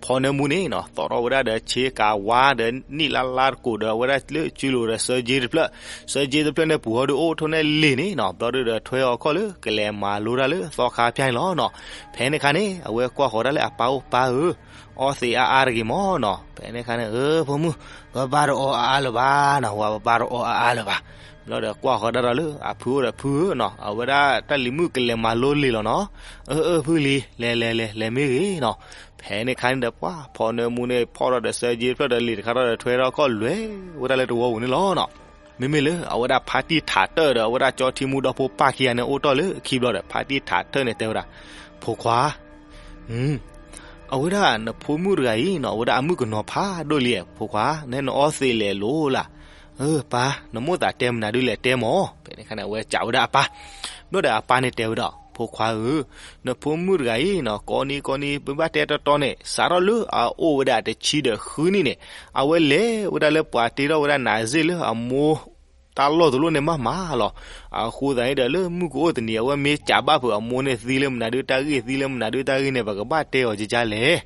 ဖီနၢမူန့ၣ်နီၤ သီၣ်ထီၣ်ဝဲဒၣ်ဒီးဆ့ကၤဝါဒီးနံၣ်လါလါတကိးဒီး အဝဲဒၣ်လၢကၠိလိၤဒီး ဆၢက့တဖျၢၣ် ဆၢက့တဖျၢၣ်န့ၣ်ပူၤဟီဒုအိၣ်ထိၣ်န့ၢ်လံာ်န့ၣ်နီၤ ဘျီဒုဒီးထွဲအီၤခီၣ်လၢကလဲၤမၤလိတၢ်လၢသီခါဖၠၣ်န့ၣ်လီၤနီၤ. ဖဲန့ၣ်ခါန့ၣ် အဝဲကွၢ်ဃီၤဒၣ်လၢအပၢ်အိၣ် ပၢ်ဧၢ အီသံးအါအါတဂ့ၤမၢ်နီၤ. ဖဲန့ၣ်ခါန့ၣ် အၢ ဖိမုၣ် ပဘၣ်တအီအါအါလၢၤဘၣ်နီၤ ဝဲပဘၣ်တအီအါအါလၢၤဘၣ်. ဘျီဒီးကွၢ်ဃီၤဒၣ်ဒီးလၢအဖုအိၣ်ဒီး ဖုဧၢနီၤ အဝဲဒၣ်တၢ်လံၤမုၣ်ကလဲၤမၤလိလံာ်လီၤနီၤ. အၢ အၢ ဖုလံၤ လဲၤလဲၤလဲၤလဲၤမ့ၢ်ဂ့ၤနီၤ. ဖဲန့ၣ်ခါန့ၣ်ဒီးပှၤဖီနၢမူန့ၣ် ဖီၣ်ထီၣ်ဒီးဆၢက့တဖျၢၣ်ဒီးလံာ်တခါထီၣ်ဒီးထွဲထီၣ်ခီၣ်လွဲဝဲဒၣ်လၢတဝီပူၤန့ၣ်လီၤနီၤ. မ့မ့ၢ်လၢအဝဲဒၣ်ဖါတံၢ်ထးတၢၣ်ဒီး အဝဲဒၣ်ကၠီထံမူဒီဖိပၢ်ခံဂၤန့ၣ်အိၣ်တ့ၢ်လၢခံဘျီဒီး ဖါတံၢ်ထးတၢၣ်န့ၣ်တဲဝဲဒၣ် ဖိခွါ အဝဲဒၣ်နဖိမုၣ်တဂၤအံၤနီၤ အဝဲဒၣ်အမုၣ်ကနီၤဖးဒိၣ်လံ ဖိခွါ နဲနအီသံးလဲၤလိၤလၢ်. အၢ ပၢ် နမိၣ်သးတဲမနုၤဒုလဲၤတဲမၢ်. ဖဲန့ၣ်ခါန့ၣ် အဝဲစံးဝဲဒၣ်အပၢ် ဘျီဒီးအပၢ်န့ၣ်တဲဝဲဒၣ် ဖိခွါဧၢ, နဖိမုၣ်တဂၤအံၤနီၤ ကိးနံၤကိးနံၤ မ့ၢ်ဘၣ်တဲတီတီန့ၣ် စးထီၣ်လၢအအိၣ်ဝဲဒၣ်တဆံဒီးဃုနံၣ်န့ၣ် အဝဲလဲၤဝဲဒၣ်လၢပှၤတ့ထီၣ်ဝဲဒၣ်နးစ့ၢ်လၢအမိၢ် တၢ်လီၢ်တလီၢ်န့ၣ်မးမးလီၤ. အဃိသတးန့ၣ်ဒီး လၢမုၢ်ကအိၣ်တနံၤ အဝဲမ့ၢ်စံးဘၣ်ဖုးအမိၢ်န့ၣ်သံလၢမနုၤဒုတၢ်ဂ့ၢ် သံလၢမနုၤဒုတၢ်ဂ့ၢ်န့ၣ် ပကဘၣ်တဲအီၤကကလဲၣ်.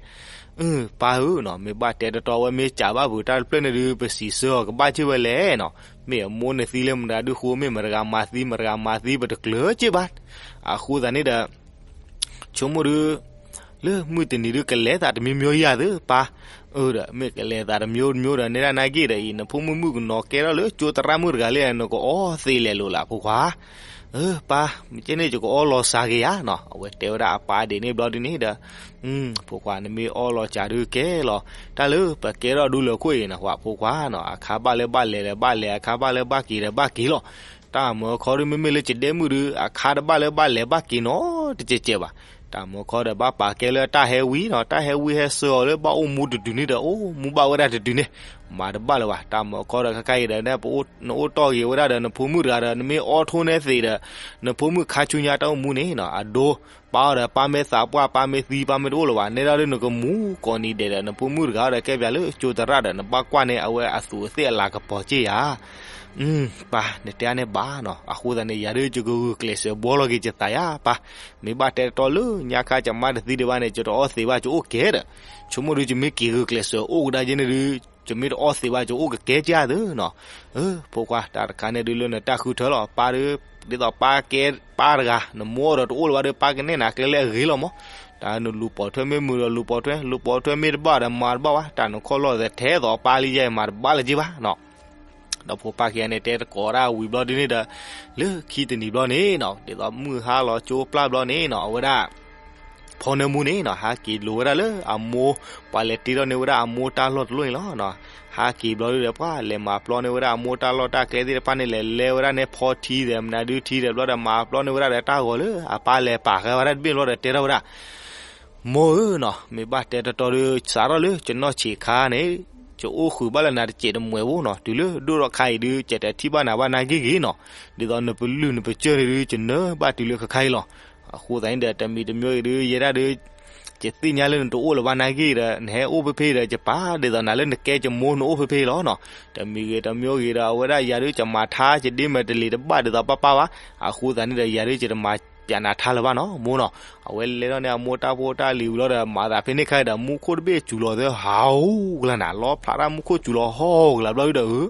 အၢ ပၢ်ဧၢနီၤ မ့ၢ်ဘၣ်တဲတီတီ အဝဲမ့ၢ်စံးဘၣ်ဖုးတၢ်တဖျၢၣ်န့ၣ်ဒု ပစံးဆၢအီၤကဘၣ်စ့ၢ်ဝဲလဲၣ်နီၤ. မ့ၢ်အမိၢ်န့ၣ်သံလၢမနုၤဒုဃိ မ့ၢ်မတဂၤမၤသံ မတဂၤမၤသံ ပတကျၢၤစ့ၢ်ဘၣ်. အဃိသတးန့ၣ်ဒီး ဆိကမိၣ်ဒု လၢမုၢ်တနံၤဒုကလဲၤသးတမံၤမံၤယၤသ့ပၢ်. အၢ ဒီးမ့ၢ်ကလဲၤသးတမံၤမံၤဒီး နဲဒၣ်နာ်က့ဒီးအံၤ နဖိမုၣ်မုၣ်ကနီၤကဲထီၣ်လၢကၠိသရၣ်မုၣ်တဂၤလံ နကအီသံးလဲၤလိၤလၢ် ဖိခွါ. အၢ ပၢ် မ့ၢ်ကဲန့ၣ် ယကအီလီၤစှၤက့ၤယၤနီၤ. အဝဲတဲဝဲဒၣ်အပၢ်ဒ်န့ၣ်ဘျီဒုန့ၣ်ဒီး ဖိခွါ နမ့ၢ်အီလီၤစှၤဒုကဲလီၤ. တၢ်လၢပကဲထီၣ်ဒုလၢခိၣ်အံၤနီၤ ပှၤဖိခွါနီၤ အခါဘၣ်လၢဘၣ်လဲၤဒီးဘၣ်လဲၤ အခါဘၣ်လၢဘၣ်က့ၤဒီးဘၣ်က့ၤလီၤ. တၢ်မၤခီဒု မ့မ့ၢ်လၢကဒဲမုၣ်ဒု အခါတဘၣ်လၢဘၣ်လဲၤဘၣ်က့ၤနီတစဲးစဲးဘၣ်. တၢ်မၤခီဒီးဘၣ်ပာ်ကဲလၢတၢ်ဟဲဝံနီၤ တၢ်ဟဲဝံဟဲဆှၢအီၤလၢဘၣ်အိၣ်မူတတုၤန့ၣ်ဒီး အိၣ်မူဘၣ်ဝဲဒၣ်တတုၤန့ၣ် မၤတဘၣ်လၢၤဘၣ်. တၢ်မၤခီဒီးခဲခါအံၤဒီး နအိၣ်တီၢ်ဂ့ၤဝဲဒၣ်ဒီး နဖိမုၣ်တဂၤဒီး နမ့ၢ်အီထိၣ်န့ၢ်သံးဒီး နဖိမုၣ်ခါဆူညါတၢ်အိၣ်မူန့ၣ်နီၤ အဒိ ပၢ်အီၤဒီး ပၢ်မ့ၢ်သးပှၢ် ပၢ်မ့ၢ်သံ ပၢ်မ့ၢ်တအိၣ်လၢၤဘၣ်. နဲဒၣ်ဒု နကမူကိးနံၤဒဲးဒီး နဖိမုၣ်တဂၤဒီး ကဲပၠးလၢကၠိသရၣ်ဒီး နဘၣ်ကွၢ်န့ၢ်အဝဲအသူးအသ့ၣ်အလၤကပီၤစ့ၢ်ယၤ ပၢ် နတဲန့ၣ်ဘၣ်နီၤ. အဃိသတးန့ၣ် ယၤဒု ယကဂုာ်ကျဲးစၢးဘှီလီၤက့ၤယသးယၤပၢ်. မ့ၢ်ဘၣ်တဲတီတီလၢညါခါ ယမါတသံဒံးဘၣ်န့ၣ် ယတအီသံးဘၣ် ယအိၣ်ကဲဒီး ဆိကမိၣ်ဒု ယမ့ၢ်က့ၤဂုာ်ကျဲးစၢးအိၣ်ကဒါက့ၤန့ၣ်ဒု ယမ့ၢ်တအီသံးဘၣ် ယအိၣ်ကကဲကၢ်သ့နီၤ. အၢ ဖိခွါ တၢ်တခါန့ၣ်ဒု လၢနတၢ်ဃုထၢလီၤ ပၢ်ဒု ဒ်သိးပၢ်ကဲ ပၢ်တဂၤ နမိၢ်ဒီးတအိၣ်လၢၤဘၣ်ဒီး ပၢ်ကနဲၣ်နၤကျဲလၢအဂ့ၤလီၤမး. တၢ်နလူၤပိာ်ထွဲမ့ၢ်မုာ်ဒီးလူၤပိာ်ထွဲ လူၤပိာ်ထွဲမ့ၢ်တဘၣ်ဒီးမၤတဘၣ်ဘၣ်. တၢ်နခီၣ်လီၢ်သထဲသိးပၢ်လံယဲ မၤတဘၣ်လၢၤက့ၤဘၣ်နီၤ. ဒီးဖိပၢ်ခံဂၤန့ၣ် တဲတကိးဒၣ်ဝံၤဘျီဒုန့ၣ်ဒီး လၢခံတနံၤဘျီန့ၣ်နီၤ ဒ်သိးမုၢ်ဟါလီၤကၠိပျၢ်ဘျီန့ၣ်နီၤ အဝဲဒၣ် ဖီနၢမူန့ၣ်နီၤ ဟးက့ၤလိၤဝဲဒၣ်လၢအမိၢ်, ပှၤလဲၤတ့ထီၣ်န့ၢ်ဝဲဒၣ်အမိၢ်တၢ်လီၢ်တလီၢ်န့ၣ်လီၤ. ဟးက့ၤဘျီဒုဒီး ပှၤလဲၤမၤပျီန့ၢ်ဝဲဒၣ်အမိၢ်တၢ်လီၢ်တၢ်ကျဲသ့ၣ်တဖၣ်န့ၣ် လဲၤလဲဝဲဒၣ်န့ၣ် ဖီထံဒီး မနုၤဒုထံဒီး ဘျီဒီး မၤပျီန့ၢ်ဝဲဒၣ်ဒီးတၢ်ဂီၤလၢအပၢ်လဲၤပာ်ဃာ်ဝဲဒၣ်တဘ့ၣ်ဘျီဒီး တဲထီၣ်ဝဲဒၣ်, မိၢ်ဧၢနီၤ, မ့ၢ်ဘၣ်တဲတတီဒီး စးထီၣ်လၢကနီၢ်ဆံးခါန့ၣ် ကအိၣ်ဃုာ်ဘၣ်လၢနၤတစဲးတမှဲးဖိနီၤ, တုၤလၢဒိၣ်ထီၣ်ခါအံၤဒု ကတဲထံၣ်ဘၣ်နၤဘၣ်နာ်က့ၢ်ဂ့ၤနီၤ, ဒ်သိးနပလုၢ်နပစၢၢ်န့ၣ်ဒု ကနၢဘၣ်တုၤလၢခဲခါအံၤလီၤ. အဃိသတးန့ၣ်ဒီး တမံၤတမံၤအံၤဒု ယဲဒၣ်ဒု ယသ့ၣ်ညါလၢနတအိၣ်လၢၤဘၣ်နာ်က့ၢ်ဒီး နဟဲအိၣ်ဖဲဖဲဒီး ယပာ်ဒ်သိးနၤလၢနကဲယမိၢ်နအိၣ်ဖဲဖဲလီၤနီၤ. တမံၤဂ့ၤတမံၤဂ့ၤဒီး အဝဲဒၣ်ယၤဒု ယမၤထါ ယဒ့မၢတလ့ၤတဘၣ်ဒ်သိးပၢ်ပၢ်ဘၣ်. အဃိသတးန့ၣ်ဒီး ယၤဒု ယတမၤပျးနၤထါလၢၤဘၣ်နီၤ မိၢ်နီၤ. အဝဲလဲၤထီၣ်န့ၢ်အမိၢ်တၢ်ဖိတၢ်လံၤဝံၤလီၤဒီး မၤသးဖဲန့ၣ်ခါအံၤဒီး မူခိၣ်တဘ့ၣ်စူၤလီၤသၢဟးဧိၤကလါနၤ, လီဖျးတၢ်မူခိၣ်စူၤလီၤဟီၣ်ကလါဘျီဒုဒီး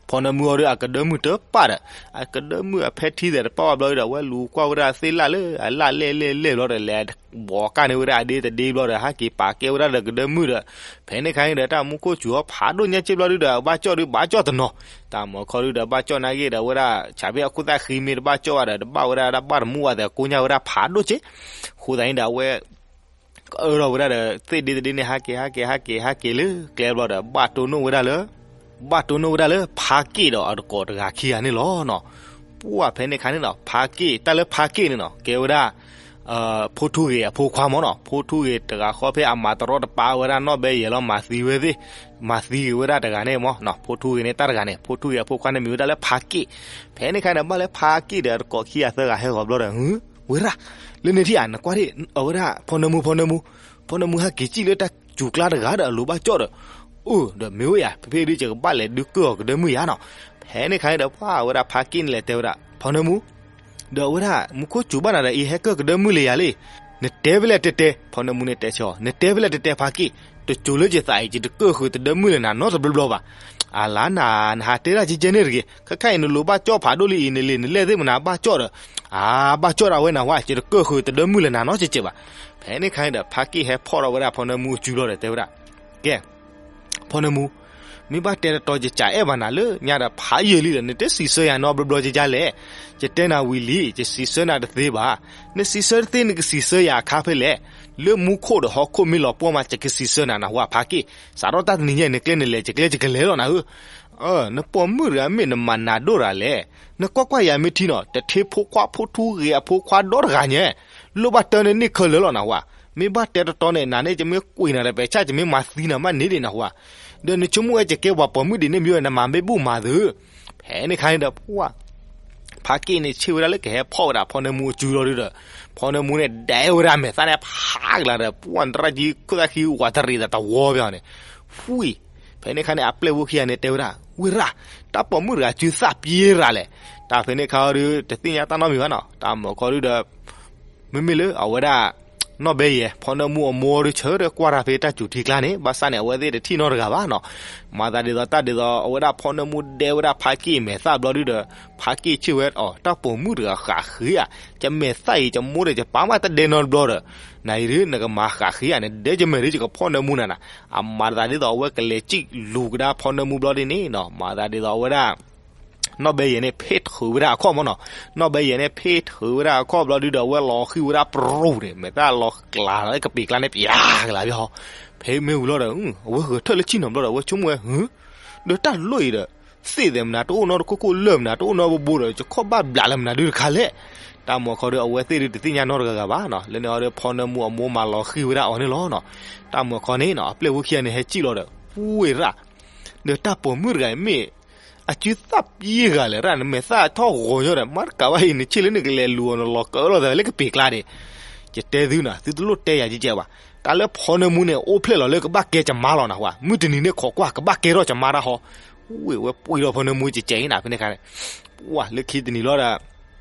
ဖီနၢမူအီၤဒု အကဒၢမုၢ်တပာ်ဒီး အကဒၢမုၢ်အဖဲထံသဲးတပာ်ဝဲဘျီဒုဒီး အဝဲလူၤကွၢ်ဝဲဒၣ်သ့ၣ်လၣ်လၢအလၣ်လဲၣ်လဲၣ်လဲၣ်ဘျီဒီး လဲၤဘီးကၢ်န့ၢ်ဝဲဒၣ်အဒ့တဒ့ဘျီဒီး ဟဲက့ၤပာ်ကဲဝဲဒၣ်ဒီးကဒၢမုၢ်ဒီး ဖဲန့ၣ်ခါအံၤဒီး တၢ်မူခိၣ်စူၤအီၤဖးဒိၣ်ညါစ့ၢ်ဘျီဒုဒီး ဘၣ်ကၠီၣ်ဒုဘၣ်ကၠီၣ်တနီၤ, တၢ်မၤခီဒုဒီး ဘၣ်ကၠီၣ်နာ်က့ၢ်ဒီး အဝဲဒၣ် ဆၣ်ဘ့ၣ်အခိၣ်သၣ်ဃံမ့ၢ်တဘၣ်ကၠီၣ်ဘၣ်ဒီး တဘၣ်ဝဲဒၣ်တၢ်ဘၣ်တမူဘၣ်သဲးကိညၣ်ဝဲဒၣ်ဖးဒိၣ်စ့ၢ်, အဃိသတးန့ၣ်ဒီး အဝဲ ကအၢထီၣ်ဝဲဒၣ်ဒီး သ့ၣ်ဒ့တဒ့န့ၣ် ဟးက့ၤ ဟးက့ၤ ဟးက့ၤ ဟးက့ၤလၢကျဲဘျီဒီး ဘၣ်တိၢ်နီၣ်ဝဲဒၣ်လၢ ဘၣ်တိၢ်နီၣ်ဝဲဒၣ်လၢဖါက့ၣ်ဒီးအတကိးတဂၤခံဂၤန့ၣ်လီၤနီၤ. ပှၢ်ဖဲန့ၣ်ခါန့ၣ်နီၤ ဖါက့ၣ် တၢ်လၢဖါက့ၣ်န့ၣ်နီၤ ကဲဝဲဒၣ် ဖိထူဂ့ၤအဖိခွါမ့ၢ်နီၤ, ဖိထူဂ့ၤတဂၤဃီဖဲအမၤတရီတပါဝဲဒၣ်နီၢ်ဘဲယဲၢ်လီၤ မၤသံဝဲသ့ၣ်, မၤသံဂ့ၤဝဲဒၣ်တဂၤန့ၣ်မ့ၢ်နီၤ, ဖိထူဂ့ၤန့ၣ်တၢ်တဂၤန့ၣ် ဖိထူဂ့ၤအဖိခွါန့ၣ်မ့ၢ်ဝဲဒၣ်လၢဖါက့ၣ်. ဖဲန့ၣ်ခါန့ၣ် ဘၣ်လၢဖါက့ၣ်ဒီးအတကိးခံဂၤသၢဂၤဟဲဂီၤဘျီဒီး ဝ့ရၣ်, လၢန့ၣ်ထံၣ်ဧါ နကွၢ်ဒၣ် အဝဲဒၣ်ဖီနၢမူ ဖီနၢမူ, ဖီနၢမူဟဲက့ၤစံၣ်လၢတၢ်စူၤကျါတဂၤဒီးအလိၤဘၣ်ကၠီၣ်ဒီး, အိၣ်ဒီးမ့ၢ်ဝဲယၤ ဖဲဖဲဒုးယကဘၣ်လဲၤဒုးကၢၢ်အီၤကဒၢမုၢ်ယၤနီၤ. ဖဲန့ၣ်ခါန့ၣ်ဒီး ပှၢ်အဝဲဒၣ်ဖါက့ၣ်န့ၣ်လဲၤတဲဝဲဒၣ် ဖီနၢမူ ဒီးအဝဲဒၣ် မူခိၣ်စူၤဘၣ်နၤဒီးအံၤဟဲကၢၢ်ကဒၢမုၢ်လၢယၤလံ, နတဲဖဲလဲၣ်တဲတဲ ဖီနၢမူန့ၣ်တဲဆၢအီၤ နတဲဖဲလဲၣ်တဲတဲဖါက့ၣ်, တစိၤလၢယသးအံၤ ယတကၢၢ်ဃုာ်တဒၢမုၢ်လၢနၤနီတဘျီဘျီဘၣ်. အလါနၤ နဟးတဲဒၣ်ကဲကဲန့ၣ်တဂ့ၤ, ခဲခါအံၤ နလိၤဘၣ်ကၠီၣ်ဖးဒိၣ်လံအံၤ နလံာ်နလဲၢ်သ့ၣ်မနၤဘၣ်ကၠီၣ်ဒီး, အါ ဘၣ်ကၠီၣ်ဒၣ်ဝဲနၤဝဲ ယတကၢၢ်ဃုာ်တဒၢမုၢ်လၢနၤနီတစဲးဘၣ်. ဖဲန့ၣ်ခါန့ၣ်ဒီး ဖါက့ၣ်ဟဲဖီၣ်ထီၣ်ဝဲဒၣ်ဖီနၢမူအစုဘျီဒီးတဲဝဲဒၣ်, ကဲ ဖီနၢမူ, မ့ၢ်ဘၣ်တဲတတီယကးအဲၣ်ဘၣ်နၤလၢညါဒီးဖးယံာ်လံဒီး နတစံးဆၢယၤနီတဘျီဘျီကကလဲၣ်. ယတဲနၤဝံၤလံ ယစံးဆၢနၤတသ့ဘၣ်. နစံးဆၢတသ့ နကစံးဆၢယၤအခါဖဲလဲၣ်. လၢမူခိၣ်ဒီးဟီၣ်ခိၣ်မ့ၢ်လီၤပှီၢ်မး ယကစံးဆၢနၤနဟူဧါ ဖါက့ၣ်. စးထီၣ်တၢ်တနံၤညါ နကျဲနလဲၤ ယကျဲယကလဲၤလီၤနၤဧၢ. နပိာ်မုၣ်တဂၤမ့ၢ်နမၤနၤဒိၣ်တဂၤလဲၣ်. နကွၢ်ကွၢ်ယၤမ့ၢ်ထံနီၤ တထ့ဖိခွါဖိထူဂ့ၤအဖိခွါဒီတဂၤညါ လိၣ်ဘၣ်တၢ်န့ၣ်န့ၢ်ခဲလၢာ်လီၤနဟူဧါ. မ့ၢ်ဘၣ်တဲတတီန့ၣ် နၤန့ၣ် ယမ့ၢ်ကွံာ်နၤဒီး ပယ်ချ ယမ့ၢ်မၤသံနၤမးန့ၣ်ဒံးနဟူဧါ. ဒီးနဆိကမိၣ်ဝဲ ယကဲပှၤပိာ်မုၣ်ဒ်န့ၣ်မ့ၢ်ဝဲ နမၤမ့ၢ်ဘူၣ်မၤသု ဖဲန့ၣ်ခါန့ၣ်ဒီး ပှၢ် ဖါက့ၣ်န့ၣ် ဆ့ၣ်ဝဲဒၣ်လၢကဟဲဖီၣ်ဝဲဒၣ်ဖီနၢမူအစုလီၤဒုဒီး ဖီနၢမူန့ၣ်ဒဲဝဲဒၣ်မဲာ်သၣ်န့ၣ်ဖးကလၤဒီး ပှၢ် နတရၣ်ကံခိၣ်သၣ်ခံဝးတရံးဒီးတဝီဘၣ်န့ၣ် ဝံၤ ဖဲန့ၣ်ခါန့ၣ် အပျဲၢ်ဖိခံဂၤန့ၣ်တဲဝဲဒၣ် ဝ့ၢ်ရၣ် တၢ်ပိာ်မုၣ်တဂၤစုသၣ်ပျ့ရၤလဲၣ်. တၢ်ဖဲန့ၣ်ခါအီၤဒု တသ့ၣ်ညါတၢ်နီတမံၤဘၣ်နီၤ တၢ်မၤခီဒုဒီး မ့မ့ၢ်လၢအဝဲဒၣ် နီၢ်ဘဲယဲၢ် ဖီနၢမူအမိၢ်ဒုဆၢထၢၣ်ကွၢ်တၢ်ဖဲတၢ်စူၤထံကျါန့ၣ် ဘၣ်ဆၣ်န့ၣ် အဝဲသ့ၣ်တထံၣ်နီတဂၤဘၣ်နီၤ. မၤသးဒ်သိးတၢ်ဒ်သိး အဝဲဒၣ်ဖီနၢမူဒဲဝဲဒၣ်ဖါက့ၣ်မဲာ်သၣ်ဘျီဒုဒီး ဖါက့ၣ်ဆ့ၣ်ဝဲအီၤ တၢ်ပိာ်မုၣ်တဂၤဃးဃ့ဧါ. ယမဲာ်သၣ်အံၤ ယမိၢ်ဒီးယပၢ်မးတဒဲနီတဘျီဒီး နအံၤဒု နကမၤဃးဃ့ဧါန့ၣ် ဒဲယမဲာ်ဒု ယကဖီနၢမူနၤနၤ. အမၤသးဒ်သိးအဝဲကလဲၤစံၣ်လူၤကဒါဖီနၢမူဘျီဒ်န့ၣ်နီၤ မၤသးဒ်သိးအဝဲဒၣ် နီၢ်ဘဲယဲၢ်န့ၣ် ဖ့ၣ်ထုးဝဲဒၣ်အခီၣ်မးနီၤ. နီၢ်ဘဲယဲၢ်န့ၣ် ဖ့ၣ်ထုးဝဲဒၣ်အခီၣ်ဘျီဒုဒီး အဝဲလီၤဃံၤဝဲဒၣ်ပြူၤန့ၣ် မဲာ်သၣ်လီၤကျးလီၤကပံာ်ကျါန့ၣ် ပျါကလၤဘၣ်ဟီ. ဖဲမ့ၢ်ဝံၤလီၤဒီး အဝဲဂဲၤထၢၣ်လၢဆံၣ်နီၤဘျီဒီး အဝဲဆိကမိၣ်ဝဲ ဒီးတၢ်လိၣ်အံၤဒီး သ့ၣ်သဲးမနုၤ တအိၣ်နီတခိၣ်ခိၣ်လၢာ်မနုၤ တအိၣ်နီဘိဘိဒီး ယခီၣ်ဘၣ်ဘျးလၢမနုၤဒုတခါလဲၣ်. တၢ်မၤခီဒီး အဝဲသ့ၣ်ဒုတသ့ၣ်ညါနီတဂၤဂၤဘၣ်နီၤ. လၢန့ၣ်အီၤဒီး ဖီနၢမူအမိၢ်မၤလီၤဃံၤဝဲဒၣ်အီၤန့ၣ်လီၤနီၤ. တၢ်မၤခီန့ၣ်နီၤ အပျဲၢ်ဖိခံဂၤန့ၣ် ဟဲစံၣ်လီၤဒီး ဝ့ၢ်ရၣ် ဒီးတၢ်ပိာ်မုၣ်တဂၤအံၤမ့ၢ် အစုသၣ်ပျ့ဂၤလဲၣ်ရၣ်န့ၣ် မဲာ်သၣ်ထီၣ်ဂီၤညီဒီး မၤတကးဘၣ်အံၤ နဆ့ၣ်လၢနကလဲၤလူၤအီၤ နလီၤကၢလီၤသးလၢကပံာ်ကျါဒံး. ယတဲသုနီၤ သုတလိၣ်တဲယၤကဲကဲဘၣ်. တၢ်လၢဖီနၢမူန့ၣ် အိၣ်ဖျဲၣ်လီၤလၢကဘၣ်ကဲယမါလီၤနဟူဧါ. မုၢ်တနံၤန့ၣ် ခိးကွၢ် ကဘၣ်ကဲထီၣ်ယမါတၢ်ဟီ. ဝ့ၢ်ဝဲပှံၢ်ထီၣ်ဖီနၢမူကဲကဲအံၤနၤ ဖဲန့ၣ်ခါန့ၣ် ပှၢ်လၢခံတနံၤလီၤဒီး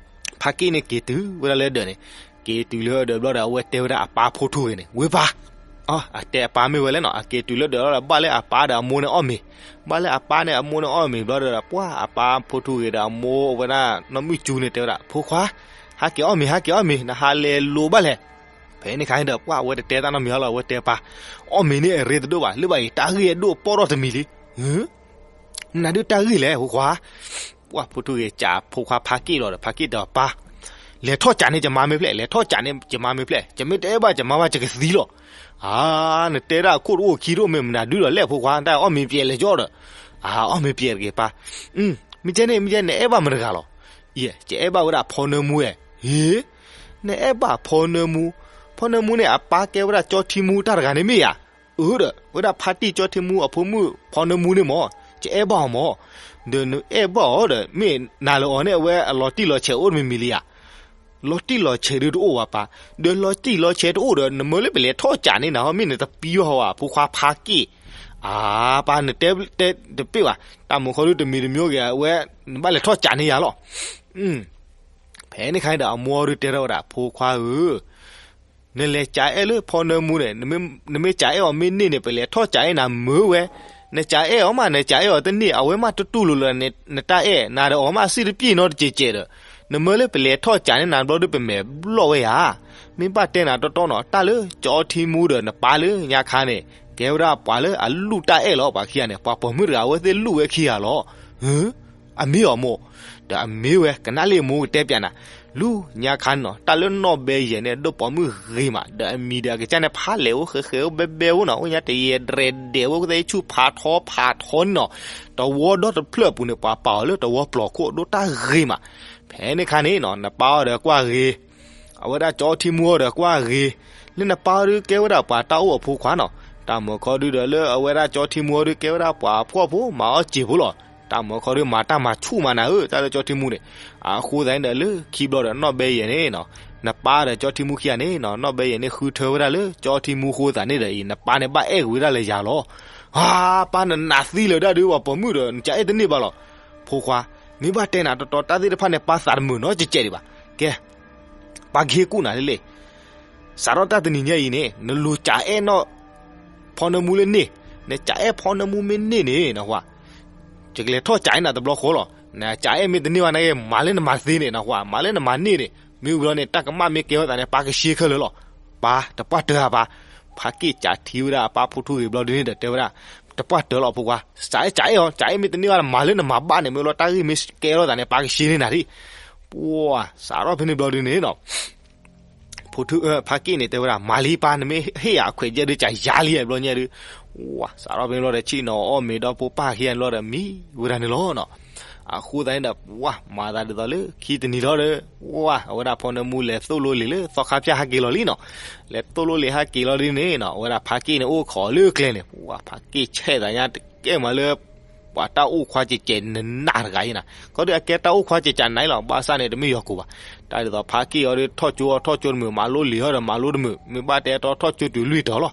ဖါက့ၣ်န့ၣ်က့ၤတုၤဝဲဒၣ်လၢဒၢးန့ၣ်, က့ၤတုၤလၢဒၢးဘျီဒီး အဝဲတဲဝဲဒၣ်အပၢ်ဖိထူဂ့ၤန့ၣ် ဝ့ၢ်ပၢ်, အတဲအပၢ်မ့ၢ်ဝဲလဲၣ်နီၤ, အက့ၤတုၤလၢဒၢးလီၤဒီး ဘၣ်လၢအပၢ်ဒီးအမိၢ်န့ၣ်အီၣ်မ့ၤ, ဘၣ်လၢအပၢ်န့ၣ်အမိၢ်န့ၣ်အီၣ်မ့ၤဘျီဒီး ပှၢ်အပၢ်ဖိထူဂ့ၤဒီးအမိၢ်ဝဲဒၣ် နီၢ်မုၢ်စူၤန့ၣ်တဲဝဲဒၣ် ဖိခွါ, ဟးက့ၤအီၣ်မ့ၤ ဟးက့ၤအီၣ်မ့ၤ နဟးလဲၤလိၤဘၣ်လဲၣ်. ဖဲန့ၣ်ခါန့ၣ်ဒီး ပှၢ်အဝဲတတဲတၢ်နီတမံၤလီၤ အဝဲတဲပၢ်, အီၣ်မ့ၤန့ၣ်အရ့တဒိၣ်ဘၣ်, လၢဘၣ်အံၤ တၢ်ဂ့ၢ်အဒိၣ်ပီၣ်ထီၣ်တမံၤလံ. မနုၤဒုတၢ်ဂ့ၢ်လဲၣ် ဖိခွါ. ပှၢ်ဖိထူဂ့ၤစံးဖိခွါဖါက့ၣ်လီၤဒီး ဖါက့ၣ်တဲပၢ်, လဲၤထီၣ်ကးန့ၣ်ယမါမ့ၢ်ဖျဲၣ်, လဲၤထီၣ်ကးန့ၣ်ယမါမ့ၢ်ဖျဲၣ်, ယမ့ၢ်တအဲၣ်ဘၣ်ယမါဘၣ်ယကသံလီၤ. အါ, နတဲဒၣ်အခိၣ်တအိၣ်ခံတအိၣ်မ့ၢ်မနုၤဒုဒီး လၢအဖိခွါ တၢ်အီၣ်မ့ၤပျဲလဲၤကီဒီး, အါအီၣ်မ့ၤပျဲတက့ၢ်ပၢ်. မ့ၢ်ကဲန့ၣ် မ့ၢ်ကဲ နအဲၣ်ဘၣ်မတၤတဂၤလီၤ. ယအဲၣ်ဘၣ်ဝဲဒၣ်ဖီနၢမူဧါ. ဟ့, နအဲၣ်ဘၣ်ဖီနၢမူ, ဖီနၢမူန့ၣ် အပၢ်ကဲဝဲဒၣ်ကၠီထံမူတၢ်တဂၤန့ၣ်မ့ၢ်ဧါ. အၢဒီး ဝဲဒၣ်ဖါတံၢ်ကၠီထံမူအဖိမုၣ်ဖီနၢမူန့ၣ်မၢ်, ယအဲၣ်ဘၣ်အီၤမၢ်. ဒီးနအဲၣ်ဘၣ်အီၤဒီး မ့ၢ်နၤလၢအီၤန့ၣ် အဝဲအလီၤတံၢ်လီၤဆဲးအိၣ်တမံၤမံၤလံဧါ. လီၤတံၢ်လီၤဆဲးဒုတအိၣ်ဘၣ်ပၢ်, ဒီးလီၤတံၢ်လီၤဆဲးတအိၣ်ဒီး နမၢလၢပလဲၤထီၣ်ကးန့ၣ်နၤ မ့ၢ်နတပံဝဲဟီဧါ ဖိခွါဖါက့ၣ်. အါ, ပၢ်နတဲတဲတပ့ၢ်ဘၣ်, တၢ်မုာ်ခီဒုတမံၤတမံၤဂ့ၤ အဝဲ နဘၣ်လဲၤထီၣ်ကးန့ၢ်ယၤလီၤ. ဖဲန့ၣ်ခါန့ၣ်ဒီး အမိၢ်အီၤဒုတဲထီၣ်ဝဲဒၣ် ဖိခွါဧၢ, နလဲၤကးအဲၣ်လၢဖီနၢမူန့ၣ် နမ့ၢ်ကးအဲၣ်အီၤမ့ၢ်န့ၢ်န့ၣ် ပလဲၤထီၣ်ကးအဲၣ်နၤမုာ်ဝဲ. နကးအဲၣ်အီၤမး နကးအဲၣ်အီၤတန့ၢ် အဝဲမးတတူၢ်လိာ်လၢနတၢ်အဲၣ် နၤဒီးအီၤမးစံၣ်တပျ့ၤနီတစဲးစဲးဒီး, နမၢလၢပလဲၤထီၣ်ကးန့ၢ်နၤဘျီဒု ပမဲာ်ဘျီၣ်ဝဲယၤ. မ့ၢ်ဘၣ်တဲနၤတီတီနီၤ တၢ်လၢကၠီထံမူဒီးနပၢ်လၢညါခါန့ၣ် ကဲဝဲဒၣ်ပှၤလၢအလူၣ်တၢ်အဲၣ်လီၤ. ပှၤခံဂၤန့ၣ် ပှၤပိာ်မုၣ်တဂၤ အဝဲသ့ၣ်လူၣ်ဝဲခံဂၤလီၤ. အမ့ၢ်အီၤမိၢ်, ဒီးအမ့ၢ်ဝဲ ကနၣ်လံမိၢ်ကတဲပျးနၤ, လူၢ်ညါခါန့ၣ်နီၤ တၢ်လၢနီၢ်ဘဲယဲၢ်န့ၣ် ဒိၣ်ပိာ်မုၣ်ဂ့ၤမး ဒီးအမံၤဒီးအကစၢ်န့ၣ် ဖးလဲၣ်အိၣ်ဃဲးဃဲးအိၣ်ဘဲဘဲအိၣ်နီၤ အိၣ်ညါတယဲၢ်ဒြဲးဒဲးဝဲ ကသဲဆူၣ်ဖးထီဖးထီန့ၣ်နီၤ, တဝီဒီတဖျၢၣ်အပူၤန့ၣ် ပှၤပာ်အီၤလၢတဝီပျီၤခိၣ် ဒိၣ်တၢ်ဂ့ၤမး. ဖဲန့ၣ်ခါန့ၣ်နီၤ နပၢ်အီၤဒီးကွၢ်ဂ့ၤ အဝဲဒၣ်ကၠီထံမူအီၤဒီးကွၢ်ဂ့ၤ, လၢနပၢ်အီၤဒုကဲဝဲဒၣ်ပှၤတၢ်အိၣ်အဖိခွါနီၤ, တၢ်မုာ်ခီဒုဒီးလၢအဝဲဒၣ်ကၠီထံမူအီၤဒုကဲဝဲဒၣ်ပှၤဖှီၣ်ဖိ မၤအီၣ်စ့ၢ်ဖိလီၤ. တၢ်မုာ်ခီဒုမၤတၢ်မၤဆူၣ်မးနၤဧၢ တၢ်လၢကၠီထံမူန့ၣ်. အဃိသတးန့ၣ်ဒီး လၢခံဘျီဒီးနီၢ်ဘဲယဲၢ်န့ၣ်နီၤ, နပၢ်ဒီးကၠီထံမူခံဂၤန့ၣ်နီၤ နီၢ်ဘဲယဲၢ်န့ၣ် ဃုထၢဝဲဒၣ်လၢကၠီထံမူအဃိသတးန့ၣ်ဒီး နပၢ်န့ၣ်ဘၣ်အဲၣ်ကွံာ်ဝဲဒၣ်လၢယၤလီၤ. အါ, ပၢ်နနးသံလၢၤဒၣ်ဒု ပှၤပိာ်မုၣ်ဒီး နကအဲၣ်တန့ၢ်ဘၣ်လီၤ. ဖိခွါ, မ့ၢ်ဘၣ်တဲနၤတီတီ တၢ်သ့ၣ်တဖၣ်န့ၣ် ပၢ်သးတမုာ်နီတစဲးဒံးဘၣ်. ကဲ ပၢ်ကဟ့ၣ်ကူၣ်နၤလၢလဲၣ်. စးထီၣ်တၢ်တနံၤညါအံၤန့ၣ် နလူၤကးအဲၣ်နီၢ်ဖီနၢမူလၢန့ၢ်, နကးအဲၣ်ဖီနၢမူမ့ၢ်န့ၢ်န့ၣ် နဝၤ, ယကလဲၤထီၣ်ကးအဲၣ်နၤတဘျီဃီလီၤ. နကးအဲၣ်မ့ၢ်တန့ၢ်ဘၣ်န့ၣ် မၤလၢနမၤသ့န့ၣ် နဝၤ, မၤလၢနမၤန့ၢ်န့ၣ်. မ့ၢ်ဝံၤလီၤန့ၣ် တၢ်ကမၣ်မ့ၢ်ကဲဝဲသးန့ၣ် ပၢ်ကရှဲခဲလၢာ်လီၤ. ပၢ်တပှၢ်တၢၢ်ဧါပၢ်. ဖါက့ၣ်ကးထံဝဲဒၣ်အပၢ်ဖိထူဂ့ၤဘျီဒုန့ၣ်ဒီးတဲဝဲဒၣ်, တပှၢ်တၢၢ်လီၤဖိခွါ, ကးအဲၣ် ကးအဲၣ်အီၤ, ကးအဲၣ်မ့ၢ်တန့ၢ်ဘၣ် မၤလၢနမၤဘၣ်န့ၣ် မ့ၢ်လီၤတၢ်ဂ့ၢ်မ့ၢ်ကဲထီၣ်သးန့ၣ် ပၢ်ကရှဲန့ၢ်နၤဒံး. ပှၤ စးထီၣ်ဖဲန့ၣ်ဘျီဒုန့ၣ်နီၤ ဖါက့ၣ်န့ၣ်တဲဝဲဒၣ် မၤလံပၢ် နမ့ၢ်ဟ့ၣ်ယၤအခွဲးယဲၢ်ဒု ကယၤလံဘျီညါဒု. ဝၤ စးထီၣ်ဖဲန့ၣ်ဘျီဒီး ဆ့ၣ်နီၤအီၣ်မ့ၤဒီးဖိပၢ်ခံဂၤန့ၣ်ဘျီဒီး မံဝဲဒၣ်န့ၣ်လီၤနီၤ. အဃိသတးန့ၣ်ဒီး ဝၤ မၤသးဒ်သိးလၢခံတနံၤလီၤဒီး ဝၤ အဝဲဒၣ်ဖီနၢမူလဲၤသိၣ်လိလံာ်လၢသီခါဖၠၣ်ဟဲက့ၤလီၤလံနီၤ. လဲၤသိၣ်လိလံာ်ဟဲက့ၤလီၤဒုန့ၣ်နီၤ အဝဲဒၣ်ဖါက့ၣ်န့ၣ်အိၣ်ခိးလၢကျဲန့ၣ် ဝၤ ဖါက့ၣ်ဆဲးသးညါတကဲမးလၢ ပှၤတၢ်အိၣ်ခွါကဲးကဲးနးနးတဂၤအံၤနၤ, ခီဒုအကဲတၢ်အိၣ်ခွါကဲးကဲးနးအံၤလီၤ ဘၣ်ဆၣ်န့ၣ် တမ့ၢ်ယီၤကိာ်ဘၣ်. တၢ်ဒ်သိးဖါက့ၣ်အီၤဒု ထီၣ်ကၠိအီၤထီၣ်ကၠိတမုာ် မၤလိလံာ်အီၤဒီးမၤလိတမုာ် မ့ၢ်ဘၣ်တဲတီထီၣ်ကၠိတုၤလွံၢ်တီၤလီၤ.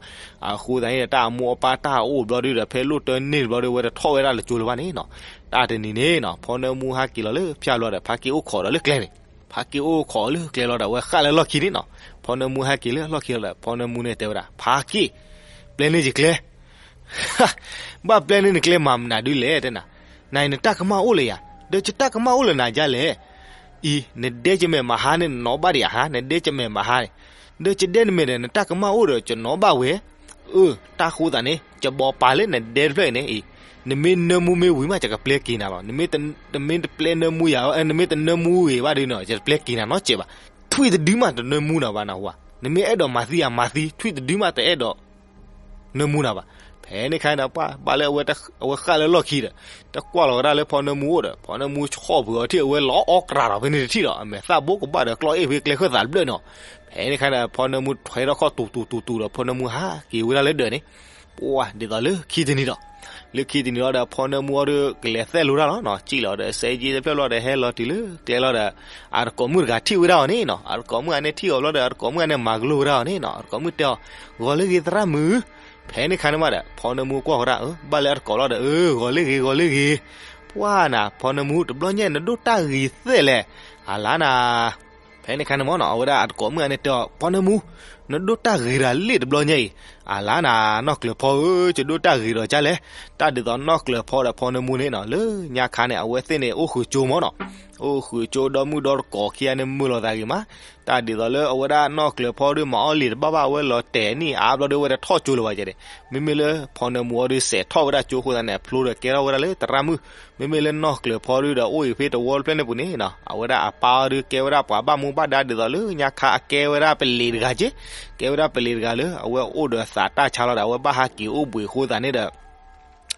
အဃိသတးန့ၣ်ဒီး တၢ်အမိၢ်အပၢ်တၢ်အိၣ်ဘျီဒုဒီး ဖဲလိၣ်တၢ်န့ၢ်တဘျီဒု ဝဲတထီၣ်ဝဲဒၣ်လၢကၠိလၢၤဘၣ်န့ၣ်နီၤ. တၢ်တနံၤန့ၣ်နီၤ ဖီနၢမူဟဲက့ၤလီၤလၢဖၠၣ်ဘျီဒီး ဖါက့ၣ်အိၣ်ခိးဒီးလၢကျဲန့ၣ် ဖါက့ၣ်အိၣ်ခိးလၢကျဲလီၤဒီး အဝဲဃၣ်လၢလီၢ်ခံန့ၣ်နီၤ. ဖီနၢမူဟဲက့ၤလၢလီၢ်ခံလီၤဒီး ဖီနၢမူန့ၣ်တဲဝဲဒၣ် ဖါက့ၣ် ပျဲန့ၢ်ယကျဲ ဘၣ်ပျဲန့ၢ်နကျဲမၤမနုၤဒုလဲၣ်တဲနၤ, နအံၤနတၢ်ကမၣ်အိၣ်လၢၤယၤ, ဒီးယတၢ်ကမၣ်အိၣ်လၢနၤဒ်လဲၣ်. အံၤ နဒဲကမဲာ်မဟါန့ၣ် နနီၣ်ဘၣ်ဒံးဧါဟါ, နဒဲကမဲာ်မဟါန့ၣ်, ဒီးယဒဲနမဲာ်ဒီး နတၢ်ကမၣ်အိၣ်ဒီး ယနီၣ်ဘၣ်ဝဲ. အၢ တၢ်ဃိသးန့ၣ် ယဘီပာ်လၢနဒဲတဖျၢၣ်အံၤန့ၣ်အံၤ, နမ့ၢ်နၢမူမ့ၢ်ဝံၤမး ယကပျဲက့ၤနၤလီၤ. နမ့ၢ်တပျဲနၢမူယၤ, နမ့ၢ်တနၢမူဂ့ၤဘၣ်ဒုနီၤ ယတပျဲက့ၤနၤနီတစဲးဘၣ်. ထွံၣ်တဒုမးတနၢမူနၤဘၣ်နဟူဧါ, နမ့ၢ်အဲၣ်ဒိးမၤသံဧါမၤသံ, ထွံၣ်တဒုမးတအဲၣ်ဒိး နၢမူနၤဘၣ်. ဖဲန့ၣ်ခါန့ၣ် ပှၤဘၣ်လၢအဝဲဃၣ်လၢလီၢ်ခံဒီး တကွၢ်လီၤဝဲဒၣ်လၢဖီနၢမူအိၣ်ဒီး ဖီနၢမူဆီၣ်ပှၤအီၤထံၣ်အဝဲလီၤအီၣ်ကြၤဒီးဖဲန့ၣ်တထံၣ်ဒီး အမဲာ်သၣ်ဘိကဘၣ်ဒီးကျီၢ်အ့ၣ်ဖဲကျဲဃၢၣ်သးတဘျၢၣ်နီၤ. ဖဲန့ၣ်ခါန့ၣ် ဖီနၢမူထွဲထီၣ်ခီၣ်တူၤတူၤတူၤတူၤဒီး ဖီနၢမူဟးက့ၤဝဲဒၣ်လၢဒၢးန့ၣ် ပှၤဒ်သိးလၢခံတနံၤဒီး လၢခံတနံၤလီၤဒီး ဖီနၢမူအီၤဒီးကလဲၤသဲလိတၢ်လီၤနီၤ. စံၣ်လီၤဒီး စဲက့တဖျၢၣ်လီၤဒီး ဟဲလီၤတုၤလၢကျဲလီၤဒီး အတကိးမုၣ်တဂၤထံၣ်ဝဲဒၣ်အီၤန့ၣ်နီၤ. အတကိးမုၣ်ဂၤန့ၣ်ထံၣ်အီၤဘျီဒီး အတကိးမုၣ်ဂၤန့ၣ် မၤကလိဝဲဒၣ်အီၤန့ၣ်နီၤ. အတကိးမုၣ်တဲအီၤ ဂီၤလၢဂ့ၤသရၣ်မုၣ်. ဖဲန့ၣ်ခါန့ၣ်မးဒီး ဖီနၢမူကွၢ်ဃီဒၣ် ဘၣ်လၢအတကိးလီၤဒီး ဂီၤလၢဂ့ၤ ဂီၤလၢဂ့ၤ. ပှၤနၤ ဖီနၢမူ တဘျီညါ နဒိၣ်တၢ်ဂ့ၤသဲလဲၣ် အလါနၤ ဖဲန့ၣ်ခါန့ၣ်မ့ၢ်နီၤ အဝဲဒၣ်အတကိးမုၣ်ဂၤန့ၣ်တဲအီၤ ဖီနၢမူ နဒိၣ်တၢ်ဂ့ၤတၢ်လ့ၣ်တဘျီညါအံၤ, အလါနၤ နီၢ်ကျၢၤဖီဧၢ, ယဒိၣ်တၢ်ဂ့ၤဒီးကလဲၣ်. တၢ်ဒ်သိးနီၢ်ကျၢၤဖီဒီးဖီနၢမူန့ၣ်နီၤ လၢညါခါန့ၣ် အဝဲသ့ၣ်န့ၣ် အိၣ်ဃုာ်ကၠိမ့ၢ်နီၤ. အိၣ်ဃုာ်ကၠိဒီမုၣ်ဒီတကိးခံဂၤန့ၣ် မုာ်လိာ်သးဂ့ၤမး, တၢ်ဒ်သိးလၢအဝဲဒၣ်နီၢ်ကျၢၤဖီဒုးမၤအီၣ်လံာ်တဘၣ်ဘၣ် အဝဲလီၤတဲာ်န့ၢ်အါဘျီဒီး အဝဲတထီၣ်ကၠိလၢၤဘၣ်ကဲန့ၣ်, မ့မ့ၢ်လၢဖီနၢမူအီၤဒုးစဲးထီၣ်ဝဲဒၣ်ကၠိအဃိသတးန့ၣ် အဖျိဒီးကဲထီၣ်ဝဲဒၣ်လၢသရၣ်မုၣ်, မ့မ့ၢ်လၢနီၢ်ကျၢၤဖီဒုးဒီး အိၣ်အံၤဖဲတဝီတဖျၢၣ်န့ၣ်ပူၤန့ၣ်နီၤ အဝဲဒၣ်အပၢ်အီၤဒုးကဲဝဲဒၣ်ပှၤဘၣ်မူဘၣ်ဒါဒ်သိးလၢ ညါခါအကဲဝဲဒၣ်ပလံၤတဂၤက့, ကဲဝဲဒၣ်ပလံၤတဂၤလၢ အဝဲအိၣ်ဒီးသးတၢ်ဆါလီၤဒီး အဝဲဘၣ်ဟးက့ၤအိၣ်ဘှံးအဃိသတးန့ၣ်ဒီး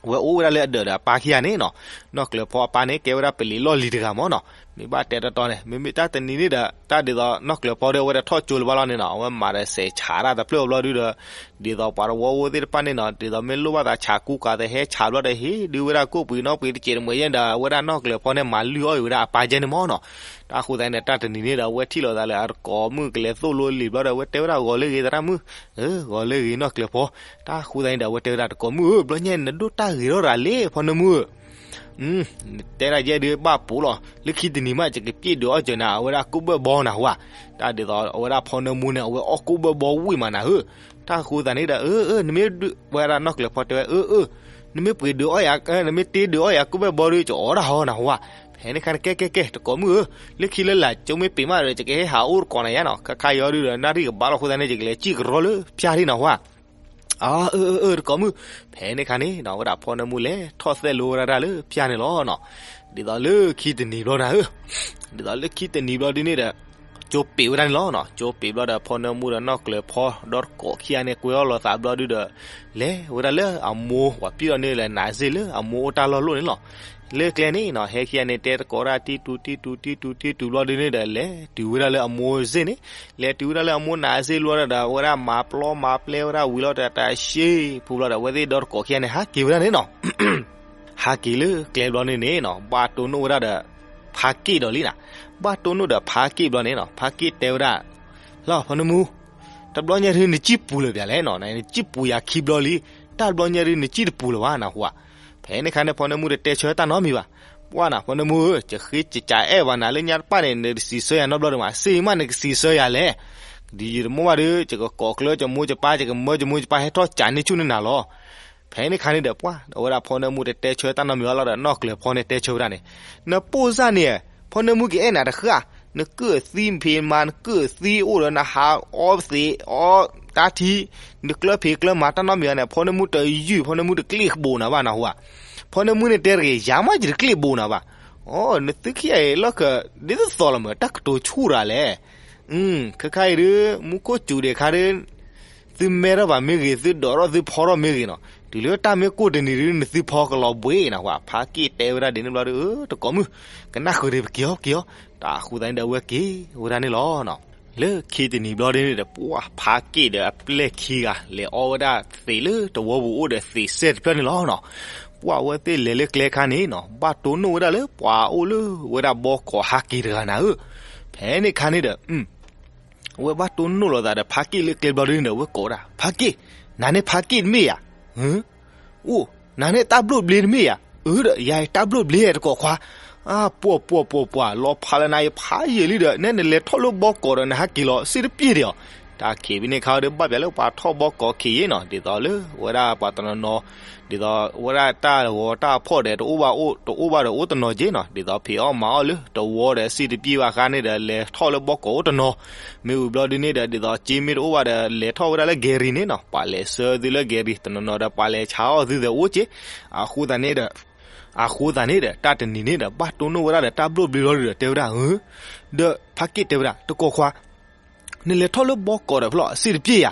အဝဲအိၣ်ဝဲဒၣ်လၢအဒၢးဒီးအပၢ်ခံဂၤန့ၣ်နီၤ, နီၢ်ကျၢၤဖီအပၢ်န့ၣ် ကဲဝဲဒၣ်ပလံၤလီၢ်လံၤတဂၤမ့ၢ်နီၤ, မ့ၢ်ဘၣ်တဲတီတီန့ၣ် မ့မ့ၢ်တၢ်တနံၤန့ၣ်ဒီး တၢ်ဒ်သိးနီၢ်ကျၢၤဖီဒီး အဝဲတထီၣ်ကၠိလၢၤဘၣ်လီၤန့ၣ်နီၤ, အဝဲမၤဒီးစဲးဆးတၢ်တဖျၢၣ်အဘျီဒုးဒီး ဒ်သိးပှၤတဝီဖိသ့ၣ်တဖၣ်န့ၣ်နီၤ ဒ်သိးမ့ၢ်လိၣ်ဘၣ်သးဆးကူကၤသဟဲဆးဘျီဒီး ဟ့ၣ်ဒုးဝဲဒၣ်ကိၣ်ပှံၤနီၣ်ပှံၤတစဲးတမှဲၤယဲၢ်ဒီး အဝဲဒၣ်နီၢ်ကျၢၤဖီန့ၣ် မၤလုၢ်အီၣ်အံၤဝဲဒၣ်အပၢ်ကဲန့ၣ်မ့ၢ်နီၤ, တၢ်အဃိသတးန့ၣ် တၢ်တနံၤန့ၣ်ဒီး အဝဲထံၣ်လိာ်သးလၢအတကိးမုၣ်ကလဲၤသိၣ်လိလံာ်ဘျီဒီး အဝဲတဲဝဲဒၣ်ဂီၤလၢဂ့ၤသရၣ်မုၣ်, ဂီၤလၢဂ့ၤနီၢ်ကျၢၤဖီ, တၢ်အဃိသတးန့ၣ်ဒီး အဝဲတဲဝဲဒၣ်တကိးမုၣ်ဧၢ ဘျီညါနဒိၣ်တၢ်ဂ့ၤထီၣ်ရၤလံ ဖီနၢမူဧၢ နတဲဒၣ်ယဲဒုးဘၣ်ပိာ်လီၤ, လၢခံတနံၤမး ယကပျ့ၢ်ဒုးအီၣ်စၢၤနၤ အဝဲဒၣ်ကိၣ်ဘၢၣ်ဘီနၤဟူဧါ, တၢ်ဒ်သိးအဝဲဒၣ်ဖီနၢမူန့ၣ် အဝဲအီၣ်ကိၣ်ဘၢၣ်ဘီဝံၣ်မးနၤဧၢ, တၢ်အဃိသတးန့ၣ်ဒီး အၢ အၢ နမ့ၢ်ဒုး ဝဲဒၣ်နီၢ်ကျၢၤဖီတဲဝဲ အၢ အၢ နမ့ၢ်ပှ့ၤဒုးအီၣ်ယၤ နမ့ၢ်တ့ဒုးအီၣ်ယၤကိၣ်ဘၢၣ်ဘီဒီး ယအီၣ်ဒၣ်ဟီနၤဟူဧါ, ဖဲန့ၣ်ခါန့ၣ် ကဲ ကဲ ကဲ တကိးမုၣ်ဧၢ, လၢခံလၢလာ်ကၠိမ့ၢ်ပ့ၤမးဒီး ယကဟဲဟးအိၣ်တကိးနၤယါနီၤ, ခါခါအံၤအီၤဒုးဒီး နၣ်ရံၣ်ကဘၣ်လီၤအဃိသတးန့ၣ် ယကလဲၤစံၣ်ကရီလၢဖၠါထံနၤဟူဧါ အၢ အၢ အၢ တကိးမုၣ်, ဖဲန့ၣ်ခါန့ၣ်နီၤ အဝဲဒၣ်ဖီနၢမူလဲၤထီၣ်သဲၣ်လိဝဲဒၣ်တၢ်လၢဖၠါန့ၣ်လီၤနီၤ, ဒ်သိးလၢခံတနံၤဘျီနၤဧၢ, ဒ်သိးလၢခံတနံၤဘျီဒုးန့ၣ်ဒီး ကၠိပ့ၤဝဲဒၣ်န့ၣ်လီၤနီၤ, ကၠိပ့ၤဘျီဒီး ဖီနၢမူဒီးနီၢ်ကျၢၤဖီဒီတကိးခံဂၤန့ၣ် ကွဲအီၣ်လိာ်သးဘျီဒုးဒီး လဲၤဝဲဒၣ်လၢအမိၢ်ပှၤပျံၢ်ထီၣ်န့ၢ်လၢနးစ့ၢ်လၢအမိၢ်အိၣ်တၢ်လီၢ်လိၣ်န့ၣ်လီၤ, လၢကျဲန့ၣ်နီၤ ဟဲခံဂၤန့ၣ် တဲတကိးဒၣ်တံၢ်တူၤတံၢ်တူၤတံၢ်တူၤတံၢ်တူၤဘျီဒုးန့ၣ်ဒီး လဲၤတုၤဝဲဒၣ်လၢအမိၢ်စ့ၢ်န့ၣ်, လဲၤတုၤဝဲဒၣ်လၢအမိၢ်နးစ့ၢ်ဘျီဒီး အဝဲဒၣ်မၤပျီမၤပျဲဝဲဒၣ်ဝံၤလီၤဒီး တၢ်ရှ့ဖုဘျီဒီး အဝဲသ့ၣ်ဒီတကိးခံဂၤန့ၣ် ဟးက့ၤဝဲဒၣ်န့ၣ်နီၤ ဟးက့ၤလၢကျဲဘျီန့ၣ်န့ၣ်နီၤ ဘၣ်တိၢ်နီၣ်ဝဲဒၣ်ဒီး ဖါက့ၣ်ဒီးလံနီၤ, ဘၣ်တိၢ်နီၣ်ဒီးဖါက့ၣ်ဘျီန့ၣ်နီၤ ဖါက့ၣ်တဲဝဲဒၣ် လီၤဖီနၢမူ, တဘျီညါဒုးနစံၣ်ပူၤလၢၤပၠးလဲၣ်နီၤ, နစံၣ်ပူၤယၤခံဘျီလံ, တၢ်ဘျီညါဒုးနစံၣ်တပူၤလၢၤဘၣ်နဟူဧါ, ဖဲန့ၣ်ခါန့ၣ် ဖီနၢမူတတဲဆၢတၢ်နီတမံၤဘၣ်, ပှၢ်နၤ ဖီနၢမူဧၢ, ယဃ့ကကးအဲၣ်ဘၣ်နၤလၢညါတပၣ်န့ၣ် နတစံးဆၢယၤနီတဘျီဒံးမး, စ့မးနကစံးဆၢယၤလဲၣ်, ဒ်ယတမ့ၢ်ဘၣ်ဒီး ယကကိးကျၢယမိၢ်ယပၢ် ယကမၢယမိၢ်ယပၢ်ဟဲထီၣ်ကးန့ၢ်ဆူၣ်န့ၢ်နၤလီၤ ဖဲန့ၣ်ခါန့ၣ်ဒီး ပှၢ် အဝဲဒၣ်ဖီနၢမူတတဲဆၢတၢ်နီတမံၤဘၣ်လီၤဒီး နီၢ်ကျၢၤဖီန့ၣ်တဲဆၢဝဲဒၣ်န့ၣ်, နပိၢ်စၢ်န့ၣ် ဖီနၢမူကအဲၣ်နၤတဃၣ်, နကုၢ်သံဖံးမၤ နကုၢ်သံအိၣ်ဒီးနဟးအီသံးအီတၢ်ထံ, နကျၢဖံးကျၢမၤတၢ်နီတမံၤန့ၣ် ဖီနၢမူတယုၢ် ဖီနၢမူတကျ့ၣ်ဘိးနၤဘၣ်နဟူဧါ, ဖီနၢမူန့ၣ်တဲတဂ့ၤ ယၤမးယတကျ့ၣ်ဘိးနၤဘၣ်, အိ နသုခံဂၤအံၤလီၢ်ခၢၣ် ဒ်သိးသိးလီၤမး တၢ်ကတိၤဆူၣ်ရၤလဲၣ် ခဲခါအံၤဒုး မူခိၣ်စူၤဒံးခါဒုး သုမဲထီၣ်ဘၣ်မ့ၢ်ဂ့ၤ သုဒိးထီၣ်သုဖီထီၣ်မ့ၢ်ဂ့ၤနီၤ, တုၤလၢတၢ်မ့ၢ်ကိၢ်တနံၤဒုး နသုဖီကလီၤဘှံးနဟူဧါ, ဖါက့ၣ်တဲဝဲဒၣ်ဒ်န့ၣ်ဘျီဒီး တကိးမုၣ်, ကနၣ်ဃုာ်ဒီးပက့ၤအီၤက့ၤအီၤ, တၢ်အဃိသတးန့ၣ်ဒီး အဝဲက့ၤဝဲဒၣ်န့ၣ်လီၤ. လၢခံတနံၤဘျီဒ်န့ၣ်ဒီး ပှၢ်ဖါက့ၣ်ဒီးအပျဲၢ်ခံဂၤ လဲၤအီၣ်ဝဲဒၣ်သံးလၢတဝီပူၤအိၣ်ဒီးသံးစဲၣ်တဖျၢၣ်န့ၣ်လီၤ. ပှၢ်အဝဲသ့ၣ်လဲၤလၢကျဲခါန့ၣ်နီၤ ဘၣ်တိၢ်နီၣ်ဝဲဒၣ်လၢပှၤအိၣ်လၢဝဲဒၣ်ဘီကီးဟးက့ၤတဂၤနၤဧၢ, ဖဲန့ၣ်ခါန့ၣ်ဒီး အဝဲဘၣ်တိၢ်နီၣ်လိာ်သးဒီးဖါက့ၣ်လၢကျဲဘျီဒ်န့ၣ်ဒီး အဝဲကိးဝဲဒၣ် ဖါက့ၣ်, နၤန့ၣ်ဖါက့ၣ်တမ့ၢ်ဧါ, အိၣ်, နၤန့ၣ်တၢ်ဘျိၣ်ဘျ့တမ့ၢ်ဧါ, အၢဒီး ယၤတၢ်ဘျိၣ်ဘျ့တကိးခွါ, ပှၢ်ပှၢ်ပှၢ်ပှၢ် လီၤဖးလၢနၤအံၤဖးယံာ်လံဒီး နဲနလဲၤထီၣ်လၢဘီကီးဒီးနဟးက့ၤလီၤ စ့တပျ့ၢ်ဒံးအီၤ, တၢ်ခံးဖဲန့ၣ်ခါဒီး ဘၣ်ပၠးလၢပှၤထီၣ်ဘီကီးခံးယံာ်နီၤ ဒ်သိးလၢဝဲဒၣ်ပှၤတနီၤနီၤ ဒ်သိးဝဲဒၣ်တၢ်ဂီၤတၢ်ဖီၣ်ဒီး တအိၣ်ဘၣ်အိၣ် တအိၣ်ဘၣ်ဒီးအိၣ်တနီၤက့နီၤ ဒ်သိးဖံးအီၣ်မၤအီၣ်လၢတဝီဒီးစ့တပျ့ၢ်ဘၣ်ဃါန့ၣ်ဒီး လဲၤထီၣ်လၢဘီကီးအိၣ်တနီၤ, မ့ၢ်ဝံၤဘျီဒ်န့ၣ်ဒီး ဒ်သိးစ့မ့ၢ်တအိၣ်ဘၣ်ဒီး လဲၤထီၣ်ဝဲဒၣ်လၢကဲၤရံၣ်န့ၣ်နီၤ ပှၤလဲၤဆှၢသုလၢကဲၤရံၣ် တနီၤနီၤဒီး ပှၤလဲၤဆါအီၣ်သုသ့ၣ်အိၣ်က့, အဃိသတးန့ၣ်ဒီး အဃိသတးန့ၣ်ဒီး တၢ်တနံၤန့ၣ်ဒီး ဘၣ်တိၢ်နီၣ်ဝဲဒၣ်ဒီးတၢ်ဘျိၣ်ဘျ့လီၤဒီး တဲဝဲဒၣ်ဧၢ, ဒီးဖါက့ၣ်တဲဝဲဒၣ် တကိးခွါ နလဲၤထီၣ်လၢဘီကီးဒီးဖဲလဲၣ် စ့တပျ့ၢ်ယၤ,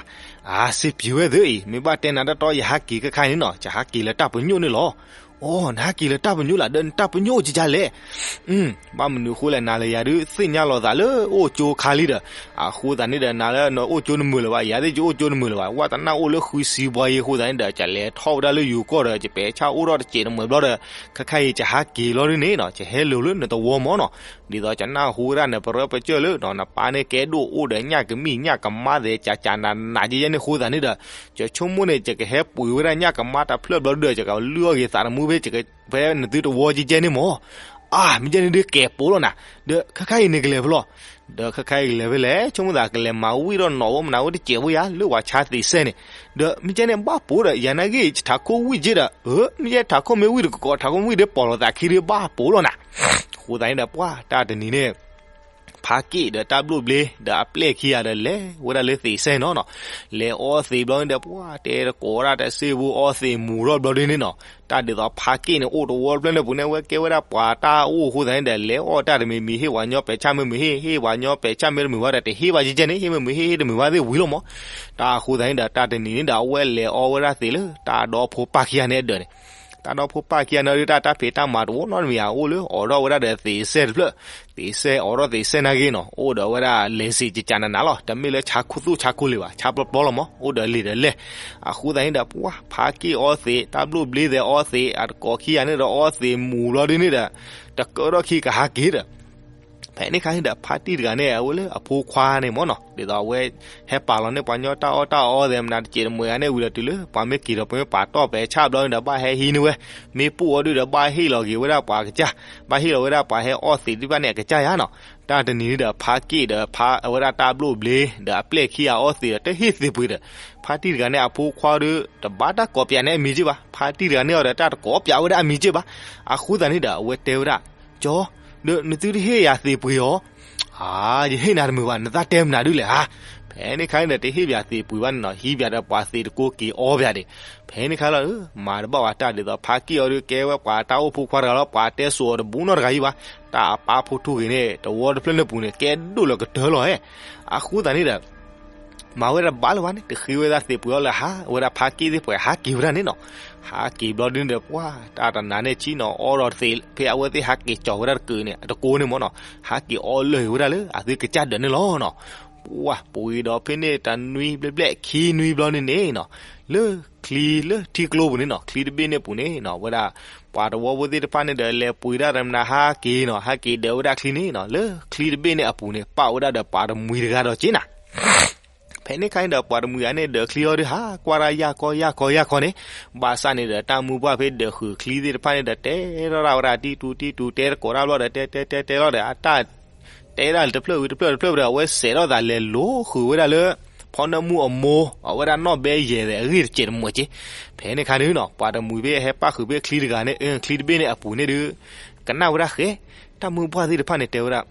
အါ စ့ပျ့ၢ်ဝဲသ့ၣ်အံၤ မ့ၢ်ဘၣ်တဲနၤတၢ်တီ ယဟးက့ၤခဲခါအံၤန့ၣ်နီၤ ယဟးက့ၤလၢတၢ်ပညိၣ်န့ၣ်လီၤ. အိ နဟးက့ၤလၢတၢ်ပညိၣ်လၢ ဒီးနတၢ်ပညိၣ်အိၣ်ကကါလဲၣ်. ဘၣ်မနုၤအဃိလဲၣ် နၤလၢယၤဒုး သ့ၣ်ညါလိာ်သးလၢအိၣ်ကၠိခါလံဒီး အဃိသတးန့ၣ်ဒီးနၤလၢနအိၣ်ကၠိနမုာ်လၢၤဘၣ် ယၤသ့ၣ်ယအိၣ်ကၠိနမုာ်လၢၤဘၣ် ဝဲတနၢ်အိၣ်လၢဃုဆံဘီယံၤအဃိသတးန့ၣ်ဒီး ကလဲၤထီၣ်ဝဲဒၣ်လၢယိၤကီၢ်ဒီး ယပဲာ်ဆၣ်အိၣ်ထီၣ်တစဲးတမှဲၤဘျီဒီး ခဲခါအံၤ ယဟးက့ၤလီၤဒုးန့ၣ်နီၤ ယဟဲလိၤလၢနသဝီမၢ်နီၤ ဒ်သိးယနၢ်ဟူဝဲဒၣ်နပရၢပကၢၢ်လၢ နပၢ်န့ၣ်ကဲဒိၣ်အိၣ်ဒီးညၣ်ကမံၣ်ညၣ်ကမါသဲး ကကနးနးယဲယဲန့ၣ်အဃိသတးန့ၣ်ဒီး ယဆိကမိၣ်န့ၣ် ယကဟဲပှ့ၤဝဲဒၣ်ညၣ်ကမါတဖျၢၣ်ဘျီဒုးဒီး ယကလုၢ်အီၣ်ဂ့ၤသးတမူဖဲ ဖဲနသုတဝီကဲကဲန့ၣ်မၢ် အါ မ့ၢ်ကဲန့ၣ်ဒုးကဲးပိာ်လီၤနၤ ဒီးခဲခါအံၤန့ၣ်ကလဲၤဖဲလဲၣ် ဒီးခဲခါအံၤကလဲၤဖဲလဲၣ် ဆိကမိၣ်သးကလဲၤမၤဝံၣ်ထီၣ်နီၣ်ဝဲမနုၤဝဲတစဲးဖိယၤ လၢပှၤဆါသံးစဲၣ်န့ၣ် ဒီးမ့ၢ်ကဲန့ၣ်ဘၣ်ပိာ်ဒီး ယၤနာ်က့ ယထးခိၣ်ဝံၣ်က့ဒီး အၢ မ့ၢ်ယဲထးခိၣ်မ့ၢ်ဝံၣ်တကကိး ထးခိၣ်မ့ၢ်ဝံၣ်ဒီးပိာ်လိာ်သးခံဒုးဘၣ်ပိာ်လီၤနၤ အဃိသတးန့ၣ်ဒီး ပှၤတၢ်တနံၤန့ၣ် ဖါက့ၣ်ဒီးတၢ်ဘျိၣ်ဘျ့ဒီးအပျဲၢ်ခံဂၤဒီး လဲၤဝဲဒၣ်လၢသံးစဲၣ်နီၤနီၤ. လဲၤအီသံးဘျီန့ၣ်ဒီး ပှၤတဲတကိးဝဲဒၣ် တစ့ဖိအီသံးမူၤထီၣ်ဘျီဒုန့ၣ်နီၤ. တၢ်ဒ်သိးဖါက့ၣ်န့ၣ် အိၣ်တဝီတဖျၢၣ်န့ၣ်ပူၤန့ၣ် အဝဲကဲဝဲဒၣ်ပှၤတၢ်အိၣ်အဃိသတးန့ၣ်ဒီး လဲၤအီၣ်တၢ်တမံၤမံၤ ဟ့ၣ်ပှၤညီပဲာ်ဆၣ်မ့ၢ်မုာ်ဟ့ၣ်, ဟ့ၣ်ပှၤညီပဲာ်ဆၣ်မ့ၢ်တမုာ်ဘၣ်ဒီး တဟ့ၣ်ဘၣ်ကဲကဲန့ၣ်, ဟ့ၣ်မ့ၢ်မုာ်ဟ့ၣ်, ဟ့ၣ်တမုာ်ဘၣ်သ့ၣ်ဝံၤလီၤမး. တၢ်အဃိသတးန့ၣ်ဒီး တၢ်တနံၤန့ၣ်ဒီး အဝဲလဲၤအီဝဲဒၣ်သံးလၢတၢ်ဒီဖိပၢ်ခံဂၤန့ၣ်အဒၢးန့ၣ်. တၢ်ဒီဖိပၢ်ခံဂၤန့ၣ်ဒီး တၢ်တၢ်ဖံးတၢ်မၤတဝီနီတမံၤ အအိၣ်လၢအိးထီၣ်ဝဲဒၣ်ဒီးသံးစဲၣ်တဖျၢၣ်, သံးစဲၣ်အိးထီၣ်သံးစဲၣ်နာ်က့နီၤ, အိၣ်ဒီးဝဲဒၣ်လဲၤစ့းကကနးနးလီၤ. တမ့ၢ်လၢဆါခူသူၣ်ဆါခူလံၤဘၣ်, ဆါပျီပျီလီၤမး, အိၣ်ဒီးလံာ်ဒီးလဲၢ်. အဃိသတးန့ၣ်ဒီး ပှၤဖါက့ၣ်အီသံး, တၢ်ဘျိၣ်ဘျ့သဲးအီသံး, အတကိးခံဂၤန့ၣ်ဒီးအီသံးမူၤဘျီဒုန့ၣ်ဒီး တကၢထီၣ်ခံကဟးက့ၤဒီး ဖဲန့ၣ်ခါန့ၣ်ဒီး ဖါတံၢ်တဂၤန့ၣ် အဝဲလၢအဖိခွါန့ၣ်မးနီၤ, ဒ်သိးအဝဲဟဲပာ်လီၤန့ၢ်ပှၤညီတၢ်အီၣ်တၢ်အီသဲးမနုၤတစဲးတမှဲၤဂၤန့ၣ်ဝံၤဒီး တုၤလၢပှၤမ့ၢ်က့ၤဒီးပမ့ၢ်ပာ်တီၢ်ပဲာ်ဆၣ်ဘျီန့ၣ်ဒီး ဘၣ်ဟဲဟံးန့ၢ်ဝဲ, မ့ၢ်ပူၣ်အီၤဒုဒီး ဘၣ်ဟ့ၣ်လီၤက့ၤဝဲဒၣ်ပှၤကစၢ်, ဘၣ်ဟ့ၣ်လီၤဝဲဒၣ်ပှၤဟဲအီၣ်သံးသ့ၣ်တဖၣ်န့ၣ် အကစၢ်ယါနီၤ. တၢ်တနံၤန့ၣ်ဒီး ဖါက့ၣ်ဒီးဖါအဝဲဒၣ်တၢ်ဘျိၣ်ဘျ့ဒီးအပျဲၢ်ခံဂၤအီသံးဒီး တဟ့ၣ်သံးပှ့ၤဒီး ဖါတံၢ်တဂၤန့ၣ် အဖိခွါဒီး တဘၣ်တၢ်ကိးပၠးန့ၢ်အမံၤက့ဘၣ်, ဖါတံၢ်တဂၤန့ၣ်အီၤဒီး တၢ်တကိးပၠးဝဲဒၣ်အမံၤက့ဘၣ်. အဃိသတးန့ၣ်ဒီး အဝဲတဲဝဲဒၣ် ကၠီ, ဒီးနသုတဟ့ၣ်ယၤသံးပှ့ၤအီၤ, အါ, ယဟ့ၣ်နၤတမုာ်ဘၣ်, နသးတဲမနုၤဒုလဲၣ်ဧါ. ဖဲန့ၣ်ခါန့ၣ်ဒီး တဟ့ၣ်ပၠးသံးပှ့ၤဘၣ်န့ၣ်နီၤ, ဟံးပၠးဒီးပှၤသံးတကိးက့ၤအီပၠးဒံး. ဖဲန့ၣ်ခါလီၤ မၤတဘၣ်ဝဲတၢ်ဒ်သိး ဖါက့ၣ်အီၤဒီး ကဲဝဲပှၤတၢ်အိၣ်ဖိခွါတဂၤလီၤ, ပှၤတဲစိာ်အီၤတဘူးနီတဂၤအံၤဘၣ်, တၢ်အပၢ်ဖိထူဂ့ၤန့ၣ် တဝီတဖျၢၣ်န့ၣ်ပူၤန့ၣ် ကဲဒိၣ်လၢကတၢၢ်လီၤဧါ. အဃိသတးန့ၣ်ဒီး မၤဝဲဒၣ်တဘၣ်လၢၤဘၣ်န့ၣ် တဃ့ဝဲဒၣ်သံးပှ့ၤအီၤလၢၤဧါ, အဝဲဒၣ်ဖါက့ၣ်သ့ၣ်ပှ့ၤဟးက့ၤဝဲဒၣ်န့ၣ်နီၤ. ဟးက့ၤဘျီဒုန့ၣ်ဒီး ပှၤတၢ်တနၤန့ၣ် ဆံးနီၤ အီထီၣ်သံး ဖဲအဝဲသ့ၣ်ဟးက့ၤကၠီၤဝဲဒၣ်တကုာ်န့ၣ် တကိးန့ၣ်မးနီၤ, ဟးက့ၤအီလၢာ်ဝဲဒၣ်လၢအသုကစၢ်ဒၢးန့ၣ်လီၤနီၤ. ပှၤပှ့ၤဒီးဖဲန့ၣ်တနွံဘျဲၣ်ဘျဲၣ်ခံနွံဘျီန့ၣ်န့ၣ်နီၤ, လၢချံလၢထံကျိပူၤန့ၣ်နီၤ, ချံတဘ့ၣ်န့ၣ်ပူၤန့ၣ်နီၤ, ဝဲဒၣ် ပှၤတဝီဖိသ့ၣ်တဖၣ်န့ၣ်ဒီး လဲၤပှ့ၤတၢ်တမနၤဟးက့ၤနီၤ, ဟးက့ၤဒၢးဝဲဒၣ်ချံန့ၣ်နီၤ, လၢချံတဘ့ၣ်န့ၣ်အပူၤန့ၣ် ပာ်ဝဲဒၣ်ဒီးပှၤတမှံၤတဂၤဒီးက့နၤ. ဖဲန့ၣ်ခါန့ၣ်ဒီး ပှၤတမှံၤဂၤန့ၣ် ဒၢးချံအီၤဒီး ဟးကွၢ်တၢ်ယၢ်ကီယၢ်ကီယၢ်ကီန့ၣ်, ဘၣ်ဆၣ်န့ၣ်ဒီး တၢ်မုၢ်ပှၢ်ဖဲဒၢးဃုာ်ချံသ့ၣ်တဖၣ်န့ၣ်ဒီး တဲထီၣ်ဒၣ်ဝဲဒၣ် တံတူတံတူ တဲတကိးတၢ်ဘျီဒီး တဲတဲတဲတဲလီၤဒီး အတၢ် တဲဒၣ်တဖျၢၣ်ဝံၤတဖျၢၣ်တဖျၢၣ်ဝံၤဒီး အဝဲစဲးထီၣ်သးလဲၤလိၤဃုာ်ဝဲဒၣ်လၢ ဖီနၢမူအမိၢ် အဝဲဒၣ်နီၢ်ဘဲယဲၢ်သဲးအဂ့ၢ်တစဲးတမှဲၤက့. ဖဲန့ၣ်ခါန့ၣ်နီၤ ပှၤတမှံၤဖဲဟဲပၣ်ဃုာ်ဖဲချံတဂၤန့ၣ် ချံတဘ့ၣ်န့ၣ်အပူၤန့ၣ်ဒီး ကနၣ်ဝဲဒၣ်ဃဲ, တၢ်မုၢ်ပှၢ်သ့ၣ်တဖၣ်န့ၣ် တဲဝဲဒၣ်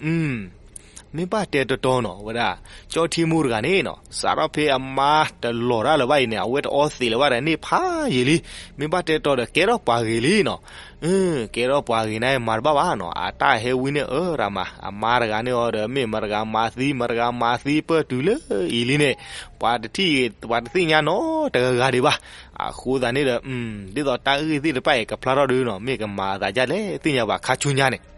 မ့ၢ်ဘၣ်တဲတီတီနီၤ ဝဲဒၣ် ကၠီထံမူတဂၤန့ၣ်နီၤ စးထီၣ်ဖဲအမါတလီၤတၢ်လၢၤဘၣ်အံၤန့ၣ် အဝဲတအီသံးလၢၤဘၣ်ဒီးန့ၢ်ဖးယံာ်လံ, မ့ၢ်ဘၣ်တဲတီတီဒီး ကဲထီၣ်ပှၤဂ့ၤလံနီၤ. ကဲထီၣ်ပှၤဂ့ၤန့ၣ် မၤတဘၣ်ဘၣ်နီၤ, အတၢ်ဟဲဝံန့ၣ် အၢ ရၤမး အမါတဂၤန့ၣ်အီၤဒီး မ့ၢ်မတဂၤမၤသံ မတဂၤမၤသံပၢၢ်တုၤလၢအံၤလံန့ၣ် ပှၤတထံၣ် ပှၤတသ့ၣ်ညါနီတဂၤဂၤဒံးဘၣ်. အဃိသတးန့ၣ်ဒီး ဒ်သိးတၢ်ဂ့ၢ်သ့ၣ်တဖၣ်အံၤ ကဖျါထီၣ်ဒုနီၤ မ့ၢ်ကမၤအသးဒ်လဲၣ် သ့ၣ်ညါဘၣ်ခါဆူညါန့ၣ်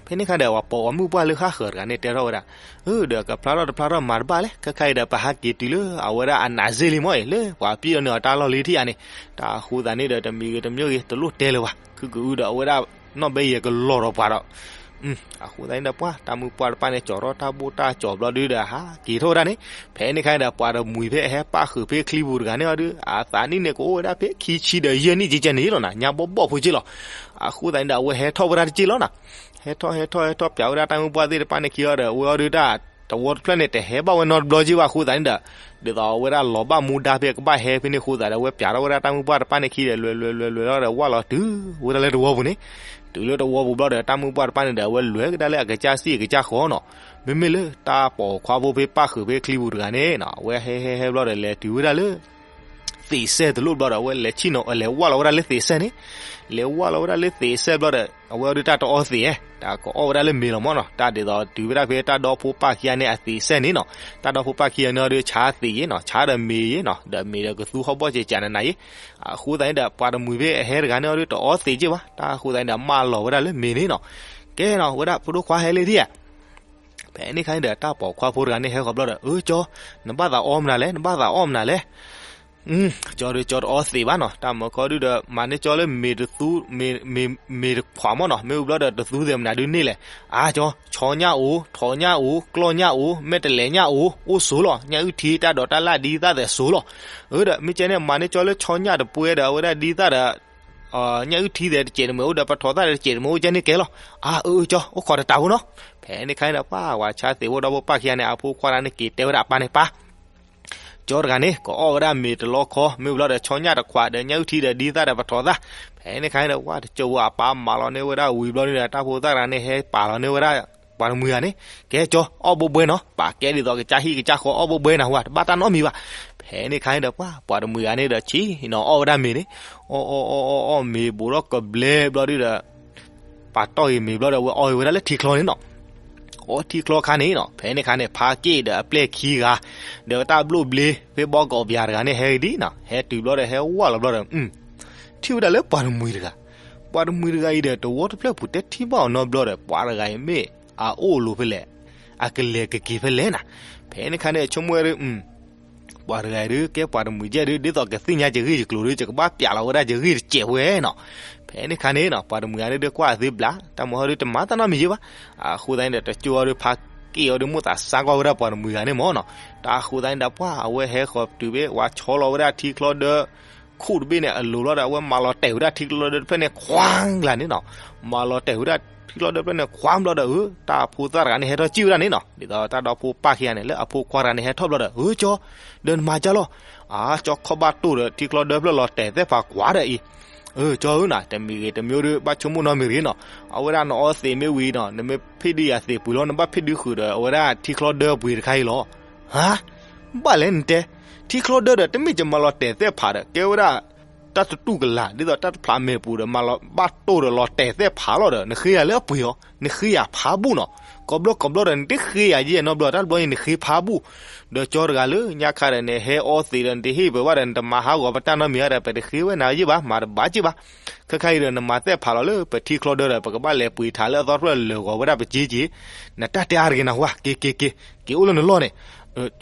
ဖဲန့ၣ်ခါဒီး ပှၤပိာ်မုၣ်ပှၢ်လၢဃၣ်ဃၢၤတဂၤန့ၣ် တဲထီၣ်ဝဲဒၣ်, အၢ ဒီးကဖျါထီၣ်တဖျါထီၣ်မၤတဘၣ်လဲၣ်, ခဲခါအံၤဒီး ပဟးက့ၤတုၤလၢအဝဲဒၣ်အနးစ့ၢ်လံမ့ၢ်အံၤ လၢပှၤပျံၢ်အီၤန့ၢ်အီၤတၢ်လီၢ်လံထံၣ်ဧါန့ၣ်, တၢ်အဃိသတးန့ၣ်ဒီး တမံၤဂ့ၤတမံၤဂ့ၤ တလိၣ်တဲလၢၤဘၣ်, ခုကအုဒီးအဝဲဒၣ် နီၢ်ဘဲယဲၢ်ကလီၤဒီးပှၤဒီး အဃိသတးန့ၣ်ဒီး ပှၤတၢ်မုၢ်ပှၢ်တဖၣ်န့ၣ် ကၠီၤထီၣ်တၢ်ဘိၣ်တၢ်ကၠီၤဘျီဒုဒီး ဟးက့ၤထီၣ်ဝဲဒၣ်န့ၣ်, ဖဲန့ၣ်ခါန့ၣ်ဒီး ပှၤတမှံၤဖဲအဟဲပၣ်ဃုာ်ဖဲချံပူၤတဂၤန့ၣ်အီၤဒီး အသးနံၣ်န့ၣ် ကအိၣ်ဝဲဒၣ်ဖဲခံဆံဒီးယဲၢ်နံၣ်ကကဲန့ၣ်လီၤနၤ, ညါဘီၣ်ဘီၣ်ဖိက့လီၤ. အဃိသတးန့ၣ်ဒီး အဝဲဟဲထီၣ်ဝဲဒၣ်တက့ၢ်လီၤနၤ, ဟဲထီၣ်ဟဲထီၣ်ဟဲထီၣ်ပၠးဝဲဒၣ်တၢ်မုၢ်ပှၢ်သ့ၣ်တဖၣ်န့ၣ်ခံအီၤဒီး အဝဲအီၤဒုးတၢ် တဝီတဖျၢၣ်န့ၣ် တဟဲဘၣ်ဝဲနီတဘျီက့ဘၣ်အဃိသတးန့ၣ်ဒီး ဒ်သိးအဝဲဒၣ်လီၤဘၣ်မူဒါဖဲကဘၣ်ဟဲဖဲန့ၣ်အဃိသတးဒီး အဝဲပၠးထီၣ်ဝဲဒၣ်တၢ်မုၢ်ပှၢ်တဖၣ်န့ၣ်ခံဒီး လဲၤလဲၤလဲၤလဲၤလဲၤလီၤဒီး ဝၢ်လီၤတုၤဝဲဒၣ်လၢတဝီပူၤန့ၣ်, တုၤလၢတဝီပူၤဘျီဒီး တၢ်မုၢ်ပှၢ်တဖၣ်န့ၣ်ဒီး အဝဲလဲၤကဒါလၢအကစၢ်စံၣ်အကစၢ်ဃီနီၤ, မ့မ့ၢ်လၢတၢ်ပိာ်ခွါဖိဖဲပၣ်ဃုာ်ဖဲချံပူၤတဂၤန့ၣ်နီၤ အဝဲဟဲဟဲဟဲဘျီဒီး လဲၤတုၤဝဲဒၣ်လၢ သံးစဲၣ်တလိၣ်ဘျီဒီး အဝဲလဲၤဆ့ၣ်နီၤ လဲၤဝၢ်လီၤဝဲဒၣ်လၢသံးစဲၣ်န့ၣ်, လဲၤဝၢ်လီၤဝဲဒၣ်လၢသံးစဲၣ်ဘျီဒီး အဝဲအီၤဒုးတၢ်တအီသံးဧါ, တၢ်ကအီၣ်ဝဲဒၣ်လၢမ့ၤလီၤမ့ၢ်နီၤ, တၢ်ဒ်သိးတုၤဝဲဒၣ်ဖဲတၢ်ဒီဖိပၢ်ခံဂၤန့ၣ်အသံးစဲၣ်န့ၣ်နီၤ, တၢ်ဒီဖိပၢ်ခံဂၤန့ၣ်အီၤဒုး ဆါသံးယ့နီၤ, ဆါဒီးမ့ၤယ့နီၤ, ဒီးမ့ၤဒီးကသူဟီၣ်ဘီၣ်စဲးကနးနးယ့, အဃိသတးန့ၣ်ဒီး ပှၤတမှံၤဖဲအဟဲတဂၤန့ၣ်အီၤဒုး တအီသံးက့ဘၣ်, တၢ်အဃိသတးန့ၣ်ဒီး မၢလီၤဝဲဒၣ်လၢမ့ၤန့ၣ်နီၤ, ကဲနီၤ ဝဲဒၣ်ဖိဒိၣ်ခွါဟဲလံထံၣ်ဧါ ဖဲန့ၣ်ခါန့ၣ်ဒီး တၢ်ပိာ်ခွါဖိတဂၤန့ၣ်ဟဲဃီၤဘျီဒီး အၢ ကၠီ, နဘၣ်သးအီမနုၤလဲၣ်, နဘၣ်သးအီမနုၤလဲၣ်, ကၠီဒီးကၠီတအီသံးဘၣ်နီၤ, တၢ်မၤခီဒုဒီး မၤန့ၢ်ကၠီလၢမ့ၤတသူ, မ့ၤတခွးမ့ၢ်နီၤ, မ့ၢ်အိၣ်ဘျီဒီးတသူသဲးမနုၤဒုန့ၣ်လဲၣ်, အါကၠီ, ဆီညၣ်အိၣ်, ထိးညၣ်အိၣ်, ကျီၢ်ညၣ်အိၣ်, မဲာ်တလဲးညၣ်အိၣ်, အိၣ်ဆိးလီၤ, ညၣ်အုၣ်ထံတၢ်ဒိးတၢ်လၢ်ဒ်သၣ်သဲးဆိးလီၤ, အၢဒီး မ့ၢ်ကဲန့ၣ် မၤန့ၢ်ကၠီလၢဆီညၣ်တပှဲဒီး အဝဲဒၣ်ဒ်သၣ်ဒီး ညၣ်အုၣ်ထံသဲးတစဲးတမှဲၤအိၣ်ဒီး ပထိးသၣ်ဒီးတစဲးတမှဲၤအိၣ်ကဲန့ၣ်ကဲလီၤ, အၢ အၢ ကၠီ အိၣ်ခိးတတးဖိနီၤ, ဖဲန့ၣ်ခါန့ၣ်ဒီး ပှၤဝဲဆါသံးဖိဒီဖိပၢ်ခံဂၤန့ၣ် အဖိခွါတဂၤန့ၣ်က့ၤတဲဝဲဒၣ်အပၢ်န့ၣ် ပၢ် ကၠီတဂၤန့ၣ် ကအီၣ်ဝဲဒၣ်မ့ၤတလီခီ မ့ၢ်ဘျီဒီး ဆီညၣ်တခွးဒီး ညၣ်အုၣ်ထံဒီး ဒ်သၣ်ဒီးပထီၣ်သၣ်. ဖဲန့ၣ်ခါန့ၣ်ဒီး ပှၤတကၠိဝဲအပၢ်မၤလီၤန့ၢ်ဝဲဒၣ်ဝံၤဘျီဒီး တၢ်ဖိသၣ်တဂၤန့ၣ် ဟဲပာ်လီၤန့ၢ်ဝဲဒၣ် ပှၤတမှံၤဂၤန့ၣ် ကဲကၠီ အီၣ်ဘိဘှဲနီၤ, ပာ်ကဲဒ်သိးကစၢ်ဟံၣ်ကစၢ်ဃီအီၣ်ဘိဘှဲနၤဟူဧါ, တဘၣ်တၢ်နီတမံၤဘၣ်. ဖဲန့ၣ်ခါန့ၣ်ဒီး ပှၤ ပှၤတမှံၤဂၤန့ၣ်ဒီး ဆံးနီၤ အီၣ်ဝဲဒၣ်မ့ၤန့ၣ် အီၣ်အီၣ်အီၣ်အီၣ်အီၣ်မ့ၤဘူးထီၣ်ကဘျဲဘျီဒီး ပာ်တီၢ်ဂ့ၤမ့ၤဘျီဒီး အဝဲအီၣ်ဂ့ၤဝဲဒၣ်လၢထံချီန့ၣ်နီၤ. အီထံချီခါန့ၣ်နီၤ, ဖဲန့ၣ်ခါန့ၣ် ဖါက့ၣ်ဒီးအပျဲၢ်ခံဂၤ ဒီးတၢ်ဘျိၣ်ဘျ့ ဖဲဘီကီၢ်ပယၤတဂၤန့ၣ် ဟဲဒ်နီၤ, ဟဲတုၤဘျီဒီး ဟဲဝဲလီၤဘျီဒီး ထံၣ်ဝဲဒၣ်လၢပှၤတမှံၤတဂၤ, ပှၤတမှံၤတဂၤအံၤဒီး တဝီတဖျၢၣ်ပူၤတဲထံၣ်ဘၣ်အီၤနီတဘျီဒီး ပှၤတဂၤအံၤမ့ၢ်အအိၣ်အလိၤဖဲလဲၣ်, အကလဲၤကက့ၤဖဲလဲၣ်နၤ. ဖဲန့ၣ်ခါန့ၣ် ဆိကမိၣ်ဝဲဒၣ် ပှၤတဂၤအံၤဒုး ကဲပှၤတမှံၤကဲဒုး ဒ်သိးကသ့ၣ်ညါယဂ့ၢ်ယကျိၤဒုး ယကဘၣ်ပျးလီၤဝဲဒၣ်ယဂ့ၢ်တစဲးဝဲနီၤ. ဖဲန့ၣ်ခါန့ၣ်နီၤ ပှၤတမှံၤဂၤန့ၣ်ဒုး ကွၢ်အသ့ဘျး တၢ်မုၢ်ဟီဒုး တမၤတၢ်နီတမံၤယဲဘၣ်. အဃိသတးန့ၣ်ဒီး တကၠိအီၤဒုး ဖါက့ၣ်အီၤဒုး မိၣ်သးစါကွၢ်ဝဲဒၣ်ပှၤတမှံၤဂၤန့ၣ်မ့ၢ်နီၤ. တၢ်အဃိသတးန့ၣ်ဒီး ပှၤအဝဲဟဲဃီၤတုၤဖဲ ဝၤဆီလီၤဝဲဒၣ်ထံချီဒၢ ခိၣ်တဘ့ၣ်န့ၣ် အလိၤဘျီဒီး အဝဲမၤလီၤတဲာ်ဝဲဒၣ်ထံချီဒၢတဖျၢၣ်န့ၣ် ခွါကျါန့ၣ်နီၤ. မၤလီၤတဲာ်ဝဲဒၣ်ထံချီဒၢတဖျၢၣ်န့ၣ် ခွါဘျီဒီး အၢ တၢ်ဖိသၣ်တဂၤန့ၣ် ဟဲထီၣ်စံၣ်ဝဲဒၣ်န့ၣ်နီၤ. ဒ်သိးတၢ်ဒီဖိပၢ်ခံဂၤန့ၣ် လၢအဖိခွါတဂၤန့ၣ် ဟဲထီၣ်ဘျီဒီး အၢ ကၠီ ဒီးနမၤကၢလီၤ. အါ ကၠီခီၣ်ဘၣ်တိၢ်ဒီး ထံချီဒၢဖျၢၣ်လီၤတဲာ်သ့ၣ်ဖးခွါဒီးအံၤ အၢ ကၠီဧၢနီၤ တမံၤဂ့ၤတမံၤဒုး ဘၣ်ဆိကမိၣ်နီတမံၤတဂ့ၤနီၤ. အဝဲဒၣ်နအီသံးမ့ၢ်ဝံၤနီၤ နမ့ၢ်ဖ့ၣ်ဒုးယၤသံးပှ့ၤလီၤ နဘၣ်ဖ့ၣ်ဒုးဃုာ်ဒီး အဝဲဒၣ်ထံချီဒၢပှ့ၤတခါအံၤလီၤ. ဟါ ဘၣ်လဲၣ်နတဲ ထံချီဒၢဒီး တမ့ၢ်ကမၤလီၤတဲာ်သ့ၣ်ဖးဒီး ကဲဝဲဒၣ် တၢ်တတူၢ်ကလာ် ဒ်သိးတၢ်တဖျးမဲာ်ပူၤဒီး မၤလီၤဘၣ်တိၢ်ဒီးလီၤတဲာ်သ့ၣ်ဖးလီၤဒီး နဃ့ယၤလၢအပှ့ၤအီၤ နဃ့ယၤဖးဘူၣ်နီၤ. ကိးဘျီကိးဘျီဒီး နတဃ့ယၤယဲၢ်နီတဘျီ တၢ်တဘျီအံၤနဃ့ဖးဘူၣ် ဒီးကၠီတဂၤလၢညါခါဒီး နဟဲအီသံးဒီး နတဟ့ၣ်ပှၤဘၣ်ဒီး နတမၤဟးဂီၤပတၢ်နီတမံၤဒီး ပတဃ့ဝဲနၤယဲၢ်ဘၣ် မၤတဘၣ်က့ၢ်ဘၣ်. ခဲခါအံၤဒီး နမၤသ့ၣ်ဖးလီၤလၢ ပထံချီဒၢဒီး ပကဘၣ်လဲၤပှ့ၤထးလၢအသီတဖျၢၣ်လၢာ်ဂီၤဝဲဒၣ်ပက့ၢ်က့ၢ် နတၢ်တဲအါတဂ့ၤနဟူဧါ က့ၤက့ၤက့ၤ က့ၤအိၣ်လၢနလီၢ်န့ၣ်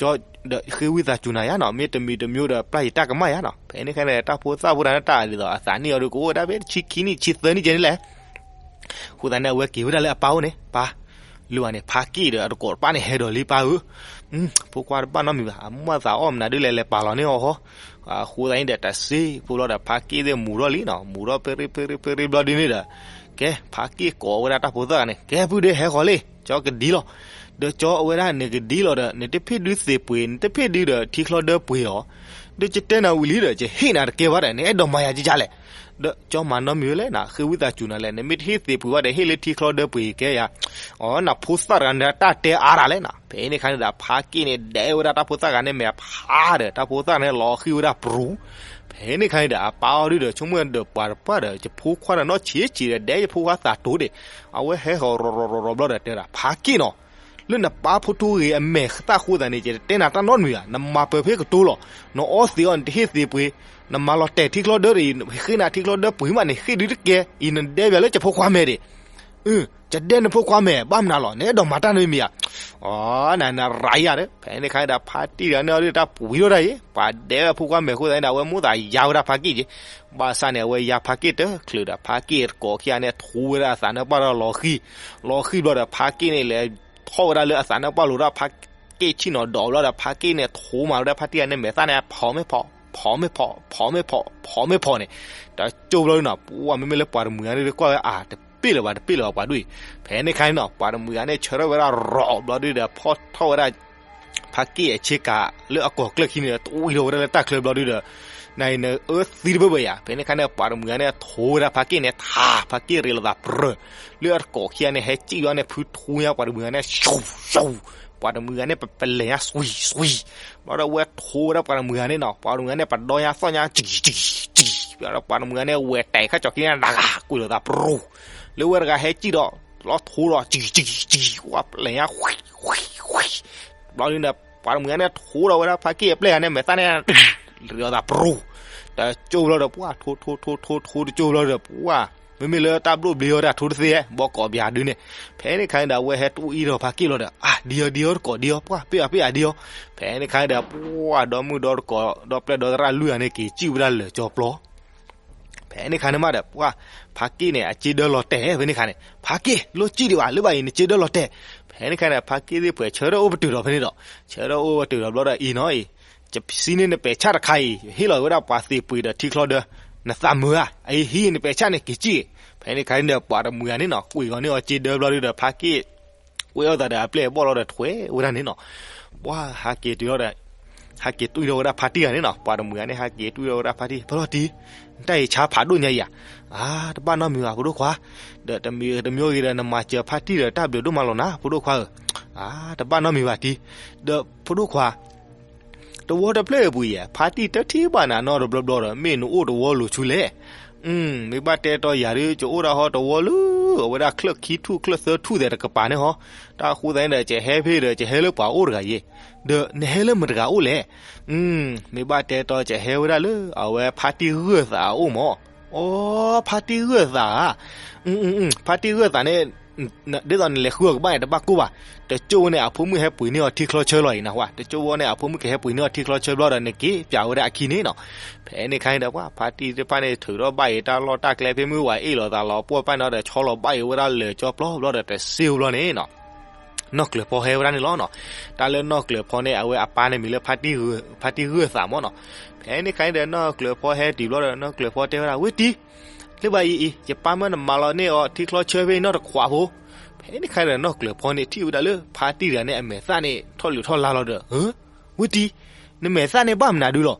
ကၠီဒီးဃ့ဝံသးစူၤနၤယါနီၤ မ့ၢ်တမံၤတမံၤဒီး ပျၢ်ယတၢ်ကမၣ်ယါနီၤ. ဖဲန့ၣ်ခါန့ၣ် တၢ်ဖိသၣ်ဖိတၢ်န့ၣ် တၢ်ဒ်သိးအသးနံၣ်အီၤဒီး ကအိၣ်ဝဲဒၣ်ဖဲတဆံခံနံၣ် ဆံသၢနံၣ်ကဲန့ၣ်လဲၣ်. အဃိသတးန့ၣ် အဝဲက့ၤဝဲဒၣ်လၢအပၢ်အိၣ်န့ၣ် ပၢ် လၢအန့ၣ် ဖါက့ၣ်ဒီးအတကိးတပၣ်န့ၣ် ဟဲဒီးလံပၢ်ဧၢ. ဖိခွါတဘၣ်နီတမံၤဘၣ် အမ့ၢ်သးအီၣ်မနုၤဒုးလဲၤလဲၤပာ်လီၤန့ၢ်အီၤဟီ. အဃိသတးန့ၣ်ဒီး တစ့ဖိလီၤဒီး ဖါက့ၣ်သ့ၣ်မူၤထီၣ်လံနီၤ မူၤထီၣ်ဖဲရ့ဖဲရ့ဖဲရ့ဘျီဒုးန့ၣ်ဒီး ကဲ ဖါက့ၣ်ကိးဝဲဒၣ်တၢ်ဖိသၣ်ဂၤန့ၣ် ကဲ ပုၢ်ဒ့ဟဲဃီၤလံ ကၠီကဒံလီၤ. ဒီးကၠီအဝဲဒၣ်န့ၣ်ကဒံလီၤဒီး နတဖ့ၣ်ဒုးသံးပှ့ၤ နတဖ့ၣ်ဒုးဒီးထံချီဒၢပှ့ၤအီၤ ဒီးယတဲနၤဝံၤလံဒီး ယဟ့ၣ်နၤတကဲဘၣ်ဒီး နအဲၣ်ဒိးမၤယၤကကလဲၣ်. ဒီးကၠီမၤနီတမံၤဝဲလဲၣ်နၤ ဃ့ဝံသးစူၤနၤလဲၣ် နမ့ၢ်တဟ့ၣ်သံးပှ့ၤဘၣ်ဒီး ဟ့ၣ်လၢထံချီဒၢပှ့ၤကဲယၤ. အီ နဖိသၣ်တဂၤန့ၣ် တၢ်တဲအါတၢ်လဲၣ်နၤ. ဖဲန့ၣ်ခါန့ၣ်ဒီး ဖါက့ၣ်န့ၣ် ဒဲဝဲဒၣ်တၢ်ဖိသၣ်ဂၤန့ၣ်မဲာ်ဖးဒီး တၢ်ဖိသၣ်န့ၣ်လီၤဃံၣ်ဝဲဒၣ်ပရူၤ. ဖဲန့ၣ်ခါန့ၣ်ဒီး အပၢ်အီၤဒုးဒီး ဆိကမိၣ်ဒီးပှၤတပှၢ်ဒီး ယဖိခွါန့ၣ်နီၢ်ဆံးဆံးဒီး ဒဲယဖိခွါသးတိၤဒံး. အဝဲဟဲဃီၤရီၤရီၤရီၤရီၤဘျီဒီးတဲဒၣ် ဖါက့ၣ်နီၤ လၢနပၢ်ဖိထူဂ့ၤအမဲာ်သၣ်ဃိသးန့ၣ် ယတတဲနၤတၢ်နီတမံၤဧါ နမၤပၢၤဖဲကတိၤလီၤ. နအီသံးအီၤ နတဟ့ၣ်သံးပှ့ၤ နမၤလီၤတဲာ်ထံချီဒၢဒီးအံၤ ဃ့နၤထံချီဒၢပှ့ၤမးန့ၣ် ဃ့ဒုတကဲ အံၤနဒဲဘၣ်လၢယဖိခွါမဲာ်ဒံး. အၢ ယဒဲနဖိခွါမဲာ် ဘၣ်မနုၤလီၤ နအဲၣ်ဒိးမၤတၢ်နီတမံၤဧါ. အီ နနရၤယၤဒီး ဖဲန့ၣ်ခါန့ၣ်ဒီး ဖါတံၢ်တဂၤန့ၣ်အီၤဒုး တၢ်ပှံၤထီၣ်တၢ်ယံၤ ပှၤဒဲဝဲဖိခွါမဲာ်ဃိသးန့ၣ်ဒီး အဝဲမိၣ်သးယါဝဲဒၣ်ဖါက့ၣ်က့ၤ. ဘၣ်ဆၣ်န့ၣ် အဝဲယါဖါက့ၣ်တချုးဒီး ဖါက့ၣ်တကိးခံဂၤန့ၣ် ထိဝဲဒၣ်အသးနၢ်ပှၢ်လီၤဃံၤ လီၤဃံၤဘျီဒီး ဖါက့ၣ်န့ၣ်လဲၤထီၣ်ဝဲဒၣ်လၢအသးနၢ်ပှၢ်လိၤဒီး ဖါက့ၣ်ဆ့ၣ်နီၤဒီးဘျီဒီး ဖါက့ၣ်န့ၣ်ထိမးဝဲဒၣ်ဖါတံၢ်တဂၤန့ၣ် မဲာ်သၣ်န့ၣ် ဖီးမ့ၢ်ဖီး ဖီးမ့ၢ်ဖီး ဖီးမ့ၢ်ဖီး ဖီးမ့ၢ်ဖီးန့ၣ် တကၠိဘျီဒုးနီၤ ပှၤမ့မ့ၢ်လၢပှၤတမှံၤဂၤန့ၣ် ကွၢ်ဝဲအါ တပ့ၢ်လၢၤဘၣ် တပ့ၢ်လၢၤဘၣ်ပှၤဒ်အံၤ. ဖဲန့ၣ်ခါန့ၣ်နီၤ ပှၤတမှံၤဂၤန့ၣ် ဆၢထၢၣ်ဝဲဒၣ်ရီးဘျီဒုးဒီး ဖီၣ်ထီၣ်ဝဲဒၣ် ဖါက့ၣ်အဆ့ကၤလၢအကိာ်ကျၢၢ်ခံန့ၣ် တအံၤလီၤဝဲဒၣ်လၢတၢ်ချၢဘျီဒုးဒီး နအံၤနအၢသံတဘၢဘၢယၤ. ဖဲန့ၣ်ခါန့ၣ် ပှၤတမှံၤဂၤန့ၣ် ထိဝဲဒၣ်ဖါက့ၣ်န့ၣ် ထါ ဖါက့ၣ်ရ့လိာ်သးပြၢၤ လၢအတကိးခံဂၤန့ၣ် ဟဲစံၣ်ဝဲန့ၣ် ဖုထိညါပှၤတမှံၤဂၤန့ၣ် ဆူ ဆူ ပှၤတမှံၤဂၤန့ၣ် ပလဲၤညါ စွံ စွံ ဘျီဒီးဝဲထိဝဲဒၣ်ပှၤတမှံၤဂၤန့ၣ်နီၤ ပှၤတမှံၤဂၤန့ၣ် ပဒီညါသီၣ်ညါ စံၣ် စံၣ် စံၣ် ဘျီဒီးပှၤတမှံၤဂၤန့ၣ် ဝဲတဲာ်ခါကၠီၤခံန့ၣ် နဂၤ ကွံာ်လိာ်သးပြူၤ လၢဝဲတဂၤဟဲစံၣ်ဒီး လီၤထိဒီး စံၣ် စံၣ် စံၣ် ဝဲပလဲၤညါ ဝံ ဝံ ဝံ ဘျီဒုးဒီး ပှၤတမှံၤဂၤန့ၣ် ထိဒီးဝဲဒၣ်ဖါက့ၣ်အပျဲၢ်ဂၤန့ၣ် မဲာ်သၣ်န့ၣ် ရ့လိာ်သးပြူၤ တကၠိဘျီဒီး ပှၤထိ ထိ ထိ ထိ ထိတကၠိဘျီဒီး ပှၤ မ့မ့ၢ်လၢတၢ်ဘျိၣ်ဘျ့အီၤတၢ်ထိတသ့ ဘီကီးပယၤဒုးန့ၣ် ဖဲန့ၣ်ခါန့ၣ်ဒီး အဝဲဟဲတအံၤဒီးဖါက့ၣ်လီၤဒီး အါ ဒံအီၤ ဒံအီၤတကိးဒံအီၤ ပှၤ ပ့ၢ်အပ့ၢ်အဒံအီၤ ဖဲန့ၣ်ခါန့ၣ်ဒီး ပှၤဒီမုၣ်ဒီတကိး ဒီပျဲၢ်ဒီသရၣ်လွံၢ်ဂၤန့ၣ် က့ၤစံၣ်ဝဲဒၣ်လၢာ်ကၠီပျီ ဖဲန့ၣ်ခါန့ၣ်မးဒီး ပှၤ ဖါက့ၣ်န့ၣ် အစ့ဒၢလီၤတဲာ် ဖဲန့ၣ်ခါန့ၣ် ဖါက့ၣ် လိၣ်စံၣ်ဒံးဘၣ် လၢဘၣ်အံၤ နစ့ဒၢလီၤတဲာ် ဖဲန့ၣ်ခါန့ၣ် ဖါက့ၣ်သ့ၣ်ဖှဲးဆၢထၢၣ်အိၣ်ပတုာ်ဒီးဖဲန့ၣ်ဒီး ဆၢထၢၣ်အိၣ်ပတုာ်ဒီးဘျီဒီးအံၤနီၤအံၤ ယစံးန့ၢ်နပဲာ်ဆၣ်တခါအံၤ ဟ့ၣ်လီၤဝဲဒၣ်ပှၤသ့ၣ်ပှ့ၤဒီးထံချီဒၢ နသးမုာ်ဧါ အံၤဟံးနပဲာ်ဆၣ်န့ၣ်က့ၤစံၣ် ဖဲန့ၣ်ခါန့ၣ်ဒီး ပှၤတမှံၤဂၤန့ၣ်နီၤ ကွံာ်ဂီၤန့ၢ်အီၤစ့ဒၢဘျီဒုးဒီး ဖါက့ၣ် ကွဲးအီၣ်သးဒီးအပျဲၢ်အဘီၣ်လီၤဒီးထွဲဝဲဒၣ်န့ၣ်နီၤ ပှၤဟးက့ၤတုၤလီၤဒီး ဟဲက့ၤတွံၢ်ထီၣ်ဝဲဒၣ်ဖါတံၢ်ဂၤန့ၣ်နီၤ, ပှၤတမှံၤဂၤန့ၣ် ဟဲက့ၤတွံၢ်ထီၣ်ဝဲဒၣ်ဖါတံၢ်, ဖဲလီၤတံၢ်, နတၢ်အံၤဆါဖးဒိၣ်ညါယၤ, အါ, တဘၣ်နီတမံၤဘၣ် ဖိဒိၣ်ခွါ, ဒီးတမံၤတမံၤဂ့ၤဒီး နမၤစၢၤဖါတံၢ်ဒီးတၢ်ဘျုးဒိၣ်မးလီၤနၤ ဖိဒိၣ်ခွါဧၢ, အါ, တဘၣ်နီတမံၤဘၣ်တံၢ်, ဒီးဖိဒိၣ်ခွါ တဝီတဖျၢၣ်အပူၤယဲၢ် ဖါတံၢ်တထံၣ်ဘၣ်နၤနီတဘျီဘျီဒီး မ့ၢ်နအိၣ်တဝီလိၤဆူလဲၣ်. မ့ၢ်ဘၣ်တဲတီယၤဒုး ယအိၣ်ဒၣ်ဟီတဝီလၢ အဝဲဒၣ်ချၢၣ်ခံထူၣ်ချၢၣ်သၢထူၣ်သဲးတကပၤန့ၣ်ဟီ, တၢ်အဃိသတးန့ၣ်ဒီး ယဟဲဖဲဒီး ယဟဲလၢပှၤအိၣ်တဂၤယဲၢ်, ဒီးနဟဲလၢမတၤတဂၤအိၣ်လဲၣ်. မ့ၢ်ဘၣ်တဲတီ ယဟဲဝဲဒၣ်လၢ အဝဲဖါတံၢ်ဂၢၢ်သးအအိၣ်မး. အိ, ဖါတံၢ်ဂၢၢ်သးဧါ. ဖါတံၢ်ဂၢၢ်သးန့ၣ် ဒ်သိးနလဲၤဃုအီၤကဘၣ်န့ၣ် တဘၣ်ကိၢ်ဘၣ်, တကၠိၢ်ဝဲန့ၣ် အဖိမုၣ်ဟဲပှ့ၤန့ၢ်အီၤထံချီဆၢလီၤအံၤနၢ်ဟူဧါ, တကၠိၢ်ဝဲန့ၣ် အဖိမုၣ်ကဟဲပှ့ၤန့ၢ်အီၤထံချီဆၢဘျီဒီး နက့ၤပၠးဝဲဒၣ်အခံန့ၣ်နီၤ. ဖဲန့ၣ်ခါန့ၣ်ဒီး ပှၤဖါတံၢ်တဖၣ်န့ၣ် ထုးထီၣ်ဘၣ်အံၤတၢ်လီၢ်တၢ်ကျဲ ဖဲမုၢ်ဝၤအ့ၣ်လိာ်သးလီၤပှီၢ်ပၢ်နီၤဒီး ဆီလီၤဘၣ်အံၤဝဲဒၣ်လၢာ်ကၠီပျီဘျီဒီး တစ့ဘျီန့ၣ်နီၤ နီၢ်ကျၢၤဖီဟဲဝဲဒၣ်န့ၣ်လီၤနီၤ. တၢ်လၢနီၢ်ကျၢၤဖီန့ၣ် အဝဲအပၢ်န့ၣ်မံၤလၢ ဖါတံၢ်ဂၢၢ်သးမးနီၤ. ဖဲန့ၣ်ခါန့ၣ်ဒီး နီၢ်ကျၢၤဖီဟဲတုၤဘျီဒီး နီၢ်ကျၢၤဖီတဲဝဲဒၣ် ဝ့ၢ်တံၢ်, လၢဘၣ်အံၤအံၤ ယပၢ်မၢနမၤလီၤန့ၢ်အီၤထံချီဆၢဖဲအံၤနီတခွးဖိ. ဖဲန့ၣ်ခါဒီး နီၢ်ကျၢၤဖီန့ၣ် ထံၣ်ဝဲဒၣ်လၢ ဖါတံၢ်တဂၤန့ၣ် အမဲာ်သၣ်န့ၣ် ထီၣ်လုာ်ထီၣ်လါလီၤဒီး ဝ့ၢ်တံၢ်, နမဲာ်သၣ်န့ၣ်ဘၣ်မနုၤဒုလီၤ.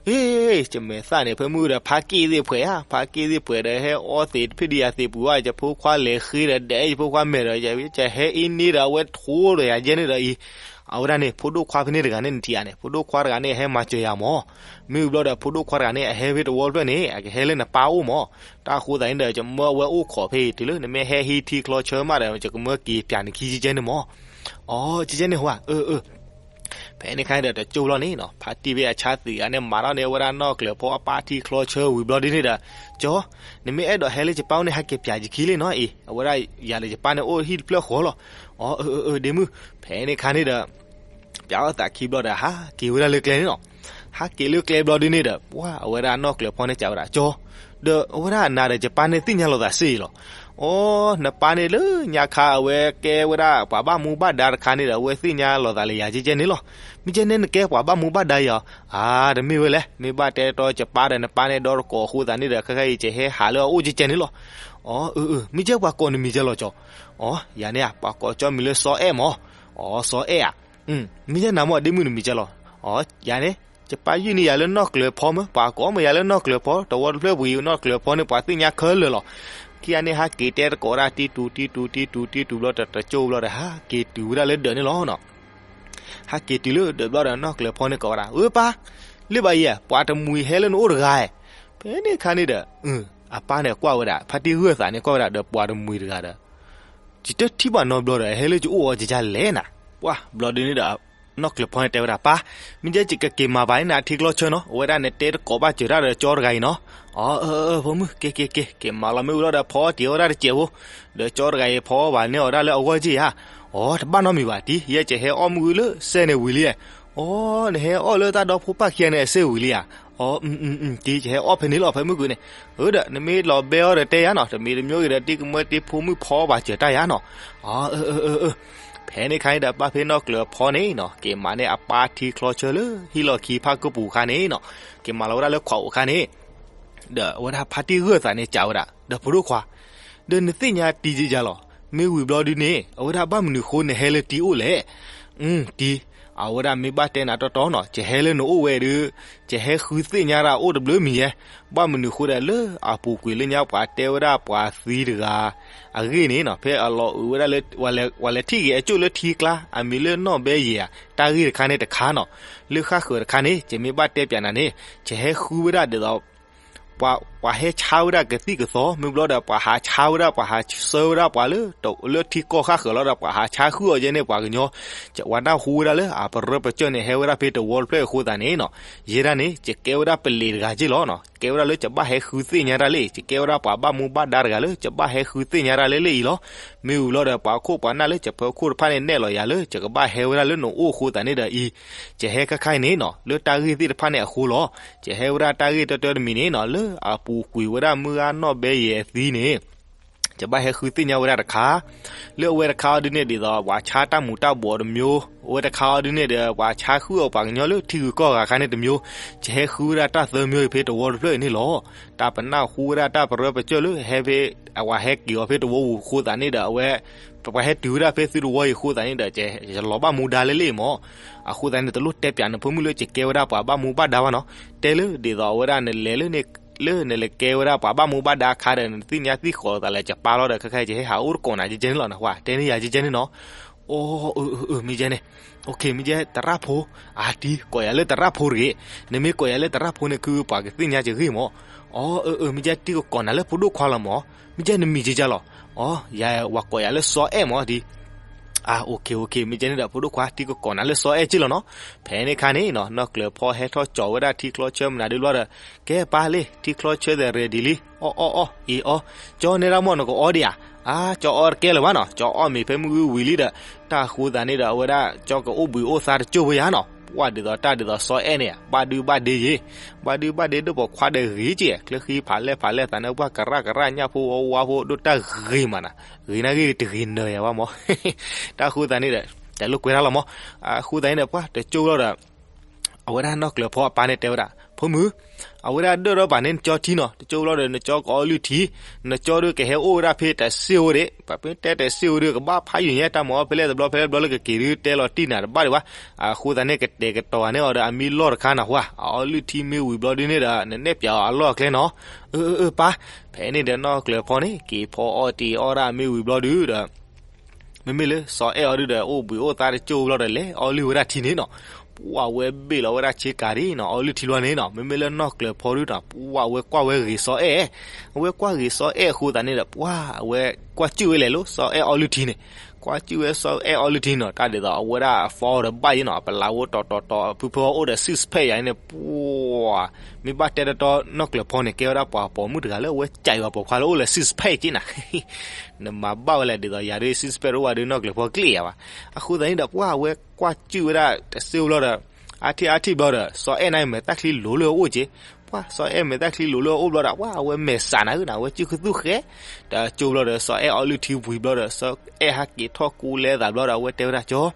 အ့, ယမဲာ်သၣ်န့ၣ် ဖဲမုၢ်ဒီး ဖါက့ၢ်သ့ၣ်ပှဲၤဧါ, ဖါက့ၢ်သ့ၣ်ပှဲၤဒီး ဟဲအီသံးတဖ့ၣ်ဒံးယၤသံးပူၤဘၣ်, ယဖိခွါလဲၤဃ့ဒီး ဒဲးယဖိခွါမဲာ်ဒီး ယဟဲအ့န့ဒီး အဝဲထိဒီးယၤယဲန့ၣ်ဒီးအံၤ, အဝဲဒၣ်န့ၣ် ဖိဒိၣ်ခွါဖဲန့ၣ်တဂၤန့ၣ် နထံၣ်ဧါန့ၣ် ဖိဒိၣ်ခွါတဂၤန့ၣ် အဟဲမၤစၢၤယၤမး. မ့ၢ်ဝံၤဘျီဒီး ဖိဒိၣ်ခွါတဂၤန့ၣ် အဟဲဖဲတဝီတဖျၢၣ်န့ၣ် အကဟဲလၢနပၢ်အိၣ်မး. တၢ်အဃိသတးန့ၣ်ဒီး ယမၢဝဲအိၣ်ခိးဖဲအံၤ တုၤလၢနမ့ၢ်ဟဲဟံးထံချီဆၢမးဒီး ယကမၢက့ၤပၠးနခံကဲကဲန့ၣ်မး. အိ, ကဲကဲန့ၣ်ဟူဧါ, အၢ, အၢ. ဖဲန့ၣ်ခါန့ၣ်ဒီး တကၠိၢ်ဘျီန့ၣ်နီၤ ဖါတံၢ်ဖဲအဆါသံးဂၤန့ၣ် မၤထီၣ်န့ၢ်ဝဲဒၣ်နီၢ်ကျၢၤဖီအပၢ်ထံချီဆၢဝံၤဘျီဒ်န့ၣ်ဒီး, ကၠီ, နမ့ၢ်အဲၣ်ဒိးဟဲလၢယပၢ်အိၣ်န့ၣ် ဟဲက့ၤပၠးယခံလံနီၤအံၤ, အဝဲဒၣ်ယၤဒီးယပၢ်န့ၣ်အိၣ်ဟံၣ်တဖျၢၣ်ဃီလီၤ. အိ, အၢ, အၢ, အၢ, ဒ့မုၣ်. ဖဲန့ၣ်ခါန့ၣ်ဒီး ပၠးထီၣ်သးခံဘျီဒီး ဟးက့ၤဝဲဒၣ်လၢကျဲန့ၣ်နီၤ. ဟးက့ၤလၢကျဲဘျီဒ်န့ၣ်ဒီး ပှၤအဝဲဒၣ်နီၢ်ကျၢၤဖီန့ၣ် ကးဝဲဒၣ် ကၠီ, ဒီးအဝဲဒၣ်နၤဒီးယပၢ်န့ၣ်သ့ၣ်ညါလိာ်သးစ့ၢ်လီၤ. အိ, နပၢ်န့ၣ်လၢညါခါအဝဲကဲဝဲဒၣ်ပှၤဘၣ်မူဘၣ်ဒါတခါန့ၣ်ဒီး အဝဲသ့ၣ်ညါလိာ်သးလၢယၤကဲကဲန့ၣ်လီၤ. မ့ၢ်ကဲန့ၣ်နကဲပှၤဘၣ်မူဘၣ်ဒါယၤဧါ. တမ့ၢ်ဝဲလဲၣ်, မ့ၢ်ဘၣ်တဲတီယပၢ်ဒီးနပၢ်န့ၣ် ဒီတကိးအဃိသတးန့ၣ်ဒီး ခဲခါအံၤ ယဟဲဟးလၢအအိၣ်ကဲကဲန့ၣ်လီၤ. အိ, အၢ, အၢ, မ့ၢ်ကဲပှၤကိးနမံၤကဲလီၤ ကၠီ. အိ, ယၤန့ၣ်ဧါ ပှၤကိးကၠီမံၤလၢစီၤအဲၣ်မး. အိ, စီၤအဲၣ်ဧါ. မ့ၢ်ကဲနၤမး ဒ့မုၣ်နမံၤကဲလီၤ. အိ, ယၤန့ၣ် ယပၢ်ယုၢ်န့ၢ်ယၤလၢနီၢ်ကျၢၤဖီမး, ပှၤကိးမးယၤလၢနီၢ်ကျၢၤဖီ, တဝီတဖျၢၣ်ပူၤအံၤ နီၢ်ကျၢၤဖီန့ၣ် ပှၤသ့ၣ်ညါခဲလၢာ်လီၤ. ခံဂၤန့ၣ် ဟးက့ၤတဲတကိးဒၣ် တံတူး တံတူး တံတူး တံတူးဘျီ တကၠိၢ်ဘျီဒီး ဟးက့ၤတုၤဝဲဒၣ်လၢဒၢးန့ၣ်လီၤနီၤ. ဟးက့ၤတုၤလၢဒၢးဘျီဒီး နီၢ်ကျၢၤဖီန့ၣ်ကိးဝဲဒၣ် ဝ့ၢ်ပၢ်, လၢဘၣ်ယဲၢ် ပှၤတမှံၤဟဲလၢနအိၣ်တဂၤဧါ. ဖဲန့ၣ်ခါန့ၣ်ဒီး အပၢ်န့ၣ်ကွၢ်ဝဲဒၣ် ဖါတံၢ်ဂၢၢ်သးန့ၣ် ကွၢ်ဝဲဒၣ်ဒီးပှၤတမှံၤတဂၤဒီး ယတထံၣ်ဘၣ်နီတဘျီဒီး ဟဲလၢယအိၣ်အီၤကယၤလဲၣ်နၤ. ပှၤဘျီဒ်န့ၣ်ဒီး နီၢ်ကျၢၤဖီန့ၣ်တဲဝဲဒၣ် ပၢ်, မ့ၢ်ကဲယကက့ၤမၤဘၣ်န့ၣ် နထံကျီဆၢနီၤ, အဝဲဒၣ်နတဲတကိးဘၣ်စၢၤတၢ်ဒီးကၠီတဂၤအံၤနီၤ. အိ, အၢ, အၢ, ဖိမုၣ်, က့ၤ က့ၤ က့ၤ, က့ၤမၤလီၤမ့ၢ်ဝံၤလီၤဒီး ဖီအီၣ်တ့ၢ်ဝဲဒၣ်တစဲးဖိ, ဒီးကၠီတဂၤအံၤဖီအီၣ်ဘၣ်န့ၢ်အီၤဒၣ်လၢအဂီၢ်က့ဧါ. အိ, တဘၣ်နီတမံၤဘၣ်တံၢ်, ယဲယဟဲအီၣ်မုၢ်ဂုၢ်လၢစဲန့ၣ်ဝံၤလံဧါ. အိ, နဟဲအီၣ်လၢတၢ်ဒီဖိပၢ်ခံဂၤန့ၣ်အစဲဝံၤလံဧါ. အိ, တံၢ်, ယဟဲအီၣ်ဖဲန့ၣ်လီၤ ဖဲမုၢ်ဂုၢ်န့ၣ်. အၢ ဒီး နမ့ၢ်လီၤဘဲအီၤဒီးတဲယၤနီၤ, တမံၤတမံၤဂ့ၤဒီး တံၢ်ကမၢတံၢ်ဖိမုၣ်ဖီအီၣ်ဘၣ်စၢၤတၢ်ယၤနီၤ. အိ, အၢ, အၢ, အၢ, အၢ. ဖဲန့ၣ်ခါန့ၣ်ဒီး ဘၣ်ဖဲနီၢ်ကျၢၤဖီန့ၣ်နီၤ က့ၤမၤန့ၢ်အပၢ်ထံချီဆၢလၢဟံၣ်လီၢ်ခံဖၣ်ကၢၢ်ပူၤအခါန့ၣ်နီၤ, က့ၤမၤလီၤဝဲဒၣ်လၢခွးအိၣ်အခါန့ၣ် ဒီးအဝဲဒၣ်ဖါတံၢ်ဂၢၢ်သးန့ၣ် ကးဝဲဒၣ် ဒီးဖိဒိၣ်ခွါ, ဒီးနသ့ၣ်ညါတံၢ်ကယၤလီၤ. မ့ၢ်ဝံၤဘျီဒ်န့ၣ် အဝဲဒၣ်ဘၣ်မနုၤဃိနဟဲလၢတံၢ်အိၣ်လဲၣ်. တံၢ်, အဝဲဒၣ်မ့ၢ်ဘၣ်တဲနၤတီတီနီၤ, ယဟဲလၢနအိၣ်ဝဲဒီး ယဟဲဃုသ့ၣ်ညါတၢ်အိၣ်တဘျုးမံၤယဲ. ဘၣ်မနုၤဃိဒီးလၢအပူၤကွံာ်လၢညါပှၤတဲဝဲဒၣ်ပှၤသံတဂၤ အဂ့ၢ်န့ၣ်နီၤ, ဖဲအလီၤအုးဝဲဒၣ်လၢ ပှၤလဲၤထံၣ်က့ၤအကၠိၣ်လၢထံကျါ အမံၤလၢနီၢ်ဘဲယဲၢ်ဧါ, တၢ်ဂ့ၢ်တခါန့ၣ်တခါနီၤ, လၢဃၣ်ဃၢၤတခါန့ၣ် ယမ့ၢ်ဘၣ်တဲပၠးနၤန့ၣ် ယဟဲဃုဝဲဒၣ်ဒ်သိး ပှၤဟဲဆါဝဲဒၣ်ကသံၣ်ကသီ, မ့ၢ်ဘျီဒီး ပှၤဟးဆါဝဲဒၣ် ပှၤဟးဆှၢဝဲဒၣ်ပှၤလၢ လၢထံကီၢ်ဃၣ်ဃၢၤလီၤဒီး ပှၤဟးဆါဃုာ်အီၤယဲန့ၣ် ပှၤကညီ, ဝၤနၢ်ဟူဝဲဒၣ်လၢအပရၢပကၠၢၢ်န့ၣ် ဟဲဝဲဒၣ်ဖဲတဝီတဖျၢၣ်အဃိသတးန့ၣ်နီၤ, ယဲဒၣ်န့ၣ် ယကဲဝဲဒၣ်ပလံၤတဂၤက့ၢ်လီၤနီၤ, ကဲဝဲဒၣ်လၢယဘၣ်ဟဲဃုသ့ၣ်ညါတၢ်လၢအံၤ, ယကဲဝဲဒၣ်ပှၤဘၣ်မူဘၣ်ဒါတဂၤလၢ ယဘၣ်ဟဲဃုသ့ၣ်ညါတၢ်လၢလၢအံၤလီၤ. မ့ၢ်ဝံၤဘျီဒီး ပှၤခိၣ်ပှၤနၢ်လၢယဖီခိၣ်တဖၣ်န့ၣ် နဲၣ်လီၤယၤလၢ ယကဘၣ်ဟဲဝဲဒၣ်လၢနအိၣ်အဃိသတးန့ၣ်ဒီးအံၤ, ယဟဲခဲခါအံၤန့ၣ်နီၤ လၢတၢ်ဂ့ၢ်သ့ၣ်တဖၣ်န့ၣ်အဃိလီၤ. ယဟဲဝဲဒၣ်တၢ်ဂ့ၢ်တၢတၢတမံၤန့ၣ်နီၤ လၢအပူၤကွံာ်ဝဲဒၣ်မုၢ်ဂၤနီၢ်ဘဲယဲၢ်အသံန့ၣ် ယဘၣ်ဟဲဃုသ့ၣ်ညါဝဲဒၣ်တခါ, လၢအဝဲတခါအီၤဒုန့ၣ်ဒ်သိး ပှၤဆါတၢ်မူၤတၢ်ဘှီးတမျိုး, အဝဲတခါအီၤဒုန့ၣ်ဒီး ပှၤဆါဃုအီၣ်ပှၤကညီလၢထံဂုၤကီၢ်ဂၤအခါန့ၣ်တမျိုး, ယဟဲဃုဝဲဒၣ်တၢ်သၢမျိုးအံၤဖဲတဝီတဖျၢၣ်အံၤန့ၣ်လီၤ. တၢ်ပနၢ်ဟူဝဲဒၣ်တၢ်ပရၢပစၢၢ်လၢဟဲဖဲ အဝဲဟဲက့ၤအီၤဖဲတဝီပူၤအဃိသတးန့ၣ်ဒီး အဝဲ ပှၤဟဲတုၤဝဲဒၣ်ဖဲသုတဝီအံၤအဃိသတးန့ၣ်ဒီး ယလီၤဘၣ်မူဒါလၢလ့ၣ်မး. အဃိသတးန့ၣ် တလိၣ်တဲပၠးနဖိမုၣ်လၢယကဲဝဲဒၣ်ပှၤဘၣ်မူဘၣ်ဒါဘၣ်နီၤ. တဲလၢဒ်သိးအဝဲဒၣ်နလဲၤလၢန့ၣ် လၢနလဲၤကဲဝဲဒၣ်ပှၤဘၣ်မူဘၣ်ဒါအခါဒီး နသ့ၣ်ညါသ့ၣ်ဃီၤသးလၢယပၢ်လီၤဒီး ခဲခါယဟဲဟးအိၣ်တကိးနၤကဲကဲန့ၣ်လီၤနဝဲ, တဲန့ၢ်ယၤကဲကဲန့ၣ်နီၤ. အိ အၢ အၢ အၢ မ့ၢ်ကဲန့ၣ်, မ့ၢ်ကဲသရၣ်ဖိ, အါတံၤ ကိးယၤလၢသရၣ်ဖိတဂ့ၤ, နမ့ၢ်ကိးယၤလၢသရၣ်ဖိန့ၣ် ခုပှၤကသ့ၣ်ညါယဂ့ၢ်မး. အိ အၢ အၢ မ့ၢ်ကဲတံၤကကိးနၤလၢဖိဒိၣ်ခွါလီၤမး, မ့ၢ်ကဲနမံၤကဲကဲလီၤ. အိ ယၤဝၤကိးယၤလၢစီၤအဲၣ်မးတံၤ. အိ မ့ၢ်ကဲန့ၣ်ဒီးဖိဒိၣ်ခွါ တံၤကကိးနၤလၢစီၤအဲၣ်က့လီၤနီၤ. ဖဲန့ၣ်ခါန့ၣ်နီၤ နီၢ်ကျၢၤဖီဟဲထီၣ်ကၠီၤဝဲဒၣ်ထံချီဆၢမနုၤဒုဘျီဒီး ကဲပၢ်လံ ထံချီဆၢသဲး ready လံ, အီၣ်အီၣ်အီၣ် အ့ၤအီ, ကၠီနဲဒၣ်မီၢ်နကအီဒံးဧါ. အါ ကၠီအီတကဲလၢၤဘၣ်နီၤ, ကၠီအီၣ်မ့ၤဖဲမုၢ်ဂုၢ်ဝံၤလံဒီး တၢ်အဃိသတးန့ၣ်ဒီး အဝဲဒၣ်ကၠီကအိၣ်ဘှံးအိၣ်သါတကၠိၢ်ဖိယါနီၤ. ပှၢ်ဒ်သိးတၢ်ဒ်သိးစီၤအဲၣ်န့ၣ် ဘၣ်ဒုဘၣ်ဒ့ယ့ၤ, ဘၣ်ဒုဘၣ်ဒ့ဒိၣ်ပိာ်ခွါဒီးဂ့ၤက့ၤ ချၢဃံဖးလဲၢ်ဖးလဲၢ်သးန့ၣ် ပှၢ်ကရၣ်ကရၣ်ညၣ်ဖိဝါဝါဖိဒိၣ်တၢ်ဂ့ၤမးနီၤ, ဂ့ၤနာ်ဂ့ၤတဂ့ၤနၢၤယၤဘၣ်မး. တၢ်အဃိသတးန့ၣ်ဒီး တဲလိာ်ကွဲးတၢ်လီၤမး. အဃိသတးန့ၣ်ဒီး ပှၢ်တကၠိၢ်လီၤဒီး အဝဲဒၣ်နီၢ်ကျၢၤဖီအပၢ်န့ၣ်တဲဝဲဒၣ် ဖိမုၣ်, အဝဲဒၣ်ဒၢၣ်ထီၣ်ဘၣ်န့ၣ်နကၠီထံနီၤ, တကၠိၢ်လီၤဒီးနကၠီကအီလုၢ်ထံ, နကၠီဒုးကဟဲအိၣ်ဝဲဒၣ်ဖဲတၢ်စ့ၢ်အိၣ်ဒံး, ပှၤဖဲတဲတၢ်စ့ၢ်အိၣ်ဒုး ကဘၣ်ဖးယိာ်ညါတၢ်မၤအီၣ်ဖဲလဲၣ်တဘျီဖဲလဲၣ်တဘျီလၢကက့ၤဒုးတဲလီၤတံၢ်နၤတဘၣ်ဒံးဘၣ်. အဃိသတးန့ၣ် ကတဲာ်ကတီၤဂၤန့ၢ်အီၤဒီးအမံလီၢ်တခါနၢ်ဟူဧါ, အအီလုၢ်ထံမ့ၢ်ဝံၤဘျီဒုန့ၣ်ဒီး နနဲၣ်ပၠးအီၤအလီၢ်အကျဲနီၤ. အၢ အၢ အၢ ပၢ်. ဖဲန့ၣ်ဒီးနီၢ်ကျၢၤဖီန့ၣ် က့ၤဖီအီၣ်တ့ၤအီၣ်ဒၣ်မ့ၢ်ဝံၤဘျီဒုဒီး မ့မ့ၢ်လၢစီၤအဲၣ်အီၤဒုဒီး အိၣ်ဘှံးအိၣ်သါတကၠိၢ်ဘျီဒီး လဲၤအီလုၢ်ဝဲဒၣ်ထံန့ၣ်နီၤ. ပှၢ်ဝဲဘ့ၣ်လီၤဝဲဒၣ်ဆ့ကၤဒံးနီၤ, အီလုၢ်ထံဘျီန့ၣ်နီၤ. မ့မ့ၢ်လၢနီၢ်ကျၢၤဖီဒုနီၤ ပှၢ်ဝဲကွၢ်ဝဲဂ့ၤစီၤအဲၣ်, အဝဲကွၢ်ဂ့ၤစီၤအဲၣ်အဃိသတးန့ၣ်ဒီး ပှၢ်ဝဲကွၢ်စုၣ်ဝဲလဲၤလၢစီၤအဲၣ်အီလုၢ်ထံန့ၣ်, ကွၢ်စုၣ်ဝဲစီၤအဲၣ်အီလုၢ်ထံနီၤ. တၢ်ဒ်သိးအဝဲဒၣ်အ form ဒီးဘၣ်ယ့ၣ်နီၤ, အပလးဝဲတီၤတီၤတီၤ ဖုဖုအိၣ်ဒီး six pack ယၤန့ၣ် ပှၢ် မ့ၢ်ဘၣ်တဲတတီ နီၢ်ကျၢၤဖီန့ၣ် ကဲဝဲဒၣ်ပှၤပိာ်မုၣ်တဂၤလၢအဝဲကးယွၤပိာ်ခွါလၢအိၣ်လၢ six pack က့နၤ နမၤဘၣ်ဝဲလဲၣ် ဒ်သိးယၤဒ် six pack တအိၣ်ဘၣ်ဒီး နီၢ်ကျၢၤဖီကျ့ၣ်ယၤဘၣ်. အဃိသတးန့ၣ်ဒီး ပှၢ်ဝဲကွၢ်စုၣ်ဝဲဒၣ်တစ့ၢ်ဘျီဒီး အါထံၣ်အါထံၣ်ဘျီဒီး စီၤအဲၣ်န့ၣ်မဲာ်သၣ်ချံလိၤလၢအအိၣ်က့, ပှၢ်စီၤအဲၣ်မဲာ်သၣ်ချံလိၤလၢအအိၣ်ဘျီဒီး ပှၢ်အဝဲမဲာ်ဆှးနၤဧၢနၤ အဝဲစုၣ်ခူသူၣ်ဃဲ, တကၠိၢ်ဘျီဒီး စီၤအဲၣ်အီလုၢ်ထံဝံၤဘျီဒီး စီၤအဲၣ်ဟးက့ၤထီၣ်ကူလဲသးဘျီဒီး အဝဲတဲဝဲဒၣ်ကၠီ အံ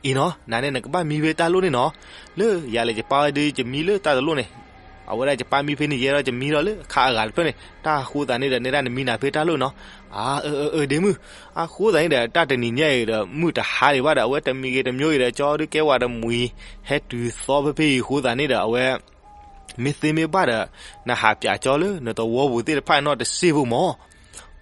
ၤနီၤ နၤန့ၣ်နကဘၣ်မံဖဲတၢ်လိၣ်န့ၣ်နီၤ, လၢယၤလဲၤယပၢ်ဝဲဒုး ယမံလၢတၢ်တလိၣ်န့ၣ်, အဝဲဒၣ်ယပၢ်မံဖဲန့ၣ် ယဲဒီးယမံဒီးလၢခါအဂၤတဖျၢၣ်န့ၣ်, တၢ်အဃိသတးန့ၣ်ဒီး နဲဒၣ်နမံနၤဖဲတၢ်လိၣ်နီၤ. အၢ အၢ အၢ ဒ့မုၢ်, အဃိသတးန့ၣ်ဒီး တၢ်တနံၤညါအံၤဒီး မုၢ်တဟါဒံးဘၣ်ဒီး အဝဲတမံၤဂ့ၤတမံၤဂ့ၤဒီး ကၠီဒုးကဲဝဲတမှံၤ ဟဲတုၤသီဖဲဖဲအံၤအဃိသတးန့ၣ်ဒီး အဝဲ မ့ၢ်သ့မ့ၢ်ဘၣ်ဒီး နဟးပၠးကၠီလၢနသဝီပူၤသ့ၣ်တဖၣ်နီၢ်တစ့ၢ်ဖိမး.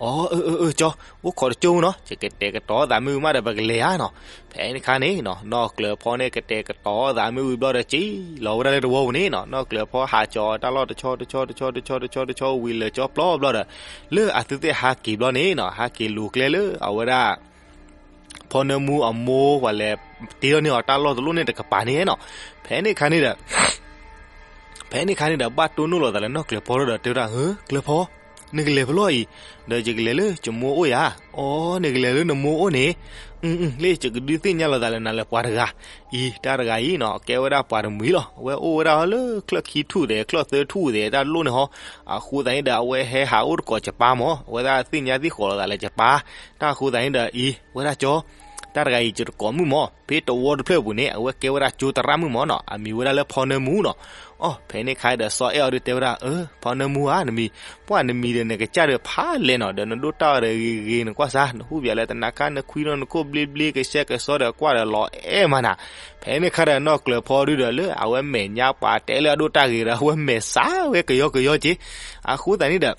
အၢ အၢ အၢ အၢ ကၠီ, အိၣ်ခိးတကၠိၢ်မ့ၢ်နီၤ, ယကတဲာ်ကတီၤသးမ့ၢ်ဝံၤမးဒီး ပကလဲၤဧါနီၤ. ဖဲန့ၣ်ခါန့ၣ်နီၤ နီၢ်ကျၢၤဖီန့ၣ် ကတဲာ်ကတီၤသးမ့ၢ်ဝံၤဘျီဒီး က့ၤလီၤဝဲဒၣ်လၢတဝီပူၤန့ၣ်နီၤ, နီၢ်ကျၢၤဖီဟးကၠီၤတၢ်လီၢ်တဆီတဆီတဆီတဆီတဆီတဆီဝံၤလၢာ်ကၠီပျီဘျီဒီး လၢအသုသ့ၣ်ဟးက့ၤဘျီန့ၣ်နီၤ, ဟးက့ၤလူၤကျဲလၢအဝဲဒၣ် ဖီနၢမူအမိၢ်ပှၤလဲၤတ့လီၤန့ၢ်အီၤတၢ်လီၢ်တလီၢ်န့ၣ်တကပၤန့ၣ်နီၤ. ဖဲန့ၣ်ခါန့ၣ်ဒီး ဖဲန့ၣ်ခါန့ၣ်ဒီး ဘၣ်တိၢ်နီၣ်လိာ်သးလၢနီၢ်ကျၢၤဖီဒီးတဲဝဲဒၣ်, အၢ ကျၢၤဖီ, နကလဲၤဖဲလဲၣ်အံၤ, ဒီးယကလဲၤလၢယမိၢ်အိၣ်ယၤ. အိ နကလဲၤလၢနမိၢ်အိၣ်န့ၣ်, လၢယကဒုးသ့ၣ်ညါလိာ်သးလၢနၤလၢပှၤတဂၤအံၤ, တၢ်တဂၤအံၤနီၤ ကဲဝဲဒၣ်ပှၤတမှံၤလီၤ. အဝဲအိၣ်ဝဲဒၣ်လၢချၢၣ်ခံထူၣ်သဲး ချၢၣ်သၢထူၣ်သဲး တၢ်တလိၣ်န့ၣ်ဟီ, အဃိသတးန့ၣ်ဒီး အဝဲဟဲဟးအိၣ်တကိးယပၢ်မး, အဝဲဒၣ်သ့ၣ်ညါသ့ၣ်ဃီလိာ်သးလၢယပၢ်. တၢ်အဃိသတးန့ၣ်ဒီး အံၤ ဝဲဒၣ်ကၠီ တၢ်တဂၤအံၤယတကိးမုၣ်မး, ဖဲတဝီတဖျၢၣ်အပူၤန့ၣ် အဝဲကဲဝဲဒၣ်ကၠိသရၣ်မုၣ်မးနီၤ, အမံၤဝဲဒၣ်လၢဖီနၢမူနီၤ. အိ ဖဲန့ၣ်ခါဒီး စီၤအဲၣ်အီၤဒုးတဲဝဲဒၣ်, အၢ ဖီနၢမူဧါ နမံၤ, ပှၢ်နမံၤဒီးနကစၢ်ဒီးဖးလဲၣ်နီၤ, ဒီးနဒိၣ်တၢ်အီၤဒီးဂ့ၤဂ့ၤ နကွၢ်စၢ် နဟူၣ်ပၠးလၢတနၤခါ နခွံနီၤ နခိၣ်ဘျ့ဘျ့ ကဆှဲကဆှီဒီးကွၢ်ဒီးလီၤအဲၣ်မးနၤ. ဖဲန့ၣ်ခါဒီး နီၢ်ကျၢၤဖီဒုဒီး လၢအဝဲမဲာ်ညါပှၤတဲလၢအဒိၣ်တၢ်ဂ့ၤဒီး အဝဲမဲာ်ဆှးဝဲကယီကယီက့ၤ. အဃိသတးန့ၣ်ဒီး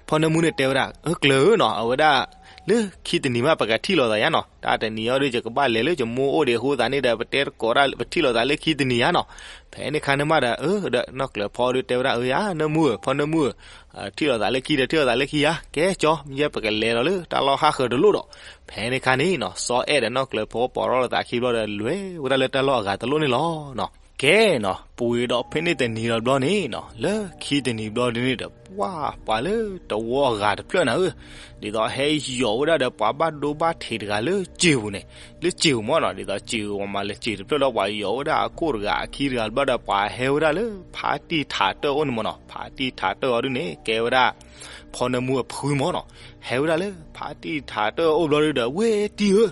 ဖီနၢမူန့ၣ်တဲဝဲဒၣ်, အၢ ကျၢၤဧၢနီၤ, အဝဲဒၣ် လၢခံတနံၤမး ပကထံၣ်လိာ်သးယါနီၤ, တၢ်တနံၤအံၤဒီး ယကဘၣ်လဲၤလၢယမိၢ်အိၣ်ဒံးအဃိသတးန့ၣ်ဒီး ပတဲတကိးဒၣ် ပထံၣ်လိာ်သးလၢခံတနံၤယါနီၤ. ဖဲန့ၣ်ခါန့ၣ်မးဒီး အၢ ဒီးနီၢ်ကျၢၤဖီဒုတဲဝဲဒၣ်, အၢ ယါ နၢမူဧၢ, ဖီနၢမူဧၢ, ထံၣ်လိာ်သးလၢခံဒီး ထံၣ်လိာ်သးလၢခံယါ, ကဲကၠီ မ့ၢ်ယဲပကလဲၤဒီးလၢတၢ်လီၢ်ဟးဃၢၤတလိၣ်ဒီး. ဖဲန့ၣ်ခါန့ၣ်နီၤ စီၤအဲၣ်ဒီးနီၢ်ကျၢၤဖီပိာ်ထီၣ်လိာ်သးခံဘျီဒီး လဲၤဝဲဒၣ်လၢတၢ်လီၢ်အဂၤတလိၣ်န့ၣ်လီၤနီၤ. ကဲနီၤ ပှ့ၤဒီးဖဲန့ၣ်တနံၤဒီးဘျီန့ၣ်နီၤ လၢခံတနံၤဘျီဒုန့ၣ်ဒီး ပှၢ်ပှၤလၢတဝီအဂၤတဖျၢၣ်နၤဧၢ, ဒ်သိးဟဲယိာ်ဝဲဒၣ်ဒီးပှၤဘၣ်ဒိဘၣ်ထံးတဂၤလၢစံာ်ပူၤန့ၣ်, လၢစံာ်ပူၤမးနီၤ, ဒ်သိးစံာ်ပူၤမးလၢစံာ်တဖျၢၣ်ဒီး ပှၤယိာ်ဝဲဒၣ်အခိၣ်တဂၤအခံတဂၤဘျီဒီး ပှၤဟဲဝဲဒၣ်လၢဖါတံၢ်ထးတၢၢ်အိၣ်န့ၣ်မးနီၤ, ဖါတံၢ်ထးတၢၢ်အီၤဒုန့ၣ် ကဲဝဲဒၣ် ဖီနၢမူအဖုမၢ်နီၤ, ဟဲဝဲဒၣ်လၢဖါတံၢ်ထးတၢၢ်အအိၣ်ဘျီဒုဒီး ဝဲတံၢ်ဧၢ,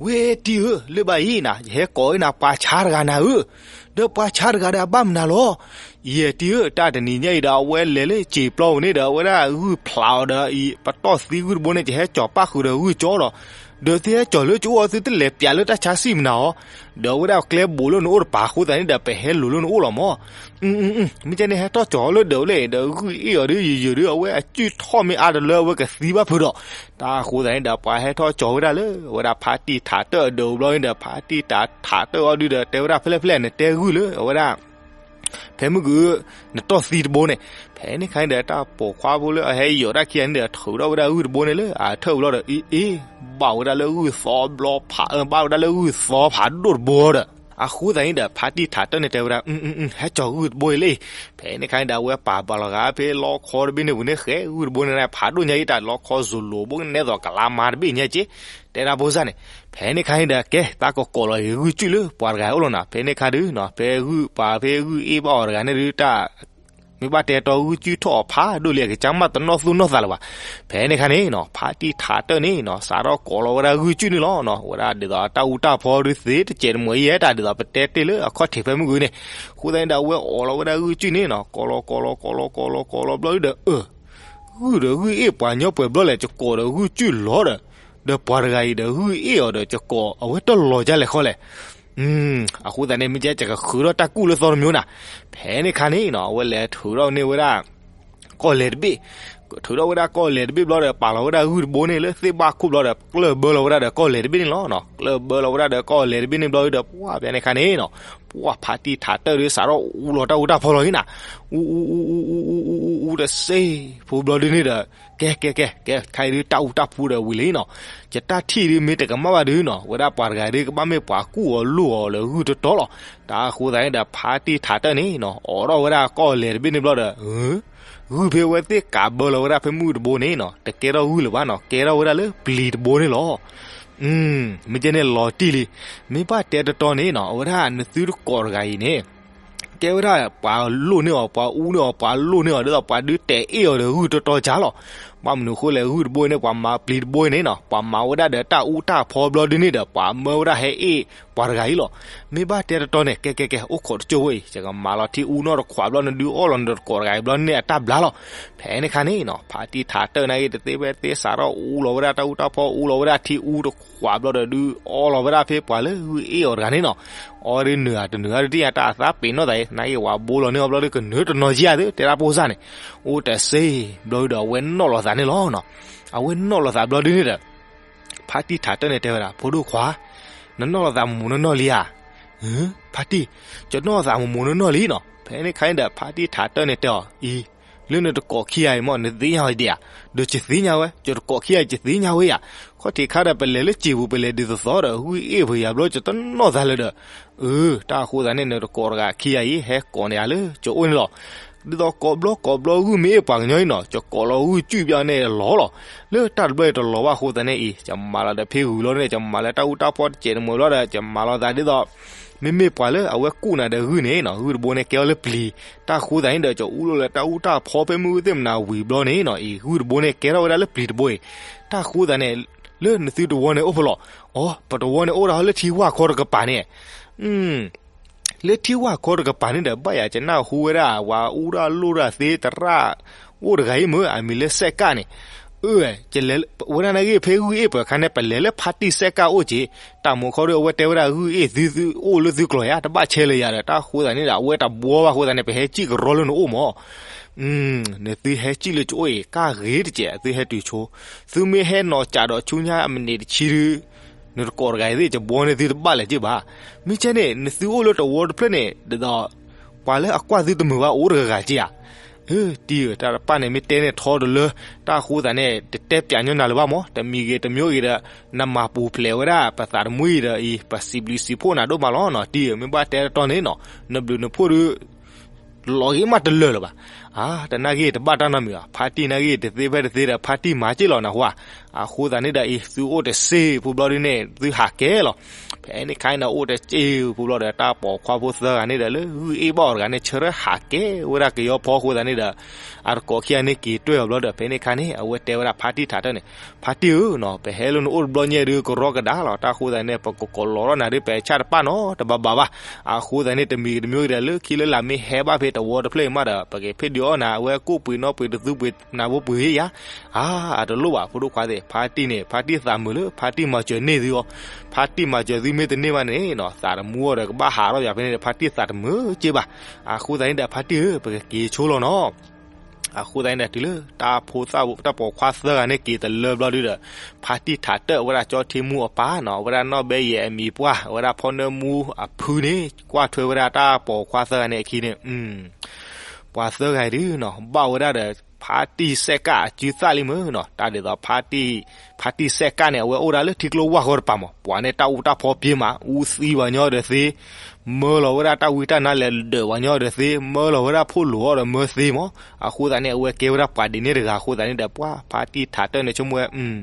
ဝဲတံၢ်ဧၢ, လၢဘၣ်အံၤနၤ ယဟဲကိးဝဲနၤ ပှၤဆါတဂၤနၤဧၢ, ဒီးပှၤဆါတဂၤဒီးအဘၣ်မနုၤလီၤ. ယဲတံၢ်ဧၢ, တၢ်တနံၤညါအံၤဒီး အဝဲလဲၤလၢစံာ်ပျီပူၤန့ၣ်ဒီး အဝဲဒၣ်ဂုၢ်ဖျးအီၤဒီးအံၤ ပတီၢ်သံဂုၢ်တဘိန့ၣ် ယဟဲကၠီၤပၣ်ဃုာ်ဒီးဂုၢ်ကၠီဒီး ဒီးသုဟဲကၠီၤလၢကအိၣ်အီၤ သုတလဲၤပျးလၢတၢ်ဆါစံၣ်မနၤဧါ, ဒီးအဝဲဒၣ်ကျဲဘူးလၢနအိၣ်တပၤအဃိသတးန့ၣ်ဒီး ပဟဲလိၤလၢနအိၣ်လီၤမၢ်. မ့ၢ်ကဲန့ၣ် ဟဲထီၣ်ကၠီၤလၢဒီးလၢဒီးဂုၢ်အ့ၣ်အီၤဒီးယယုာ်ဒီး အဝဲအစုၣ်ထီၣ်မ့ၢ်အါတလၢအဝဲကသံဘၣ်ဖုးဒီး တၢ်အဃိသတးန့ၣ်ဒီး ပှၤဟဲထီၣ်ကၠီၤဝဲဒၣ်လၢ အဝဲဒၣ်ဖါတံၢ်ထးတၢၢ်အဒၢးဘျီန့ၣ်ဒီး ဖါတံၢ်ထးတၢၢ်အီၤဒုဒီး တဲဝဲဒၣ်ဖဲလဲၣ်ဖဲလဲၣ် နတဲဂုၢ်လၢအဝဲဒၣ် ဖဲမုၢ်ဂုၢ် နတီၢ်သံတဘိန့ၣ်, ဖဲန့ၣ်ခါန့ၣ်ဒီး တၢ်ပိာ်ခွါဖိလၢအဟဲယီၤတၢ်ခံဂၤန့ၣ်ဒီး ထုးထီၣ်ဝဲဒၣ်ဂုၢ်တဘိန့ၣ်လၢအထၢၣ်ဘျီဒီး အ့ၣ်အ့ၣ် ဘၣ်ဝဲဒၣ်လၢဂုၢ်သီဘျီဖး ဘၣ်ဝဲဒၣ်လၢဂုၢ်သီဖးဒိၣ်တဘိဒီး အဃိသတးန့ၣ်ဒီး ဖါတံၢ်ထးတၢၢ်န့ၣ်တဲဝဲဒၣ် ဟဲကၠီၤဂုၢ်တဘိအံၤလံ. ဖဲန့ၣ်ခါန့ၣ်ဒီး အဝဲပာ်ဘၣ်လီၤဂာ်ဖဲလီခီတဘ့ၣ်န့ၣ်ပူၤန့ၣ် ဃဲဂုၢ်တဘိန့ၣ် ဖးဒိၣ်ညါအံၤ တၢ်လီခီစိၤလိာ်ဘိကနဲသိးကလါမါတဘ့ၣ်ညါက့ တဲဒၣ်ဖိစၢ်န့ၣ်, ဖဲန့ၣ်ခါန့ၣ်ဒီး ကဲ တၢ်ကကိးလီၤဂ့ၤဂုၢ်ကုၢ်လၢပှၤတဂၤအိၣ်လီၤနၤ, ဖဲန့ၣ်ခါဒုး ဖဲဂုၢ်ပှၤဖဲဂုၢ်အ့ၣ်ဘၣ်အီၤတဂၤန့ၣ်ဒုး တၢ် မ့ၢ်ဘၣ်တဲတီဂုၢ်ကုၢ်ထီၣ်အီၤဖးဒိၣ်လံ အကစၢ်မးတနီၢ်သူၣ်နီၢ်သးလၢၤဘၣ်. ဖဲန့ၣ်ခါန့ၣ်နီၤ ဖါတံၢ်ထးတၢၢ်န့ၣ်နီၤ စးထီၣ်ကိးလီၤဝဲဒၣ်ဂုၢ်ကုၢ်န့ၣ်လီၤနီၤ, ဝဲဒၣ်ဒ်သိးတၢ်အူတၢ်ဖီဒုးသ့တစဲးတမှဲၤအံၤ တၢ်ဒ်သိးပတဲတ့ၢ်လၢအခီၣ်ထံးဖဲမုၢ်ဂုၢ်န့ၣ်, အဃိသတးန့ၣ်ဒီး အဝဲအိးလီၤဝဲဒၣ်ဂုၢ်ကုၢ်န့ၣ်နီၤ ကိးလီၤကိးလီၤကိးလီၤကိးလီၤကိးလီၤဘျီဒုးဒီး အၢ ဂုၢ်ဒီးဂုၢ်အ့ၣ်ပှၤညီပှဲၤဘျီလဲၣ် ယကိးဒီးဂုၢ်ကုၢ်လီၤဒီး, ဒီးပှၤတဂၤအံၤဒီးဂုၢ်အ့ၣ်အီၤဒီး ယကိးအဝဲတလီၤဒ်လဲၣ်ဃီလဲၣ်. အဃိသတးန့ၣ် မ့ၢ်ကဲယကဃုထီၣ်တၢ်ကူၣ်လၢသီတမံၤနၤ, ဖဲန့ၣ်ခါန့ၣ်နီၤ အဝဲလဲၤထုးထီၣ်န့ၢ်ဝဲဒၣ် ကီၢ်လဲၤတဘ့ၣ်, ထုးထီၣ်ဝဲဒၣ်ကီၢ်လဲၤတဘ့ၣ်ဘျီဒီး ပာ်လီၤဝဲဒၣ်ဂုၢ်တဘိန့ၣ်လၢသ့ၣ်ဘၣ်ခိၣ်ဘျီဒီး ကျၢၢ်ဘၢလီၤဝဲဒၣ်ဒီးကီၢ်လဲၤတဘ့ၣ်န့ၣ်လီၤနီၤ, ကျၢၢ်ဘၢလီၤဝဲဒၣ်ဒီးကီၢ်လဲၤတဘ့ၣ်န့ၣ်ဘျီဒီး ပှၢ်ဖဲန့ၣ်ခါန့ၣ်နီၤ ပှၢ်ဖါတံၢ်ထးတၢၢ်ဒီးစးထီၣ်အူလီၤတၢ်အူတၢ်ဖီလီၤအံၤနၤ, အူအူအူအူအူအူအူအူတစ့ၢ် ဖိဘျီဒုန့ၣ်ဒီး ကဲကဲကဲကဲ ခဲအံၤဒုးတၢ်အူတၢ်ဖီဒီးဝံၤလံနီၤ, ယတၢ်ထံၣ်ဒုးမ့ၢ်တကမၣ်ဘၣ်ဒုးနီၤ ဝဲဒၣ်ပှၤတဂၤဒုးကဘၣ်မ့ၢ်ပှၤကူၣ်အီၤလိၣ်အီၤလၢဂုၢ်တတီၤလီၤ. တၢ်အဃိသတးန့ၣ်ဒီး ဖါတံၢ်ထးတၢၢ်န့ၣ်နီၤ အိးထီၣ်ဝဲဒၣ်ကီၢ်လဲၤတဘ့ၣ်န့ၣ်ဘျီဒီး ဂုၢ်ဖဲဝဲသ့ၣ်ကးဘၢလီၤဝဲဒၣ်ဖဲမုၢ်တဘိန့ၣ်နီၤ တကဲထီၣ်ဂုၢ်လၢၤဘၣ်နီၤ ကဲထီၣ်ဝဲဒၣ်လၢပျံၤတဘိန့ၣ်လီၤ. မ့ၢ်ကဲန့ၣ်လီၤတံၢ်လံ, မ့ၢ်ဘၣ်တဲတတီၤန့ၣ်နီၤ အဝဲဒၣ်နသုတကိးတဂၤအံၤန့ၣ် ကဲဝဲဒၣ်ပှၤလိၣ်န့ၢ်အီၤ ပှၤအူန့ၢ်အီၤ ပှၤလိၣ်န့ၢ်အီၤ ဒ်သိးပှၤဒုးတဲာ်အ့ၣ်အီၤဒီးဂုၢ်တတီၤကၢ်လီၤ. ဘၣ်မနုၤအဃိလဲၣ် ဂုၢ်တဘိအံၤန့ၣ် ပှၤမၤပျံၤတဘိအံၤန့ၣ်နီၤ ပှၤမၤဝဲဒၣ်ဒီးတၢ်အူတၢ်ဖီဘျီဒုန့ၣ်ဒီး ပှၤမၢဝဲဒၣ်ဟဲအ့ၣ်ပှၤတဂၤအံၤလီၤ. မ့ၢ်ဘၣ်တဲတတီၤန့ၣ် ကဲကဲကဲ အိၣ်ခိးတကၠိၢ်ဝဲအံၤ ယကမၤလီၤထံအူနီတခွးဘျီ နဒုးအီၣ်လီၤနတကိးတဂၤအံၤဘျီန့ၣ်အတၢ်ဘျါလီၤ. ဖဲန့ၣ်ခါန့ၣ်နီၤ ဖါတံၢ်ထးတၢၢ်နာ်က့ၤတသ့ဖဲသ့ စးထီၣ်အူလီၤဝဲဒၣ်တၢ်အူတၢ်ဖီ အူလီၤဝဲဒၣ်ထံအူတခွးဘျီဒီး ဒုးအီလီၤဝဲဒၣ်ဖဲပှၤလၢဂုၢ်အ့ၣ်အီၤတဂၤန့ၣ်နီၤ. အီဒုးနုာ်ဧါတနုာ်ဧါဒုးတယၤ တၢ်အသးပ့ၤနီၣ်သးအံၤ နာ်က့ၤဝဲဘိလီၤန့ၢ်အီၤဘျီဒီး ကနၢၤတနီၤယါသု တဲဒၣ်ဖိစၢ်န့ၣ်, အိၣ်တစ့ၢ် ဘျီဒုဒီး အဝဲနီၣ်လီၤသးန့ၣ်လီၤနီၤ. အဝဲနီၣ်လီၤသးဘျီဒုန့ၣ်ဒီး ဖါတံၢ်ထးတၢၢ်န့ၣ်တဲဝဲဒၣ် ဖိဒိၣ်ခွါ, နနီၣ်လီၤသးမိၢ်မိၢ်နီၢ်နီၢ်လံဧါ. ဖါတံၢ်, ယနီၣ်သးမိၢ်မိၢ်နီၢ်နီၢ်လံနီၤ. ဖဲန့ၣ်ခါန့ၣ်ဒီး ဖါတံၢ်ထးတၢၢ်န့ၣ်တဲအီၤအံၤ, လၢနတကိးခံဂၤအံၤမ့ၢ် နသ့ၣ်ညါဝဲဒံးဧါ. ဒီးယသ့ၣ်ညါဝဲ, ယတကိးခံဂၤ ယသ့ၣ်ညါဝဲဧါ. ခီၣ်ထံးခါဒီး ပလဲၤလၢစံာ်ပူၤ ပလဲၤဒ်သိးသိးဒီး ဂုၢ်အ့ၣ်ပှၤယၤဘျီ ယတနီၣ်သးလၢၤဒီး, အၢ တၢ်အဃိသတးန့ၣ် နတကိးတဂၤခံဂၤအံၤ ဟဲကိးန့ၢ်ယၤလၢယအိၣ်န့ၣ်လီၤ. ဒ်သိးကိးဘျီကိးဘျီဂုၢ်မ့ၢ်အ့ၣ်ပှၤကညီအံၤနီၤ ယကိးလီၤဂုၢ်ကုၢ်ပျီန့ၣ်လီၤလီၤ. လၢတၢ်တဘျီအံၤတလီၤဘၣ်အဃိသတးန့ၣ်အံၤ ယမၤလီၤဒီးဖဲဂုၢ်လီၤန့ၣ် ယမၤလၢတၢ်အူတၢ်ဖီတစဲးတမှဲၤဘျီဒီး ယမၤလီၤသးဒ်သိး မ့မ့ၢ်ပှၤလၢအဝဲကူၣ်နၤဒီးဂုၢ်န့ၣ်နီၤ ဂုၢ်တဘိန့ၣ်ကဲထီၣ်လၢပျံၤ, တၢ်ဃိသတးန့ၣ်ဒီး ယအူလီၤလၢတၢ်အူတၢ်ဖီဖဲမုၢ်ဂုၢ်သ့ၣ်မနၤဝံၤဘျီန့ၣ်နီၤ အံၤ ဂုၢ်တဘိန့ၣ်ကဲထီၣ်ဝဲဒၣ်လၢပျံၤတဘိအံၤ, တၢ်ဃိသတးန့ၣ် လၢနသုတဝီန့ၣ်အိၣ်ဖဲလဲၣ်, အိ ပတဝီန့ၣ်အိၣ်ဒၣ်လၢထံဝၢ်ခီတကပၤန့ၣ် လၢထံဝၢ်ခီတကပၤန့ၣ်ဒီး ဘၣ်ယၤကနၣ်ဟူဝဲဒၣ် ပှၤအူတၢ်လိၣ်တၢ်သ့တရၣ် အိၣ်တဂၤအံၤမ့ၢ် အမံၤလၢစဲးကၣ်န့ၣ်, အၢ ဝဲဒၣ်နာ်က့ ဖဲဂုၢ်အ့ၣ်ပှၤခါန့ၣ် ပလဲၤလၢဖါတံၢ်စဲးကၣ်အိၣ်က့ၤ, တၢ်မူခီဒီး အဝဲတဲဝဲဒၣ်ဂုၢ်အ့ၣ်သု သုအိၣ်လၢသုကျိၤယါ တဘၣ်ဆဲးလၢၤယၤဒီး တၢ်ဃိသတးန့ၣ်ဒီး အဝဲတဘှီဘၣ်အဃိသတးန့ၣ် ပဟဲစံၣ်ကရီလၢနအိၣ်မး နသုဟဲစံၣ်လၢကအိၣ်အံၤ ကၢ်ဂ့ၤတစဲး သုဟဲတုၤဆိ, သုမ့ၢ်ဟဲနီၤကးဒီးဆူညါအမံးနံးတဆံဒုး နတကိးတဂၤအံၤသ့ၣ် ယဘှီန့ၢ်သုတဘၣ်လၢၤက့ၤဘၣ်. မ့ၢ်ကဲန့ၣ် နသုအိၣ်လၢတဝီတဖျၢၣ်န့ၣ် ဒ်သိး ပှၤလၢအကွၢ်သုတမုာ်ဘၣ်အိၣ်တဂၤဂၤက့ၤဧါ. အၢ တံၤဧၢ တၢ်တပၣ်န့ၣ် မ့ၢ်တဲန့ၣ်ထီတလၢ တၢ်ဃိသတးန့ၣ် တတဲပျးညီနၤလၢၤဘၣ်မး, တမံၤဂ့ၤတမံၤဂ့ၤဒီး နမၤပူၤဖျဲးဝဲဒၣ်ပသးတမှံၤဒီးအံၤ ပစံးဘျုးစံးဖှိၣ်နၤဒိၣ်မးလီၤနီၤ. တံၤဧၢ မ့ၢ်ဘၣ်တဲတတီၤန့ၣ်နီၤ နဘျုးနဖှိၣ်ဒုး လီၤဂ့ၤမးတလၢာ်လၢၤဘၣ်. အါ တနာ်ဂ့ၤတဘၣ်တၢ်နီတမံၤဘၣ်, ဖါတံၢ်နာ်ဂ့ၤတသ့ဖဲတသ့ဒီး ဖါတံၢ်မၤက့ၢ်လီၤနၢ်ဟူဧါ. အဃိသတးန့ၣ်ဒီးအံၤ သုအိၣ်တစ့ၢ်ဖိဘျီဒုန့ၣ် သုဟးကဲလီၤ. ဖဲန့ၣ်ခါန့ၣ် အိၣ်တစ့ၢ်ဖိဘျီဒီး တၢ်ပိာ်ခွါဖိသၢဂၤန့ၣ်ဒီး လၢဂုၢ်အ့ၣ်ဘၣ်အီၤတဂၤန့ၣ် ဆၢထၢၣ်ဟးကဲဝဲဒၣ်ကယီဖီအဃိသတးန့ၣ်ဒီး အတကိးခံဂၤန့ၣ်က့ၤတွဲၢ်အီၤဘျီဒီး ဖဲန့ၣ်ခါန့ၣ် အဝဲတဲဝဲဒၣ်ဖါတံၢ်ထးတၢၢ်န့ၣ်, ဖါတံၢ်ဧၢနီၤ, ပဟဲလၢနအိၣ်တဘျီညါဒုးကရီကဒါလီၤ, တၢ်အဃိသတးန့ၣ် ပကကိးလီၤထီၣ်နၤဒုး ပဆၣ်တပၣ်နီတဘၣ်ဘၣ်ဘၣ်. အဃိသတးန့ၣ် တမံၤဂ့ၤတမံၤဂ့ၤဒီး လၢခံလၢလာ်မ့ၢ်ဟဲဘၣ်ဖဲတဝီတဖျၢၣ်အံၤမးဒီး ပကဖ့ၣ်ဒုးအီၣ်နၤ အဝဲကိၣ်ပှ့ၤနီၣ်ပှ့ၤတသူပှ့ၤနၤဖိပှ့ၤဟ့ၣ်ယၤ အါ, အတလိၣ်ဘၣ် ဖိဒိၣ်ခွါသ့ၣ်, ဖါတံၢ်န့ၣ် ဖါတံၢ်သးမုာ်လၢ ဖါတံၢ်မၤစၢၤန့ၢ်သုအီၤ, ဖါတံၢ်မၤစၢၤသုမ့ၢ်တန့ၢ်ဘၣ်န့ၣ်နီၤ သးတမူအီၤဒီးကဘၣ်ဟးထီၣ်ယၤဖဲန့ၣ်ဒီး ဖါတံၢ်သးတမုာ်က့ဘၣ်. အဃိသတးန့ၣ်ဒီး ဖါတံၢ်ဧၢ ပကက့ၤဆိလီၤနီၤ. အဃိသတးန့ၣ်ဒီး တုၤလၢတၢ်ဖိသၣ် တၢ်ပိာ်ခွါသၢဂၤန့ၣ်က့ၤတလၢဘျီဒုဒီး ဖါတံၢ်ထးတၢၢ် အဝဲဒၣ်ကၠီထံမူအပၢ်နီၤ အဝဲဒၣ်နီၢ်ဘဲယဲၢ်အမံၤပှၢ် အဝဲဒၣ်ဖီၣ်နၢမူအဖုန့ၣ် ကွၢ်ထွဲဝဲဒၣ်တၢ်ပိာ်ခွါသၢဂၤန့ၣ်အခံန့ၣ် ပှၤသၢဂၤအံၤဒုနီၤ ဘၣ်ဝဲဒၣ်ဒီး ဖါတံၢ်စဲးကၣ်အစုသၣ်လံမ့ၢ်နီၤ, တၢ်ဒ်သိး ဖါတံၢ်စဲးကၣ်န့ၣ် အဝဲအိၣ်ဒၣ်လၢထံကျိဝၢ်ဃီတပၤမး, ပှၤန့ၣ်တၢ်အူတၢ်ဖီပှ့ၤမး, အူသံပှၤညီဒီးသ့, မၢလီၤဝဲဒၣ်တၢ်ဝံတၢ်နါလဲၤဒၢးပှၤညီဒီးသ့, မၢလီၤဝဲဒၣ်ဖိၣ်လိာ်အီၤဒီးမၢသ့မး. အဃိသတးန့ၣ် အဝဲကဲဝဲဒၣ်ပှၤဒ်န့ၣ်တဂၤအဃိသတးန့ၣ်ဒီး ပှၤဖါတံၢ်ထးတၢၢ်န့ၣ်ဆိကမိၣ်ဝဲ ဘၣ်ဒီး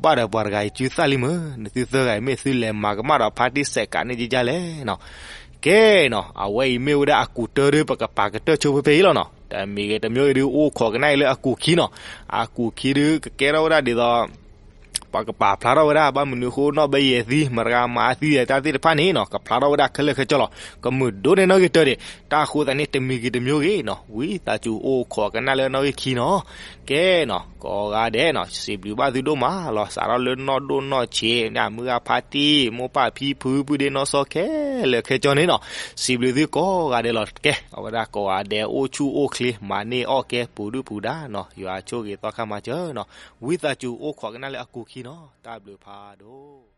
ပှၤတဂၤအံၤစုသၣ်လံမ့ၢ်, နသုသၢဂၤအံၤမ့ၢ်သုလဲၤမၤကမၣ်ဒီးဖါတံၢ်စဲးကၣ်န့ၣ်ကကလဲၣ်နီၤ. ကဲနီၤ အဝဲအံၤမ့ၢ်ဝဲဒၣ်အကူးတၢ်ဒီး ပကပာ်ကတၢၢ်ဆိဖဲဖဲအံၤလီၤနီၤ. တမံၤဂ့ၤတမံၤဂ့ၤဒုး အိၣ်ခိးကနၣ်အံၤလၢအကူးခံနီၤ. အကူးခံဒုး ကကဲထီၣ်ဝဲဒၣ်ဒ်သိး ပှၤကပာ်ဖျါထီၣ်ဝဲဒၣ် ဘၣ်မနုၤအဃိနီၢ်ဘဲယဲၢ်သံ မတဂၤမၤအသံယဲၢ်တၢ်သ့ၣ်တဖၣ်န့ၣ်နီၤ ကဖျါထီၣ်ဝဲဒၣ်ခဲလၢာ်ခဲဆ့လီၤ. ကမုာ်ဒိၣ်န့ၢ်နီၣ်ဂံၢ်တၢတ့ၢ်, တၢ်အဃိသတးန့ၣ် တမံၤဂ့ၤတမံၤဂ့ၤနီၤ ဝံသးစူၤအိၣ်ခိးကနၣ်လၢနီၣ်ဂံၢ်ခံနီၤ. ကဲနီၤ ကိးဂၤဒဲးနီၤ စံးဘျုးဘၣ်သုဒိၣ်မးလီၤ. စးထီၣ်လၢနီၢ်ဒိၣ်နီၢ်ဆံး မုၢ်ဂၤဖါတံၢ် မိၢ်ပၢ်ဖံဖု ပုၢ်ဒ့နီၢ်စီခဲလၢာ်ခဲဆ့န့ၣ်နီၤ စံးဘျုးသုကိးဂၤဒဲးလီၤ. ကဲ အဝဲဒၣ်ကိးဂၤဒဲး အိၣ်ဆူၣ်အိၣ်ချ့ မၤန့ၢ်အီၣ်ကဲ ပူၤဒုၣ်ပူၤဒါနီၤ ယွၤဆိၣ်ဂ့ၤသီခါမၤစၢၤနီၤ. ဝံသးစူၤအိၣ်ခိးကနၣ်လၢအကူးခံနီၤ. တၢ်ဘျုးဖးဒိၣ်